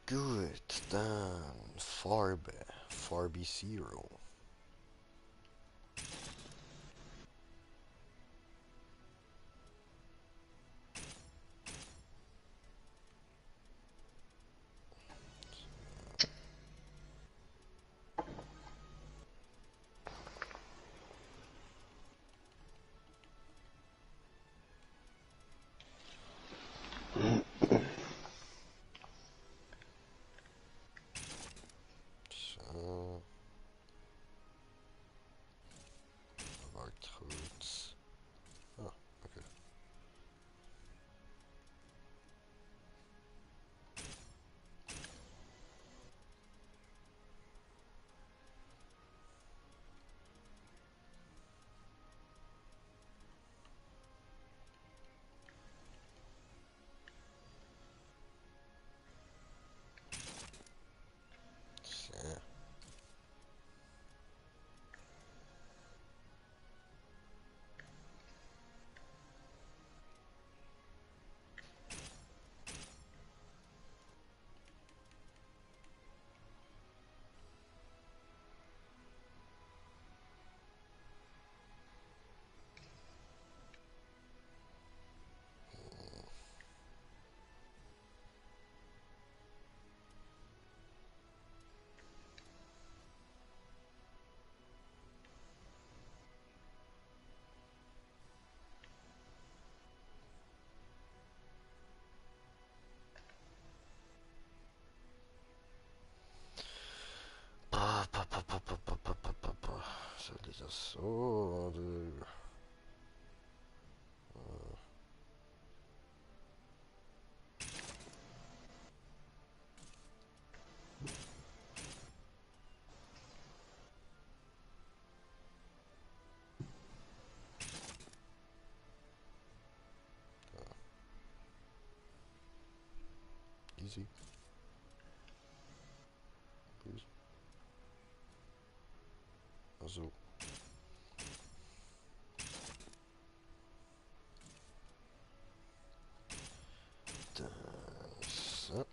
Gut, dann Farbe. Farbe Zero. So. Warte kurz. Ah, okay. So. Soll ich das so oder? Easy. Please. Also. Das. So.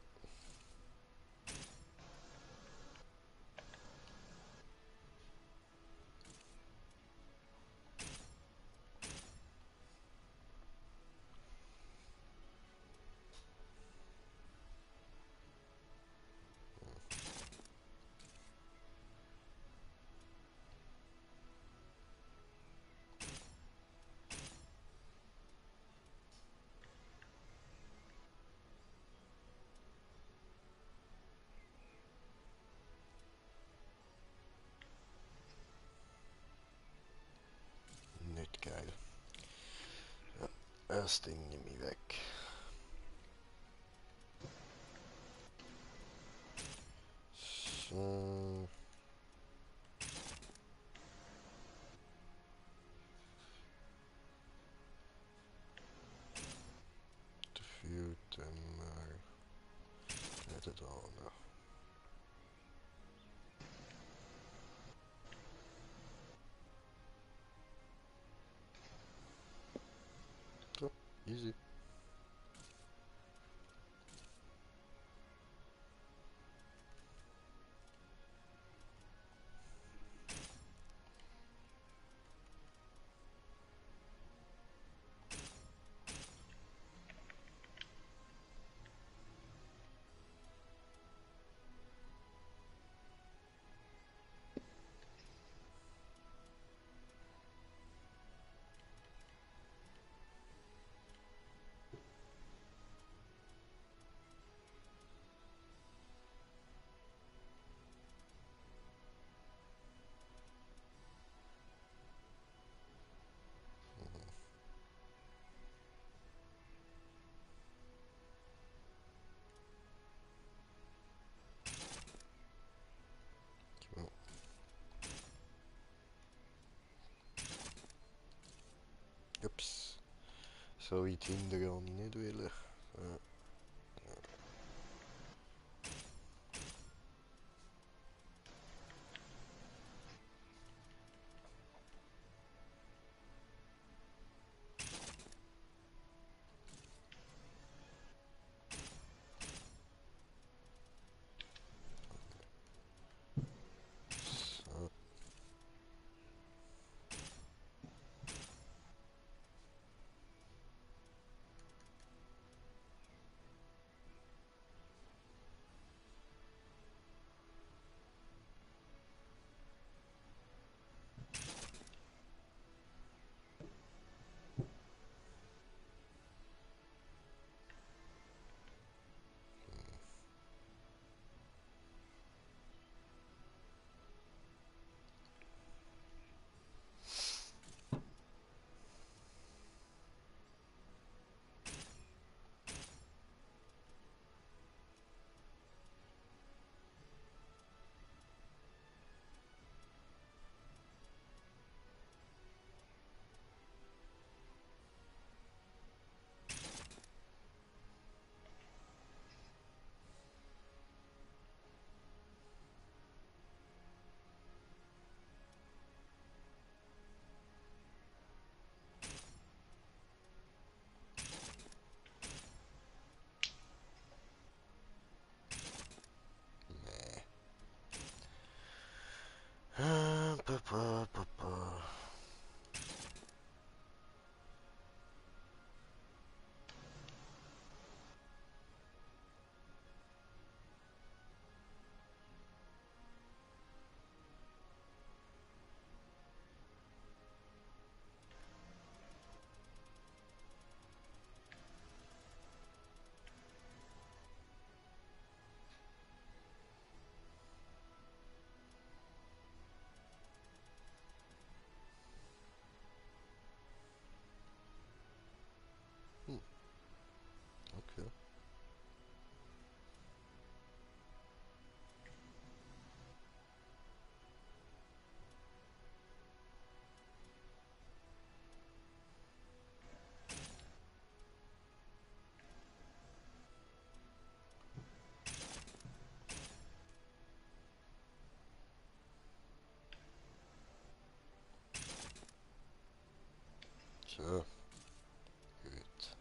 Nicht geil. Ja, das Ding nehme ich weg. So. Dafür dann mal. Der da noch. So, easy. so weit hinten gehen nicht will. Ja. So. Pa. Okay. So. Gut.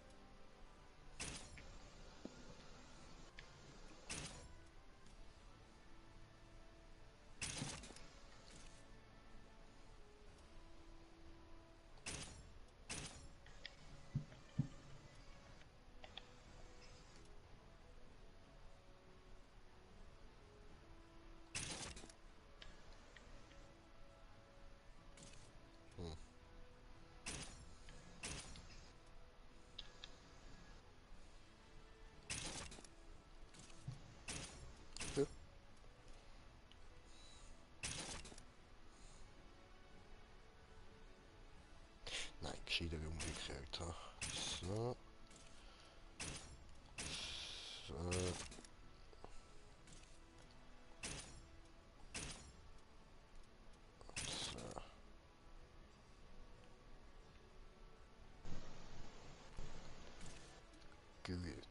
Okay. Nein, gescheiter umgekehrt. Ha. So. So. So. Gut.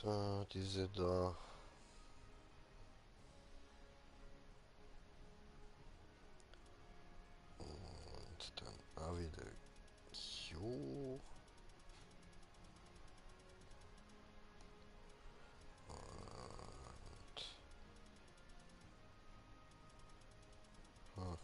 So, diese da. Und dann auch wieder. Jo. Und. Hm.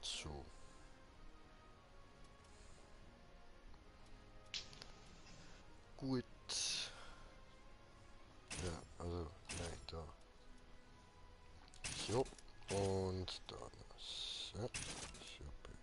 So. Gut. Ja, also, nein, da. So. Und dann. So. Super.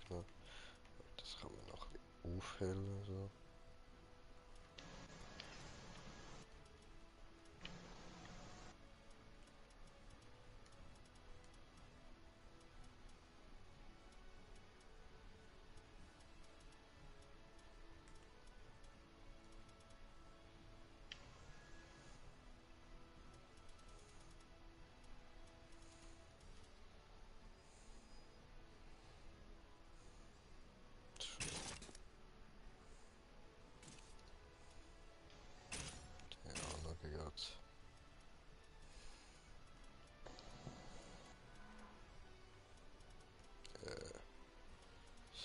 Ja, das kann man noch aufhellen. So. Ja, look at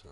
so.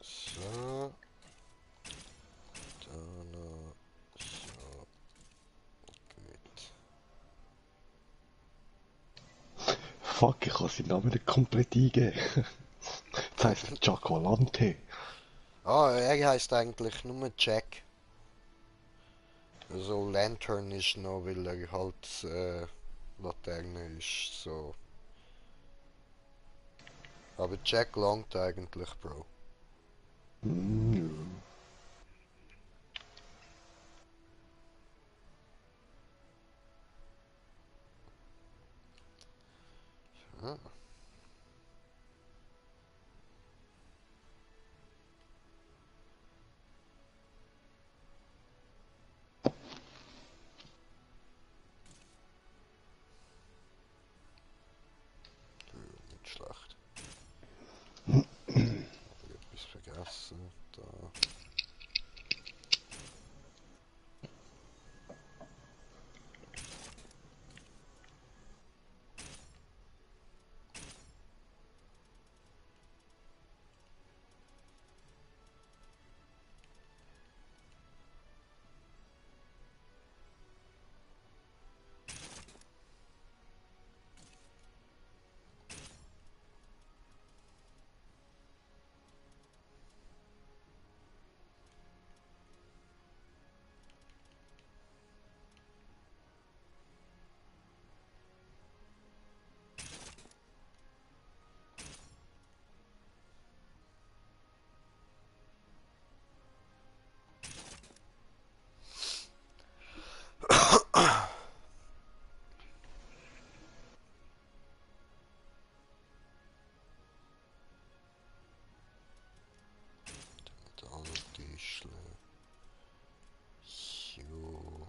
So. Dann so. Gut. Fuck, ich kann seinen Namen nicht komplett eingeben. Das heisst Giacolante. Ah, er heißt eigentlich nur Jack. Also Lantern ist noch, weil er halt Laterne ist, so. Aber Jack langt eigentlich, Bro. Ah. Nicht schlecht. Hab ich etwas vergessen? Da. Da alle Tischle. Jo.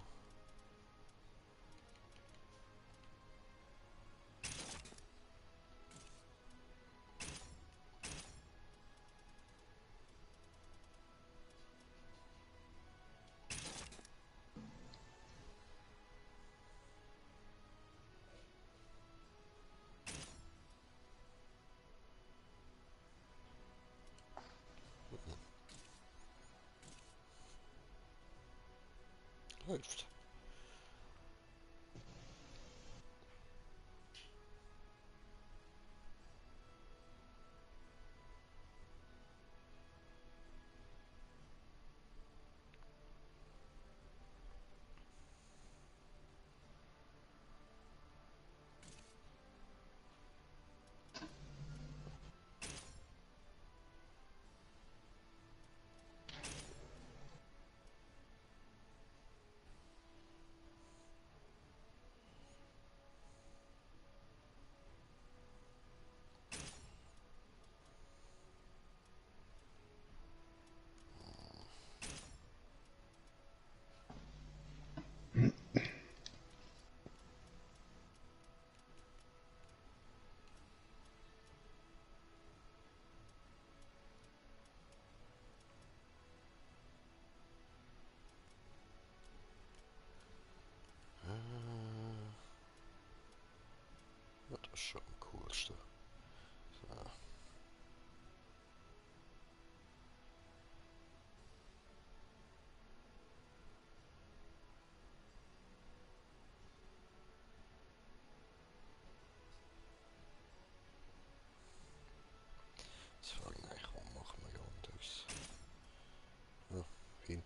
Läuft.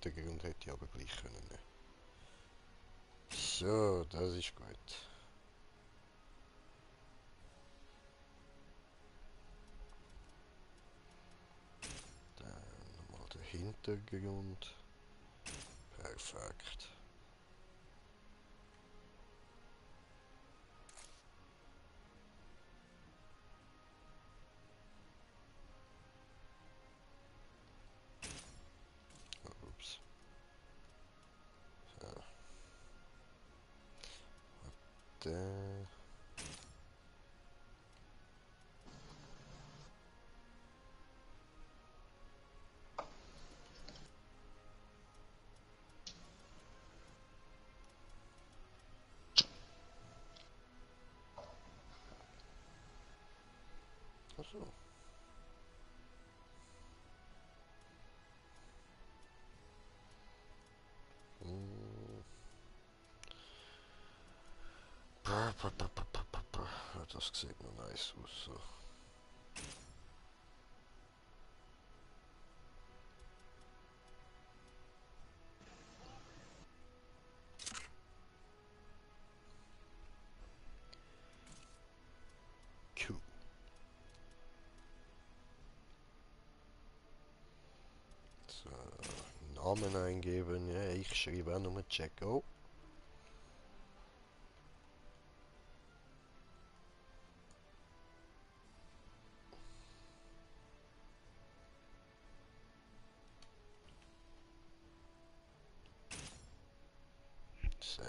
Hintergrund hätte ich aber gleich können nehmen. So, das ist gut. Dann nochmal der Hintergrund. Perfekt. Ups. So. Der. Ach so. Ja, das sieht noch nice aus. So. Cool. So, Namen eingeben. Ja, ich schreibe auch nur Check. Oh. So.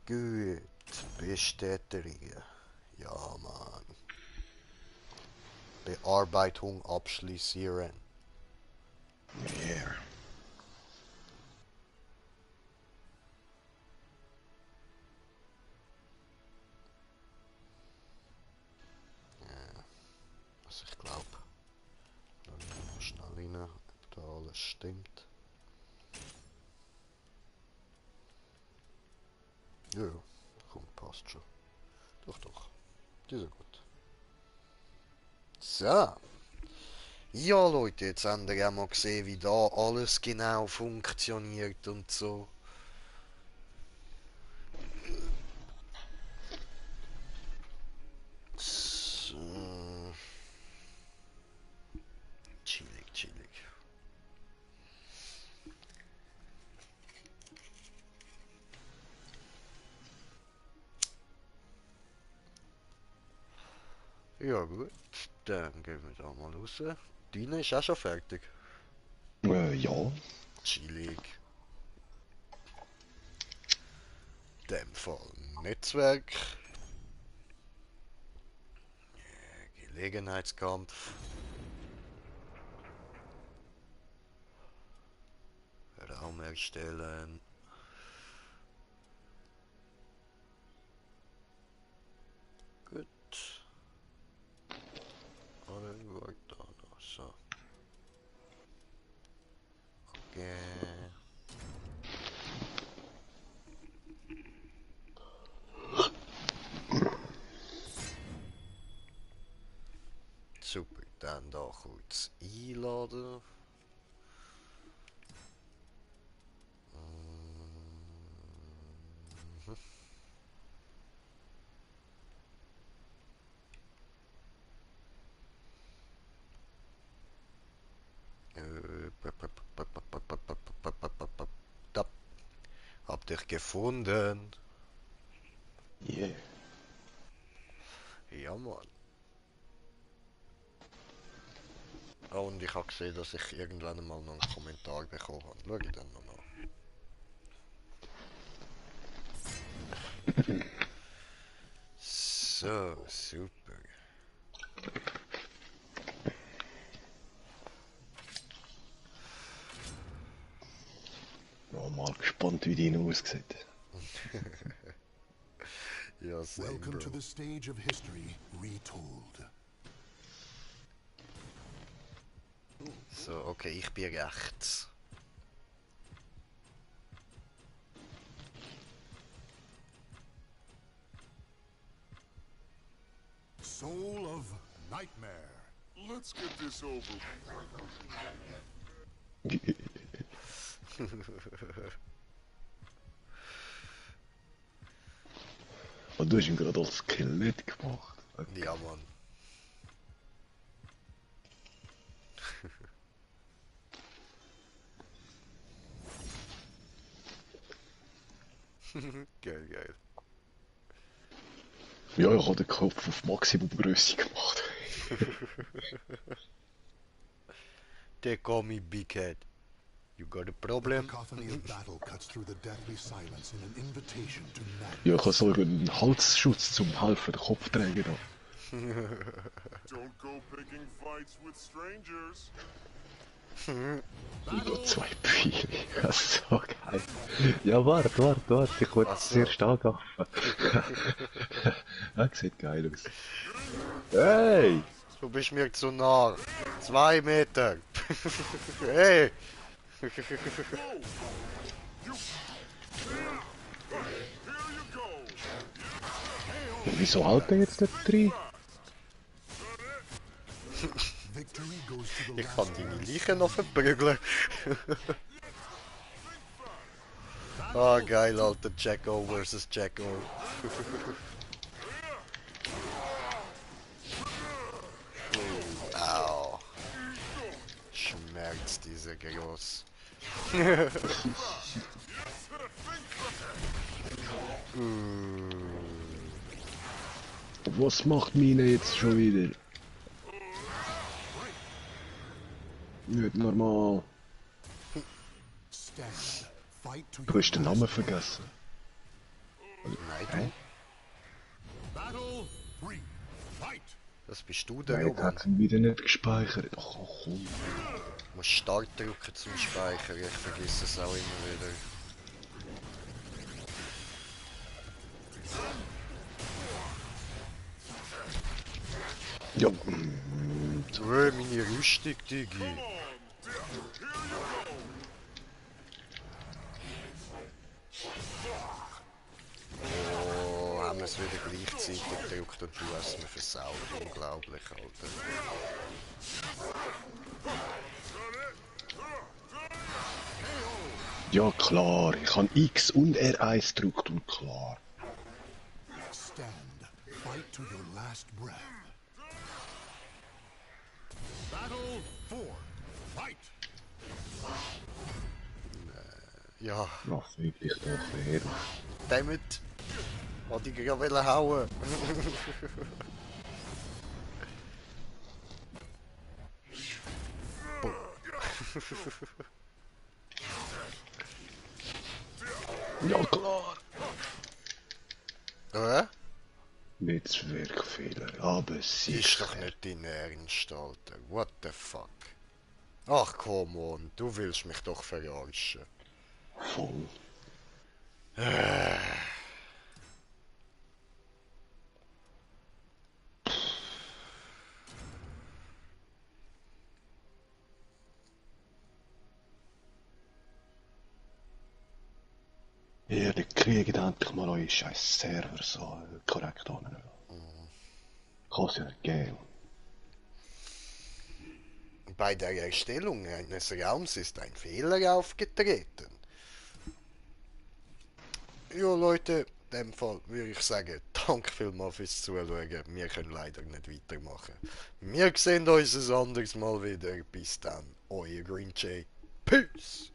Gut, Bestätigen. Ja, Mann. Bearbeitung abschließen. Yeah. Ja, also ich glaube, dann mal schnell rein, ob da alles stimmt. Ja, komm, passt schon. Doch, doch. Die sind gut. So. Ja, Leute, jetzt haben wir auch mal gesehen, wie da alles genau funktioniert und so. So. Chillig, chillig. Ja gut, dann gehen wir da mal raus. Deine ist auch schon fertig. Ja. Chillig. In dem Fall Netzwerk. Gelegenheitskampf. Raum erstellen. Gut. Oder gut da noch. So. Okay. Super, dann da kurz einladen. Mhm. Da. Hab dich gefunden. Yeah. Ja, Mann. Oh, und ich habe gesehen, dass ich irgendwann mal noch einen Kommentar bekommen habe. Schau ich dann noch nach. So, super. Oh, mal gespannt, wie deine aussieht. Ja, same, Welcome to Bro. the stage of history retold. So, okay, ich bin rechts. Soul of Nightmare. Let's get this over. Und du hast ihn gerade als Skelett gemacht. Ja, Mann. Geil, geil. Ja, ich habe den Kopf auf Maximumgröße gemacht. They call me Big Head. You got a The problem? cacophony of battle cuts through the deathly silence in an invitation to madness. Ja, ich habe so einen Halsschutz zum Helfen, den Kopf tragen. Da. Don't go picking fights with strangers. Ich habe 2 Pfeile. Das ist so geil. Ja, warte. Ich wollte es sehr stark affen. Das sieht geil aus. Hey! Du bist mir zu nah. 2 Meter. Hey! Here you go. Wieso hält er jetzt nicht 3? Victory goes to the Ich last kann deine Leiche noch verprügeln. Ah, geil, Alter. Jacko versus Jacko. Au. Schmerzt dieser Geruss. Was macht Mine jetzt schon wieder? Nicht normal. stand. Fight to Du hast den Namen vergessen. Nein, Battle 3. Fight. das bist du, der Nein, jetzt Roman. hat ihn wieder nicht gespeichert. Ach komm. Du musst Start drücken zum Speichern, ich vergesse es auch immer wieder. Ja. Meine Rüstung, Digi. Oh, haben wir es wieder gleichzeitig gedrückt und du hast mir versaut. Unglaublich, Alter. Ja klar, ich habe X und R1 gedrückt und klar. Stand. Fight to your last breath. Battle 4. Fight. Ja, Ach, wirklich doch her. damit wollte ich ja wollen hauen. Ja klar. Netzwerkfehler, aber Ist sicher. doch nicht dein Ernst, Alter. What the fuck? Ach, come on, du willst mich doch verarschen. Voll. Ja, die kriegen endlich mal eure scheiß Server so korrekt an. Kann es ja nicht geben. Bei der Erstellung eines Raums ist ein Fehler aufgetreten. Ja, Leute, in dem Fall würde ich sagen, danke vielmals fürs Zuschauen. Wir können leider nicht weitermachen. Wir sehen uns ein anderes Mal wieder. Bis dann, euer Green Jay. Peace!